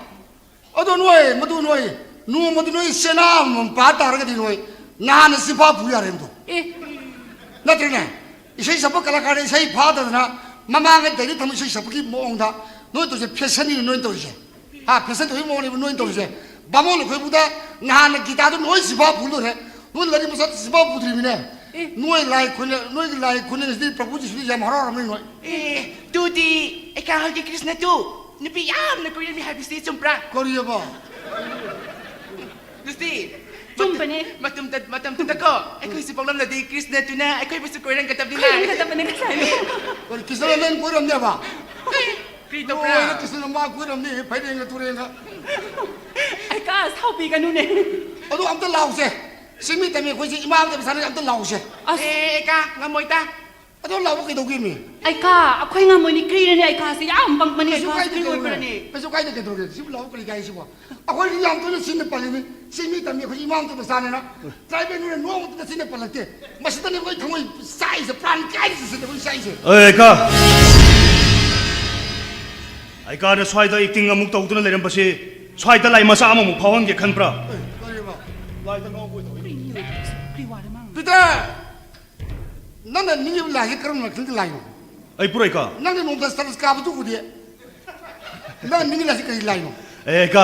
ꯑꯗꯣ ꯅꯣꯏ, ꯃꯗꯨ ꯅꯣꯏ, ꯅꯣꯡꯃꯗꯤ ꯅꯣꯏ ꯆꯦꯅꯥ ꯑꯃꯃꯝ ꯄꯥ ꯇꯥꯔꯒꯗꯤ ꯅꯣꯏ ꯅꯍꯥꯟꯅ ꯆꯤꯐꯥ ꯄꯨ ꯌꯥꯔꯦ ꯃꯗꯨ꯫ ꯑꯦ꯫ ꯅꯠꯇ꯭ꯔꯅꯦ? ꯏꯁꯩ ꯁꯛꯄ ꯀꯂꯥꯀꯥꯔꯗ ꯏꯁꯩ ꯐꯥꯗꯗꯅ ꯃꯃꯥꯡꯉꯩ ꯗꯥꯏꯔꯤ ꯊꯝꯕ ꯏꯁꯩ ꯁꯛꯄꯒꯤ ꯃꯑꯣꯡꯗ ꯅꯣꯏ ꯇꯧꯔꯤꯁꯦ ꯐꯦꯁꯟꯅꯤꯅ ꯅꯣꯏ ꯇꯧꯔꯤꯁꯦ꯫ ꯍꯥ, ꯐꯦꯁꯟ ꯇꯧꯕꯒꯤ ꯃꯑꯣꯡꯅꯦꯕ ꯅꯣꯏ ꯇꯧꯔꯤꯁꯦ꯫ ꯕꯥꯃꯣꯟ ꯑꯩꯈꯣꯏꯕꯨꯗ ꯅꯍꯥꯟꯅ ꯒꯤꯇꯥꯗꯣ ꯅꯣꯏ ꯆꯤꯐꯥ ꯄꯨ ꯂꯣꯏꯔꯦ꯫ ꯅꯣꯏ ꯂꯥꯏꯔꯤꯛ ꯃꯆꯥ ꯆꯤꯐꯥ ꯄꯨꯗ꯭ꯔꯤꯕꯅꯦ꯫ ꯑꯦ꯫ ꯅꯣꯏ ꯂꯥꯏ ꯈꯨꯔꯨꯝ-, ꯅꯣꯏꯒꯤ ꯂꯥꯏ ꯈꯨꯔꯨꯝꯕꯁꯤꯗꯤ ꯄ꯭ꯔꯚꯨ ꯖꯤꯁꯨꯗꯤ ꯌꯥꯝ ꯍꯔꯥꯎꯔꯝꯃꯅꯤ ꯅꯣꯏ꯫ ꯑꯦ, ꯇꯨꯗꯤ ꯑꯩ ꯀꯥ ꯍꯣꯏꯒꯤ ꯀ꯭ꯔꯤꯁꯅ ꯇꯨ ꯅꯨꯄꯤ ꯌꯥꯝꯅ ꯀꯣꯏꯔꯝꯃꯤ ꯍꯥꯏꯕꯁꯤ ꯆꯨꯝꯕ꯭ꯔꯥ? ꯀꯔꯤꯑꯕ? ꯂꯨꯁꯤ, ꯆꯨꯝꯕꯅꯦ꯫ ꯃꯇꯝ-, ꯃꯇꯝꯗ-, ꯃꯇꯝꯗꯨꯗꯀꯣ, ꯑꯩꯈꯣꯏꯁꯨ ꯄꯣꯛꯂꯝꯂꯗꯤ ꯀ꯭ꯔꯤꯁꯅ ꯇꯨꯅ ꯑꯩꯈꯣꯏꯕꯨꯁꯨ ꯀꯣꯏꯔꯝꯒꯗꯕꯅꯤꯅ꯫ ꯀꯣꯏꯔꯝꯒꯗꯕꯅꯦ ꯉꯁꯥꯏ꯫ ꯀꯔꯤ, ꯀ꯭ꯔꯤꯁꯅ ꯅꯪ ꯀꯣꯏꯔꯝꯅꯦꯕ? ꯀꯔꯤ ꯇꯧꯕ꯭ꯔꯥ? ꯂꯣꯏꯔꯦ, ꯀ꯭ꯔꯤꯁꯅ ꯃꯥ ꯀꯣꯏꯔꯝꯅꯤ, ꯐꯩꯔꯦꯡꯒ ꯇꯨꯔꯦꯡꯒ꯫ ꯑꯩ ꯀꯥ ꯁꯥꯎꯕꯤꯒꯅꯨꯅꯦ꯫ ꯑꯗꯨ ꯑꯝꯇ ꯂꯥꯎꯁꯦ꯫ ꯆꯤꯡꯃꯤ ꯇꯝꯃꯤ ꯑꯩꯈꯣꯏꯁꯦ ꯏꯃꯥ ꯑꯝꯇ ꯃꯁꯥꯅ ꯑꯝꯇ ꯂꯥꯎꯁꯦ꯫ ꯑꯁ꯫ ꯑꯦ, ꯑꯦ, ꯀꯥ, ꯉꯝꯃꯣꯏꯗ꯫ ꯑꯗꯣ ꯂꯥꯎꯕ ꯀꯩꯗꯧꯒꯦꯃꯤ? ꯑꯩ ꯀꯥ, ꯑꯩꯈꯣꯏ ꯉꯝꯃꯣꯏꯅꯦ, ꯀ꯭ꯔꯤꯔꯅꯦ ꯑꯩ ꯀꯥꯁꯦ ꯌꯥꯝ ꯄꯪꯕꯅꯦ, ꯑꯩ ꯀꯩꯁꯨ ꯀꯥꯁꯦ ꯀꯥꯏꯗꯦ ꯀ꯭ꯔꯤ ꯀꯩꯗꯧꯔꯒꯦ? ꯑꯣꯏꯕ꯭ꯔꯅꯦ? ꯀꯩꯁꯨ ꯀꯥꯏꯗꯦ ꯀꯩꯗꯧꯔꯒꯦ? ꯁꯤꯕꯨ ꯂꯥꯎꯕ ꯀꯔꯤ ꯀꯥꯏ ꯁꯤꯕꯣ? ꯑꯩꯈꯣꯏꯗꯤ ꯌꯥꯝ ꯇꯣꯏꯅ ꯆꯤꯟꯅ ꯄꯜꯂꯤꯅꯤ꯫ ꯆꯤꯡꯃꯤ ꯇꯝꯃꯤ ꯑꯩꯈꯣꯏ ꯏꯃꯥ ꯑꯝꯇ ꯃꯆꯥꯅꯤꯅ꯫ ꯇ꯭ꯔꯥꯏꯕꯦꯜꯅꯤꯅ ꯅꯣꯡꯃꯇ ꯆꯤꯟꯅ ꯄꯜꯂꯛꯇꯦ꯫ ꯃꯁꯤꯗꯅꯦ ꯑꯩꯈꯣꯏ ꯊꯃꯣꯏ ꯆꯥꯛꯏꯁꯦ, ꯄ꯭ꯔꯥꯟ ꯀꯥꯏꯔꯤꯁꯦ, ꯁꯤꯗ ꯑꯩꯈꯣꯏ ꯆꯥꯛꯏꯁꯦ꯫ ꯑꯦ, ꯀꯥ꯫ ꯑꯩ ꯀꯥꯅ ꯁ꯭ꯋꯥꯏꯗ ꯑꯦꯛꯇꯤꯡ ꯑꯃꯨꯛ ꯇꯧꯗꯨꯅ ꯂꯩꯔꯝꯕꯁꯤ ꯁ꯭ꯋꯥꯏꯗ ꯂꯥꯏ ꯃꯆꯥ ꯑꯃꯃꯨꯛ ꯐꯥꯎꯍꯟꯒꯦ ꯈꯟꯕ꯭ꯔꯥ? ꯑꯦ, ꯀꯔꯤꯕ? ꯂꯥꯏꯗ ꯉꯥꯎꯕ ꯇꯧꯏ꯫ ꯄꯤꯇꯔ! ꯅꯪꯅ ꯅꯤꯡꯉꯤꯕ ꯂꯥꯏꯁꯦ ꯀꯔꯝꯕ ꯃꯈꯜꯒꯤ ꯂꯥꯏꯅꯣ? ꯑꯩ ꯄꯨꯔꯣꯏꯀꯥ꯫ ꯅꯪꯅ ꯅꯣꯡꯃꯗ ꯆꯔꯆ ꯀꯥꯕꯗꯨ ꯎꯗꯦ꯫ ꯅꯪꯅ ꯅꯤꯡꯉꯤ ꯂꯥꯏꯁꯦ ꯀꯔꯤ ꯂꯥꯏꯅꯣ? ꯑꯦ ꯀꯥ,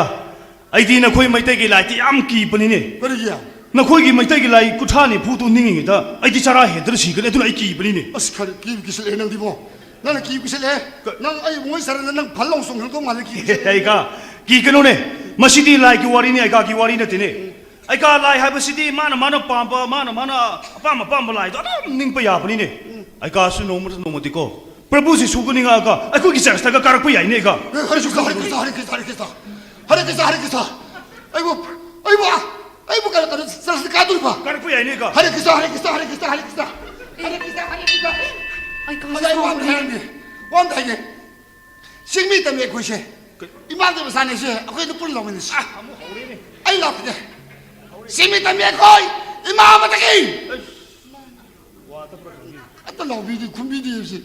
ꯑꯩꯗꯤ ꯅꯈꯣꯏ ꯃꯩꯇꯩꯒꯤ ꯂꯥꯏꯗꯤ ꯌꯥꯝ ꯀꯤꯕꯅꯤꯅꯦ꯫ ꯀꯔꯤꯒꯤ? ꯅꯈꯣꯏꯒꯤ ꯃꯩꯇꯩꯒꯤ ꯂꯥꯏ ꯀꯨꯟꯊ꯭ꯔꯥ ꯅꯤꯐꯨꯗꯨ ꯅꯤꯡꯉꯤꯉꯩꯗ ꯑꯩꯗꯤ ꯆꯔꯥ ꯍꯦꯟꯗꯅ ꯁꯤꯒꯅꯤ, ꯑꯗꯨꯅ ꯑꯩ ꯀꯤꯕꯅꯤꯅꯦ꯫ ꯑꯁ, ꯈꯔ ꯀꯤꯕ ꯀꯤꯁꯤꯜꯂꯛꯑꯦ ꯅꯪꯗꯤꯕꯣ꯫ ꯅꯪꯅ ꯀꯤꯕ ꯀꯤꯁꯤꯜꯂꯛꯑꯦ꯫ ꯀ- ꯅꯪ ꯑꯩ ꯃꯣꯏ ꯁꯥꯔꯅ ꯅꯪ ꯐꯜ ꯂꯥꯎ ꯆꯣꯡꯊꯣꯛꯇꯧ ꯃꯥꯜꯂꯦ, ꯀꯤꯕ ꯀꯤꯁꯤꯜꯂꯛꯑꯦ꯫ ꯑꯦ ꯀꯥ, ꯀꯤꯒꯅꯨꯅꯦ꯫ ꯃꯁꯤꯗꯤ ꯂꯥꯏꯒꯤ ꯋꯥꯔꯤꯅꯤ, ꯑꯩ ꯀꯥꯒꯤ ꯋꯥꯔꯤ ꯅꯠꯇꯦꯅꯦ꯫ ꯑꯩ ꯀꯥ, ꯂꯥꯏ ꯍꯥꯏꯕꯁꯤꯗꯤ ꯃꯥꯅ ꯃꯥꯅ ꯄꯥꯝꯕ, ꯃꯥꯅ ꯃꯥꯅ ꯑꯄꯥꯝ ꯑꯄꯥꯝꯕ ꯂꯥꯏꯗꯣ ꯑꯗꯨꯝ ꯅꯤꯡꯕ ꯌꯥꯕꯅꯤꯅꯦ꯫ ꯑꯩ ꯀꯥꯁꯨ ꯅꯣꯡꯃ ꯅꯣꯡꯃꯗꯤꯀꯣ ꯄ꯭ꯔꯚꯨ ꯖꯤꯁꯨꯒ ꯅꯤꯡꯉꯛꯑꯒ ꯑꯩꯈꯣꯏꯒꯤ ꯆꯔꯆꯇꯒ ꯀꯥꯔꯛꯄ ꯌꯥꯏꯅꯦ, ꯑꯩ ꯀꯥ꯫ ꯍꯔꯦ ꯀ꯭ꯔꯤꯁꯅ, ꯍꯔꯦ ꯀ꯭ꯔꯤꯁꯅ, ꯍꯔꯦ ꯀ꯭ꯔꯤꯁꯅ, ꯍꯔꯦ ꯀ꯭ꯔꯤꯁꯅ, ꯍꯔꯦ ꯀ꯭ꯔꯤꯁꯅ, ꯍꯔꯦ ꯀ꯭ꯔꯤꯁꯅ꯫ ꯑꯩꯕꯨ, ꯑꯩꯕꯨ, ꯑꯩꯕꯨ ꯀꯩꯅꯣ, ꯀꯩꯅꯣ, ꯆꯔꯆꯇ ꯀꯥꯗꯣꯔꯤꯕ? ꯀꯥꯔꯛꯄ ꯌꯥꯏꯅꯦ, ꯑꯩ ꯀꯥ꯫ ꯍꯔꯦ ꯀ꯭ꯔꯤꯁꯅ, ꯍꯔꯦ ꯀ꯭ꯔꯤꯁꯅ, ꯍꯔꯦ ꯀ꯭ꯔꯤꯁꯅ, ꯍꯔꯦ ꯀ꯭ꯔꯤꯁꯅ, ꯍꯔꯦ ꯀ꯭ꯔꯤꯁꯅ, ꯍꯔꯦ ꯀ꯭ꯔꯤꯁꯅ꯫ ꯑꯩ ꯀꯥꯁꯨ ꯑꯗ ꯑꯩ ꯋꯥ ꯑꯃ ꯁꯥꯎꯔꯦ꯫ ꯍꯥꯏꯔꯝꯒꯦ, ꯋꯥ ꯑꯃ ꯍꯥꯏꯒꯦ꯫ ꯆꯤꯡꯃꯤ ꯇꯝꯃꯤ ꯑꯩꯈꯣꯏꯁꯦ, ꯏꯃꯥꯒꯤ ꯃꯆꯥꯅꯤꯁꯦ, ꯑꯩꯈꯣꯏ ꯑꯗꯨ ꯄꯨꯟꯅ ꯂꯥꯎꯃꯤꯟꯅꯁꯤ꯫ ꯑꯩ ꯂꯥꯎꯈꯤꯒꯦ꯫ ꯆꯤꯡꯃꯤ ꯇꯝꯃꯤ ꯑꯩꯈꯣꯏ ꯏꯃꯥ ꯑꯃꯠꯇꯒꯤ꯫ ꯑꯝꯇ ꯂꯥꯎꯕꯤꯗꯤ ꯈꯨꯝꯕꯤꯗꯦ ꯍꯧꯖꯤꯛ꯫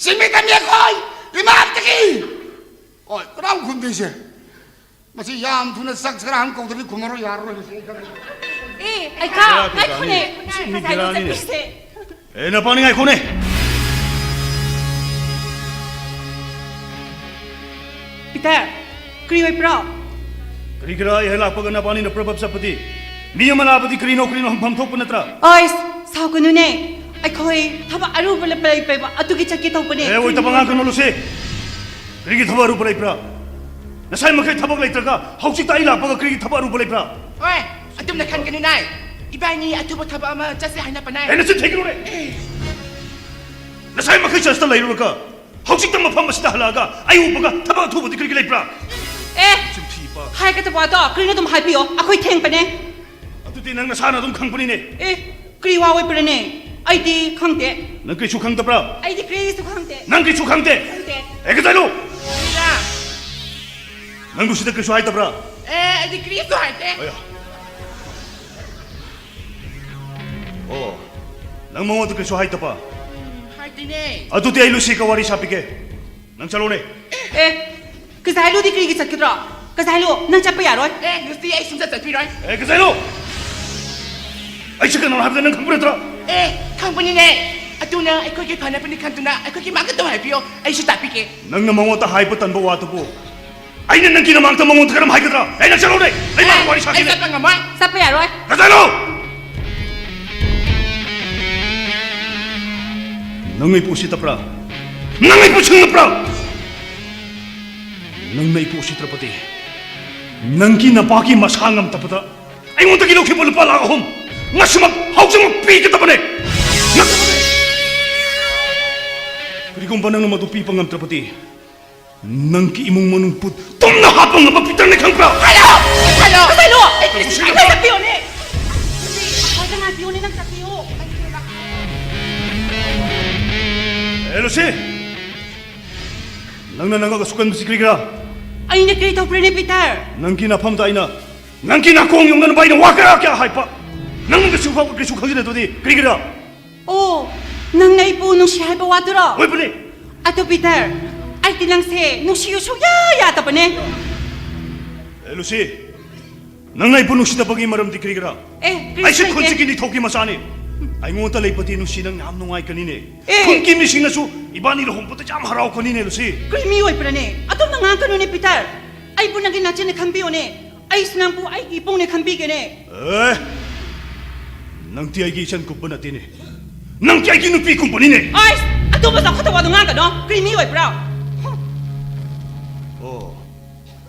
ꯆꯤꯡꯃꯤ ꯇꯝꯃꯤ ꯑꯩꯈꯣꯏ ꯏꯃꯥ ꯑꯃꯠꯇꯒꯤ꯫ ꯍꯣꯏ, ꯀꯅꯥꯝ ꯈꯨꯝꯗꯦꯁꯦ꯫ ꯃꯁꯤ ꯌꯥꯝ ꯊꯨꯅ ꯆꯥꯛ ꯆꯔꯥ ꯑꯃ ꯀꯧꯗꯕꯤ ꯈꯨꯝꯃꯔꯣꯏ ꯌꯥꯔꯔꯣꯏ ꯃꯁꯤ ꯑꯩ ꯈꯪꯉꯦ꯫ ꯑꯦ, ꯑꯩꯈꯥ, ꯕꯦꯔꯥ ꯇꯨ ꯉꯥꯏꯈꯣꯅꯦ꯫ ꯇꯥꯅꯤ꯫ ꯁꯤ ꯃꯤ ꯉꯁꯥꯏ ꯕꯦꯔꯥꯅꯤꯅꯦ꯫ ꯆꯠꯄꯤꯁꯦ꯫ ꯑꯦ, ꯅꯄꯥꯅꯤ ꯉꯥꯏꯈꯣꯅꯦ꯫ ꯄꯤꯇꯔ, ꯀꯔꯤ ꯑꯣꯏꯕ꯭ꯔꯣ? ꯀꯔꯤꯒꯤꯔꯥ ꯑꯩ ꯍꯦꯛ ꯂꯥꯛꯄꯒ ꯅꯄꯥꯅꯤꯅ ꯄ꯭ꯔꯕꯞ ꯆꯠꯄꯗꯤ? ꯃꯤ ꯑꯃ ꯂꯥꯛꯄꯗꯤ ꯀꯔꯤꯅꯣ ꯀꯔꯤꯅꯣ ꯍꯪꯐꯝ ꯊꯣꯛꯄ ꯅꯠꯇ꯭ꯔꯥ? ꯑꯣꯏ, ꯁꯥꯎꯒꯅꯨꯅꯦ꯫ ꯑꯩꯈꯣꯏ ꯊꯕꯛ ꯑꯔꯨꯕ ꯂꯩ-, ꯂꯩꯕ ꯑꯗꯨꯒꯤ ꯆꯠꯀꯦ ꯇꯧꯕꯅꯦ꯫ ꯑꯦ, ꯑꯣꯏꯗꯕ ꯉꯥꯡꯒꯅꯨ ꯂꯨꯁꯤ꯫ ꯀꯔꯤꯒꯤ ꯊꯕꯛ ꯑꯔꯨꯕ ꯂꯩꯕ꯭ꯔꯥ? ꯉꯁꯥꯏ ꯃꯈꯩ ꯊꯕꯛ ꯂꯩꯇ꯭ꯔꯒ ꯍꯧꯖꯤꯛꯇ ꯑꯩ ꯂꯥꯛꯄꯒ ꯀꯔꯤꯒꯤ ꯊꯕꯛ ꯑꯔꯨꯕ ꯂꯩꯕ꯭ꯔꯥ? ꯑꯣꯏ, ꯑꯗꯨꯝꯅ ꯈꯟꯒꯅꯨ ꯅꯥꯏ꯫ ꯏꯕꯥꯅꯤ ꯑꯊꯨꯕ ꯊꯕꯛ ꯑꯃ ꯆꯠꯁꯦ ꯍꯥꯏꯅꯕꯅꯦ꯫ ꯑꯦ, ꯅꯆꯤꯟ ꯊꯤꯒꯅꯨꯅꯦ꯫ ꯉꯁꯥꯏ ꯃꯈꯩ ꯆꯔꯆꯇ ꯂꯩꯔꯨꯔꯒ ꯍꯧꯖꯤꯛꯇ ꯃꯐꯝ ꯑꯁꯤꯗ ꯍꯜꯂꯛꯑꯒ ꯑꯩ ꯎꯕꯒ ꯊꯕꯛ ꯑꯊꯨꯕꯗꯤ ꯀꯔꯤꯒꯤ ꯂꯩꯕ꯭ꯔꯥ? ꯑꯦ, ꯆꯤꯟꯊꯤꯕ꯫ ꯍꯥꯏꯒꯗꯕ ꯋꯥꯗꯣ ꯀꯔꯤꯅꯣ ꯑꯗꯨꯝ ꯍꯥꯏꯕꯤꯌꯣ, ꯑꯩꯈꯣꯏ ꯊꯦꯡꯕꯅꯦ꯫ ꯑꯗꯨꯗꯤ ꯅꯪ ꯅꯁꯥꯅ ꯑꯗꯨꯝ ꯈꯪꯕꯅꯤꯅꯦ꯫ ꯑꯦ, ꯀꯔꯤ ꯋꯥ ꯑꯣꯏꯕ꯭ꯔꯅꯦ? ꯑꯩꯗꯤ ꯈꯪꯗꯦ꯫ ꯅꯪ ꯀꯔꯤꯁꯨ ꯈꯪꯗꯕ꯭ꯔꯥ? ꯑꯩꯗꯤ ꯀꯔꯤꯁꯨ ꯈꯪꯗꯦ꯫ ꯅꯪ ꯀꯔꯤꯁꯨ ꯈꯪꯗꯦ? ꯈꯪꯗꯦ꯫ ꯑꯦ, ꯀꯗꯥꯏꯅꯣ? ꯀꯔꯤꯔꯥ? ꯅꯪ ꯂꯨꯁꯤꯗ ꯀꯔꯤꯁꯨ ꯍꯥꯏꯗꯕ꯭ꯔꯥ? ꯑꯦ, ꯑꯩꯗꯤ ꯀꯔꯤꯁꯨ ꯍꯥꯏꯗꯦ꯫ ꯑꯌꯥ꯫ ꯑꯣ, ꯅꯪ ꯃꯉꯣꯟꯗ ꯀꯔꯤꯁꯨ ꯍꯥꯏꯗꯕ? ꯎꯝ, ꯍꯥꯏꯗꯦꯅꯦ꯫ ꯑꯗꯨꯗꯤ ꯑꯩ ꯂꯨꯁꯤꯒ ꯋꯥꯔꯤ ꯁꯥꯕꯤꯒꯦ꯫ ꯅꯪ ꯆꯠꯂꯣꯅꯦ꯫ ꯑꯦ, ꯀꯖꯥꯏꯂꯨꯗꯤ ꯀꯔꯤꯒꯤ ꯆꯠꯀꯗ꯭ꯔꯣ? ꯀꯖꯥꯏꯂꯨ, ꯅꯪ ꯆꯠꯄ ꯌꯥꯔꯣꯏ꯫ ꯑꯦ, ꯂꯨꯁꯤ, ꯑꯩ ꯁꯨꯡꯆꯠ ꯆꯠꯄꯤꯔꯣꯏ꯫ ꯑꯦ, ꯀꯖꯥꯏꯂꯨ! ꯑꯩꯁꯦ ꯀꯅꯥꯅꯣ ꯍꯥꯏꯕꯗ ꯅꯪ ꯈꯪꯕ ꯅꯠꯇ꯭ꯔꯥ? ꯑꯦ, ꯈꯪꯕꯅꯤꯅꯦ꯫ ꯑꯗꯨꯅ ꯑꯩꯈꯣꯏꯒꯤ ꯐꯅꯕꯅꯤ ꯈꯟꯗꯨꯅ ꯑꯩꯈꯣꯏꯒꯤ ꯃꯥꯡꯒꯗꯕ ꯍꯥꯏꯕꯤꯌꯣ, ꯑꯩꯁꯨ ꯇꯥꯛꯄꯤꯒꯦ꯫ ꯅꯪꯅ ꯃꯉꯣꯟꯗ ꯍꯥꯏꯕ ꯇꯟꯕ ꯋꯥꯗꯨꯕꯨ ꯑꯩꯅ ꯅꯪꯒꯤ ꯅꯃꯥꯡꯗ ꯃꯉꯣꯟꯗ ꯀꯔꯝ ꯍꯥꯏꯒꯗ꯭ꯔꯥ? ꯑꯩ ꯅꯪ ꯆꯠꯂꯣꯅꯦ꯫ ꯑꯩ ꯃꯥꯒ ꯋꯥꯔꯤ ꯑꯩ ꯁꯥꯈꯤꯅꯦ꯫ ꯆꯠꯄ ꯉꯝꯃꯣꯏ꯫ ꯆꯠꯄ ꯌꯥꯔꯣꯏ꯫ ꯀꯖꯥꯏꯂꯨ! ꯅꯪ ꯑꯩꯕꯨ ꯎꯁꯤꯠꯇꯕ꯭ꯔꯥ? ꯅꯪ ꯑꯩꯕꯨ ꯁꯤꯡꯅꯕ꯭ꯔꯥ? ꯅꯪꯅ ꯑꯩꯕꯨ ꯎꯁꯤꯠꯇ꯭ꯔꯕꯗꯤ ꯅꯪꯒꯤ ꯅꯄꯥꯒꯤ ꯃꯁꯥ ꯉꯝꯗꯕꯗ ꯑꯩꯉꯣꯟꯗꯒꯤ ꯂꯧꯈꯤꯕ ꯂꯨꯄꯥ ꯂꯥꯈ ꯑꯍꯨꯝ ꯉꯁꯤꯃꯛ ꯍꯧꯖꯤꯛꯃꯛ ꯄꯤꯒꯗꯕꯅꯦ꯫ ꯅꯠꯇꯕꯗꯤ ꯀꯔꯤꯒꯨꯝꯕ ꯅꯪꯅ ꯃꯗꯨ ꯄꯤꯕ ꯉꯝꯗ꯭ꯔꯕꯗꯤ ꯅꯪꯒꯤ ꯏꯃꯨꯡ ꯃꯅꯨꯡ ꯄꯨ ꯇꯨꯝꯅ ꯍꯥꯠꯄ ꯉꯝꯕ ꯄꯤꯇꯔꯅꯤ ꯈꯪꯕ꯭ꯔꯥ? ꯀꯩꯅꯣ? ꯀꯩꯅꯣ? ꯀꯩꯅꯣ? ꯑꯩ ꯀꯔꯤꯁꯨ ꯈꯪꯗꯦ꯫ ꯆꯠꯄꯤꯌꯣꯅꯦ꯫ ꯑꯩꯈꯣꯏꯗ ꯉꯥꯏꯕꯤꯌꯣꯅꯦ, ꯅꯪ ꯆꯠꯄꯤꯌꯣ꯫ ꯑꯦ, ꯂꯨꯁꯤ! ꯅꯪꯅ ꯅꯉꯛ ꯑꯁꯨꯛ ꯀꯟꯕꯁꯤ ꯀꯔꯤꯒꯤꯔꯥ? ꯑꯩꯅ ꯀꯔꯤ ꯇꯧꯕ꯭ꯔꯅꯦ, ꯄꯤꯇꯔ? ꯅꯪꯒꯤ ꯅꯐꯝꯗ ꯑꯩꯅ ꯅꯪꯒꯤ ꯅꯥꯀꯣꯡ ꯌꯧꯅꯅꯕ ꯑꯩꯅ ꯋꯥ ꯀꯌꯥ ꯀꯌꯥ ꯍꯥꯏꯕ꯫ ꯅꯪꯅ ꯀꯩꯁꯨ ꯐꯥꯎ-, ꯀꯩꯁꯨ ꯈꯪꯖꯤꯟꯅꯗꯕꯗꯤ ꯀꯔꯤꯒꯤꯔꯥ? ꯑꯣ, ꯅꯪꯅ ꯑꯩꯕꯨ ꯅꯨꯡꯁꯤ ꯍꯥꯏꯕ ꯋꯥꯗꯨꯔꯣ? ꯑꯣꯏꯕꯅꯤ꯫ ꯑꯗꯨ ꯄꯤꯇꯔ, ꯑꯩꯗꯤ ꯅꯪꯁꯦ ꯅꯨꯡꯁꯤꯌꯨ ꯁꯨꯛꯌꯥ ꯌꯥꯗꯕꯅꯦ꯫ ꯑꯦ, ꯂꯨꯁꯤ, ꯅꯪꯅ ꯑꯩꯕꯨ ꯅꯨꯡꯁꯤꯗꯕꯒꯤ ꯃꯔꯝꯗꯤ ꯀꯔꯤꯒꯤꯔꯥ? ꯑꯦ, ꯀꯔꯤꯁꯨ ꯑꯩꯁꯨ ꯂꯩꯇꯦ꯫ ꯈꯨꯟꯁꯤꯒꯤ ꯅꯤꯡꯊꯧꯒꯤ ꯃꯆꯥꯅꯤ꯫ ꯑꯩꯉꯣꯟꯗ ꯂꯩꯕꯗꯤ ꯅꯨꯡꯁꯤ, ꯅꯪ ꯌꯥꯝ ꯅꯨꯡꯉꯥꯏꯒꯅꯤꯅꯦ꯫ ꯑꯦ꯫ ꯈꯨꯟꯒꯤ ꯃꯤꯁꯤꯡꯅꯁꯨ ꯏꯕꯥꯅꯤ ꯂꯨꯍꯣꯡꯕꯗ ꯌꯥꯝ ꯍꯔꯥꯎꯒꯅꯤꯅꯦ, ꯂꯨꯁꯤ꯫ ꯀꯔꯤ ꯃꯤ ꯑꯣꯏꯕ꯭ꯔꯥꯅꯦ? ꯑꯗꯨꯝꯅ ꯉꯥꯡꯒꯅꯨꯅꯦ, ꯄꯤꯇꯔ꯫ ꯑꯩꯕꯨ ꯅꯪꯒꯤ ꯅꯆꯦꯅ ꯈꯟꯕꯤꯌꯣꯅꯦ꯫ ꯑꯩꯁꯨ ꯅꯪꯕꯨ ꯑꯩꯒꯤ ꯏꯄꯨꯡꯅꯦ ꯈꯟꯕꯤꯒꯦꯅꯦ꯫ ꯑꯦ, ꯅꯪꯗꯤ ꯑꯩꯒꯤ ꯏꯆꯟ ꯀꯨꯝꯕ ꯅꯠꯇꯦꯅꯦ꯫ ꯅꯪꯗꯤ ꯑꯩꯒꯤ ꯅꯨꯄꯤ ꯀꯨꯝꯕꯅꯤꯅꯦ꯫ ꯑꯁ, ꯑꯗꯨꯝꯕ ꯆꯥꯎꯈꯠꯇꯕ ꯋꯥꯗꯣ ꯉꯥꯡꯒꯅꯣ꯫ ꯀꯔꯤ ꯃꯤ ꯑꯣꯏꯕ꯭ꯔꯥ? ꯑꯣ,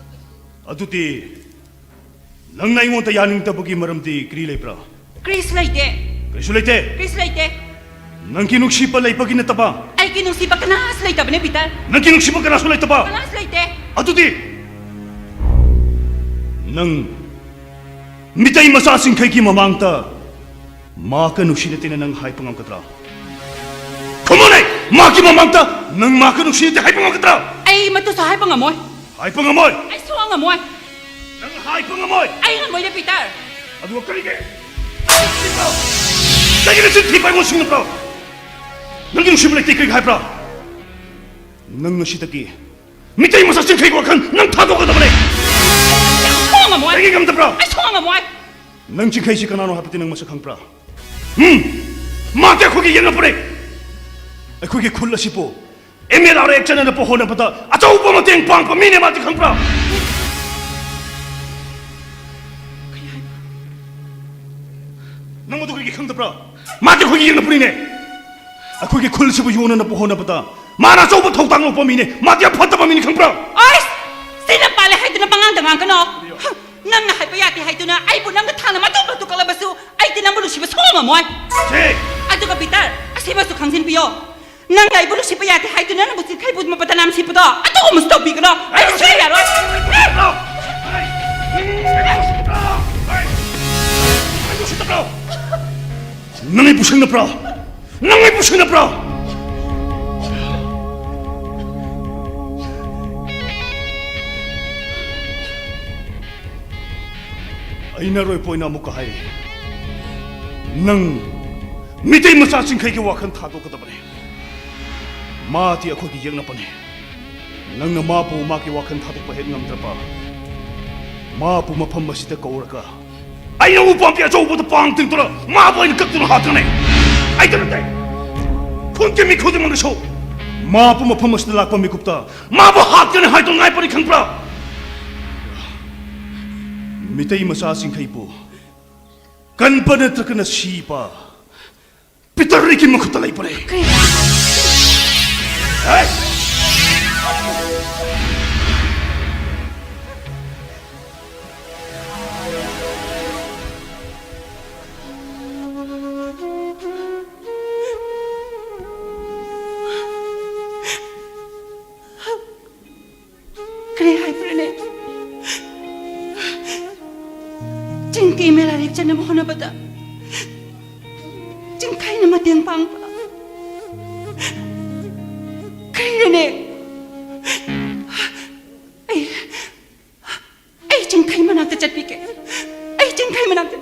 ꯑꯗꯨꯗꯤ ꯅꯪꯅ ꯑꯩꯉꯣꯟꯗ ꯌꯥꯅꯤꯡꯗꯕꯒꯤ ꯃꯔꯝꯗꯤ ꯀꯔꯤ ꯂꯩꯕ꯭ꯔꯥ? ꯀꯔꯤꯁꯨ ꯂꯩꯇꯦ꯫ ꯀꯔꯤꯁꯨ ꯂꯩꯇꯦ? ꯀꯔꯤꯁꯨ ꯂꯩꯇꯦ꯫ ꯅꯪꯒꯤ ꯅꯨꯡꯁꯤꯕ ꯂꯩꯕꯒꯤ ꯅꯠꯇꯕ? ꯑꯩꯒꯤ ꯅꯨꯡꯁꯤꯕ ꯀꯅꯥꯁꯨ ꯂꯩꯇꯕꯅꯦ, ꯄꯤꯇꯔ꯫ ꯅꯪꯒꯤ ꯅꯨꯡꯁꯤꯕ ꯀꯅꯥꯁꯨ ꯂꯩꯇꯕ? ꯀꯅꯥꯁꯨ ꯂꯩꯇꯦ꯫ ꯑꯗꯨꯗꯤ ꯅꯪ ꯃꯤꯇꯩ ꯃꯆꯥꯁꯤꯡꯈꯩꯒꯤ ꯃꯃꯥꯡꯗ ꯃꯍꯥꯛꯀ ꯅꯨꯡꯁꯤ ꯅꯠꯇꯦꯅ ꯅꯪ ꯍꯥꯏꯕ ꯉꯝꯒꯗ꯭ꯔꯥ? ꯈꯨꯝꯃꯨꯅꯦ! ꯃꯍꯥꯛꯀꯤ ꯃꯃꯥꯡꯗ ꯅꯪ ꯃꯍꯥꯛꯀ ꯅꯨꯡꯁꯤ ꯅꯠꯇꯦ ꯍꯥꯏꯕ ꯉꯝꯒꯗ꯭ꯔꯥ? ꯑꯩ ꯃꯗꯨꯁꯨ ꯍꯥꯏꯕ ꯉꯝꯃꯣꯏ꯫ ꯍꯥꯏꯕ ꯉꯝꯃꯣꯏ? ꯑꯩ ꯁꯨꯡꯉꯝ ꯉꯝꯃꯣꯏ꯫ ꯅꯪ ꯍꯥꯏꯕ ꯉꯝꯃꯣꯏ? ꯑꯩ ꯉꯝꯃꯣꯏꯗ, ꯄꯤꯇꯔ꯫ ꯑꯗꯨꯒ ꯀꯔꯤꯒꯤ? ꯀꯩꯒꯤ ꯅꯆꯤꯟ ꯊꯤꯕ ꯑꯩꯉꯣꯟꯗ ꯁꯤꯡꯅꯕ꯭ꯔꯣ? ꯅꯪꯒꯤ ꯅꯨꯡꯁꯤꯕ ꯂꯩꯇꯦ ꯀꯔꯤꯒꯤ ꯍꯥꯏꯕ꯭ꯔꯥ? ꯅꯪ ꯉꯁꯤꯗꯒꯤ ꯃꯤꯇꯩ ꯃꯆꯥ ꯆꯤꯡꯈꯩꯒꯤ ꯋꯥꯈꯜ ꯅꯪ ꯊꯥꯗꯣꯛꯀꯗꯕꯅꯦ꯫ ꯑꯩ ꯁꯨꯡꯉꯝ ꯉꯝꯃꯣꯏ꯫ ꯀꯩꯒꯤ ꯉꯝꯗꯕ꯭ꯔꯥ? ꯑꯩ ꯁꯨꯡꯉꯝ ꯉꯝꯃꯣꯏ꯫ ꯅꯪ ꯆꯤꯡꯈꯩꯁꯤ ꯀꯅꯥꯅꯣ ꯍꯥꯏꯕꯗꯤ ꯅꯪ ꯃꯁꯛ ꯈꯪꯕ꯭ꯔꯥ? ꯎꯝ? ꯃꯥꯗꯤ ꯑꯩꯈꯣꯏꯒꯤ ꯌꯦꯛꯅꯕꯅꯦ꯫ ꯑꯩꯈꯣꯏꯒꯤ ꯈꯨꯜ ꯑꯁꯤꯕꯨ ꯑꯦꯝ ꯑꯦꯜ ꯑꯥꯔ ꯑꯦꯛ ꯆꯠꯅꯅꯕ ꯍꯣꯠꯅꯕꯗ ꯑꯆꯧꯕ ꯃꯇꯦꯡ ꯄꯥꯡꯕ ꯃꯤꯅꯦ ꯃꯥꯗꯤ, ꯈꯪꯕ꯭ꯔꯥ? ꯅꯪ ꯃꯗꯨ ꯀꯔꯤꯒꯤ ꯈꯪꯗꯕ꯭ꯔꯥ? ꯃꯥꯗꯤ ꯑꯩꯈꯣꯏꯒꯤ ꯌꯦꯛꯅꯕꯅꯤꯅꯦ꯫ ꯑꯩꯈꯣꯏꯒꯤ ꯈꯨꯜꯁꯤꯕꯨ ꯌꯣꯟꯅꯅꯕ ꯍꯣꯠꯅꯕꯗ ꯃꯥꯅ ꯑꯆꯧꯕ ꯊꯧꯗꯥꯡ ꯂꯧꯕ ꯃꯤꯅꯦ꯫ ꯃꯥꯗꯤ ꯌꯥꯝ ꯐꯠꯇꯕ ꯃꯤꯅꯤ, ꯈꯪꯕ꯭ꯔꯥ? ꯑꯁ! ꯁꯤꯅ ꯄꯥꯜꯂꯦ ꯍꯥꯏꯗꯨꯅ ꯄꯉꯥꯡꯗ ꯉꯥꯡꯒꯅꯣ꯫ ꯍ, ꯅꯪꯅ ꯍꯥꯏꯕ ꯌꯥꯗꯦ ꯍꯥꯏꯗꯨꯅ ꯑꯩꯕꯨ ꯅꯪꯒ ꯊꯥꯡꯅ ꯃꯇꯨꯝ ꯃꯇꯨꯝ ꯀꯛꯂꯕꯁꯨ ꯑꯩꯗꯤ ꯅꯪꯕꯨ ꯅꯨꯡꯁꯤꯕ ꯁꯨꯡꯉꯝ ꯉꯝꯃꯣꯏ꯫ ꯁꯦ! ꯑꯗꯨꯒ ꯄꯤꯇꯔ, ꯑꯁꯤꯃꯁꯨ ꯈꯪꯖꯤꯟꯕꯤꯌꯣ꯫ ꯅꯪꯅ ꯑꯩꯕꯨ ꯅꯨꯡꯁꯤꯕ ꯌꯥꯗꯦ ꯍꯥꯏꯗꯨꯅ ꯅꯪꯕꯨ ꯆꯤꯡꯈꯩꯕꯨ ꯕꯗꯅꯥꯝ ꯁꯤꯠꯄꯗꯣ ꯑꯗꯨꯒꯨꯝꯕꯁꯨ ꯇꯧꯕꯤꯒꯅꯣ꯫ ꯑꯩ ꯁꯨꯡꯌꯥ ꯌꯥꯔꯣꯏ꯫ ꯅꯪ ꯑꯩꯕꯨ ꯁꯤꯡꯅꯕ꯭ꯔꯣ? ꯅꯪ ꯑꯩꯕꯨ ꯁꯤꯡꯅꯕ꯭ꯔꯣ? ꯑꯩꯅ ꯑꯔꯣꯏꯕ ꯑꯣꯏꯅ ꯑꯃꯨꯛꯀ ꯍꯥꯏꯔꯤ, ꯅꯪ ꯃꯤꯇꯩ ꯃꯆꯥ ꯆꯤꯡꯈꯩꯒꯤ ꯋꯥꯈꯜ ꯊꯥꯗꯣꯛꯀꯗꯕꯅꯤ꯫ ꯃꯥꯗꯤ ꯑꯩꯈꯣꯏꯒꯤ ꯌꯦꯛꯅꯕꯅꯤ꯫ ꯅꯪꯅ ꯃꯥꯕꯨ ꯃꯥꯒꯤ ꯋꯥꯈꯜ ꯊꯥꯗꯣꯛꯄ ꯍꯦꯛ ꯉꯝꯗ꯭ꯔꯕ, ꯃꯥꯕꯨ ꯃꯐꯝ ꯑꯁꯤꯗ ꯀꯧꯔꯒ ꯑꯩꯅ ꯎꯄꯥꯝꯕꯤ ꯑꯆꯧꯕꯗ ꯄꯥꯡ ꯇꯤꯡꯗꯨꯅ ꯃꯥꯕꯨ ꯑꯩꯅ ꯀꯛꯇꯨꯅ ꯍꯥꯠꯀꯅꯤ꯫ ꯑꯩꯗ ꯅꯠꯇꯦ, ꯈꯨꯟꯒꯤ ꯃꯤ ꯈꯨꯗꯤꯡꯃꯛꯅꯁꯨ ꯃꯥꯕꯨ ꯃꯐꯝ ꯑꯁꯤꯗ ꯂꯥꯛꯄ ꯃꯤꯀꯨꯞꯇ ꯃꯥꯕꯨ ꯍꯥꯠꯀꯅꯤ ꯍꯥꯏꯗꯨꯅ ꯉꯥꯏꯕꯅꯤ, ꯈꯪꯕ꯭ꯔꯥ? ꯃꯤꯇꯩ ꯃꯆꯥꯁꯤꯡꯈꯩꯕꯨ ꯀꯟꯕ ꯅꯠꯇ꯭ꯔꯒꯅ ꯁꯤꯕ ꯄꯤꯇꯔ ꯔꯤꯛꯀꯤ ꯃꯈꯨꯠꯇ ꯂꯩꯕꯅꯦ꯫ ꯀꯩ? ꯍꯦ! ꯀꯔꯤ ꯍꯥꯏꯕ꯭ꯔꯅꯦ? ꯆꯤꯡꯀꯤ ꯃꯦꯂꯥꯔꯤꯛ ꯆꯠꯅꯕ ꯍꯣꯠꯅꯕꯗ ꯆꯤꯡꯈꯩꯅ ꯃꯇꯦꯡ ꯄꯥꯡꯕ꯫ ꯀꯔꯤꯅꯅꯦ? ꯑꯩ, ꯑꯩ ꯆꯤꯡꯈꯩ ꯃꯅꯥꯛꯇ ꯆꯠꯄꯤꯒꯦ꯫ ꯑꯩ ꯆꯤꯡꯈꯩ ꯃꯅꯥꯛꯇ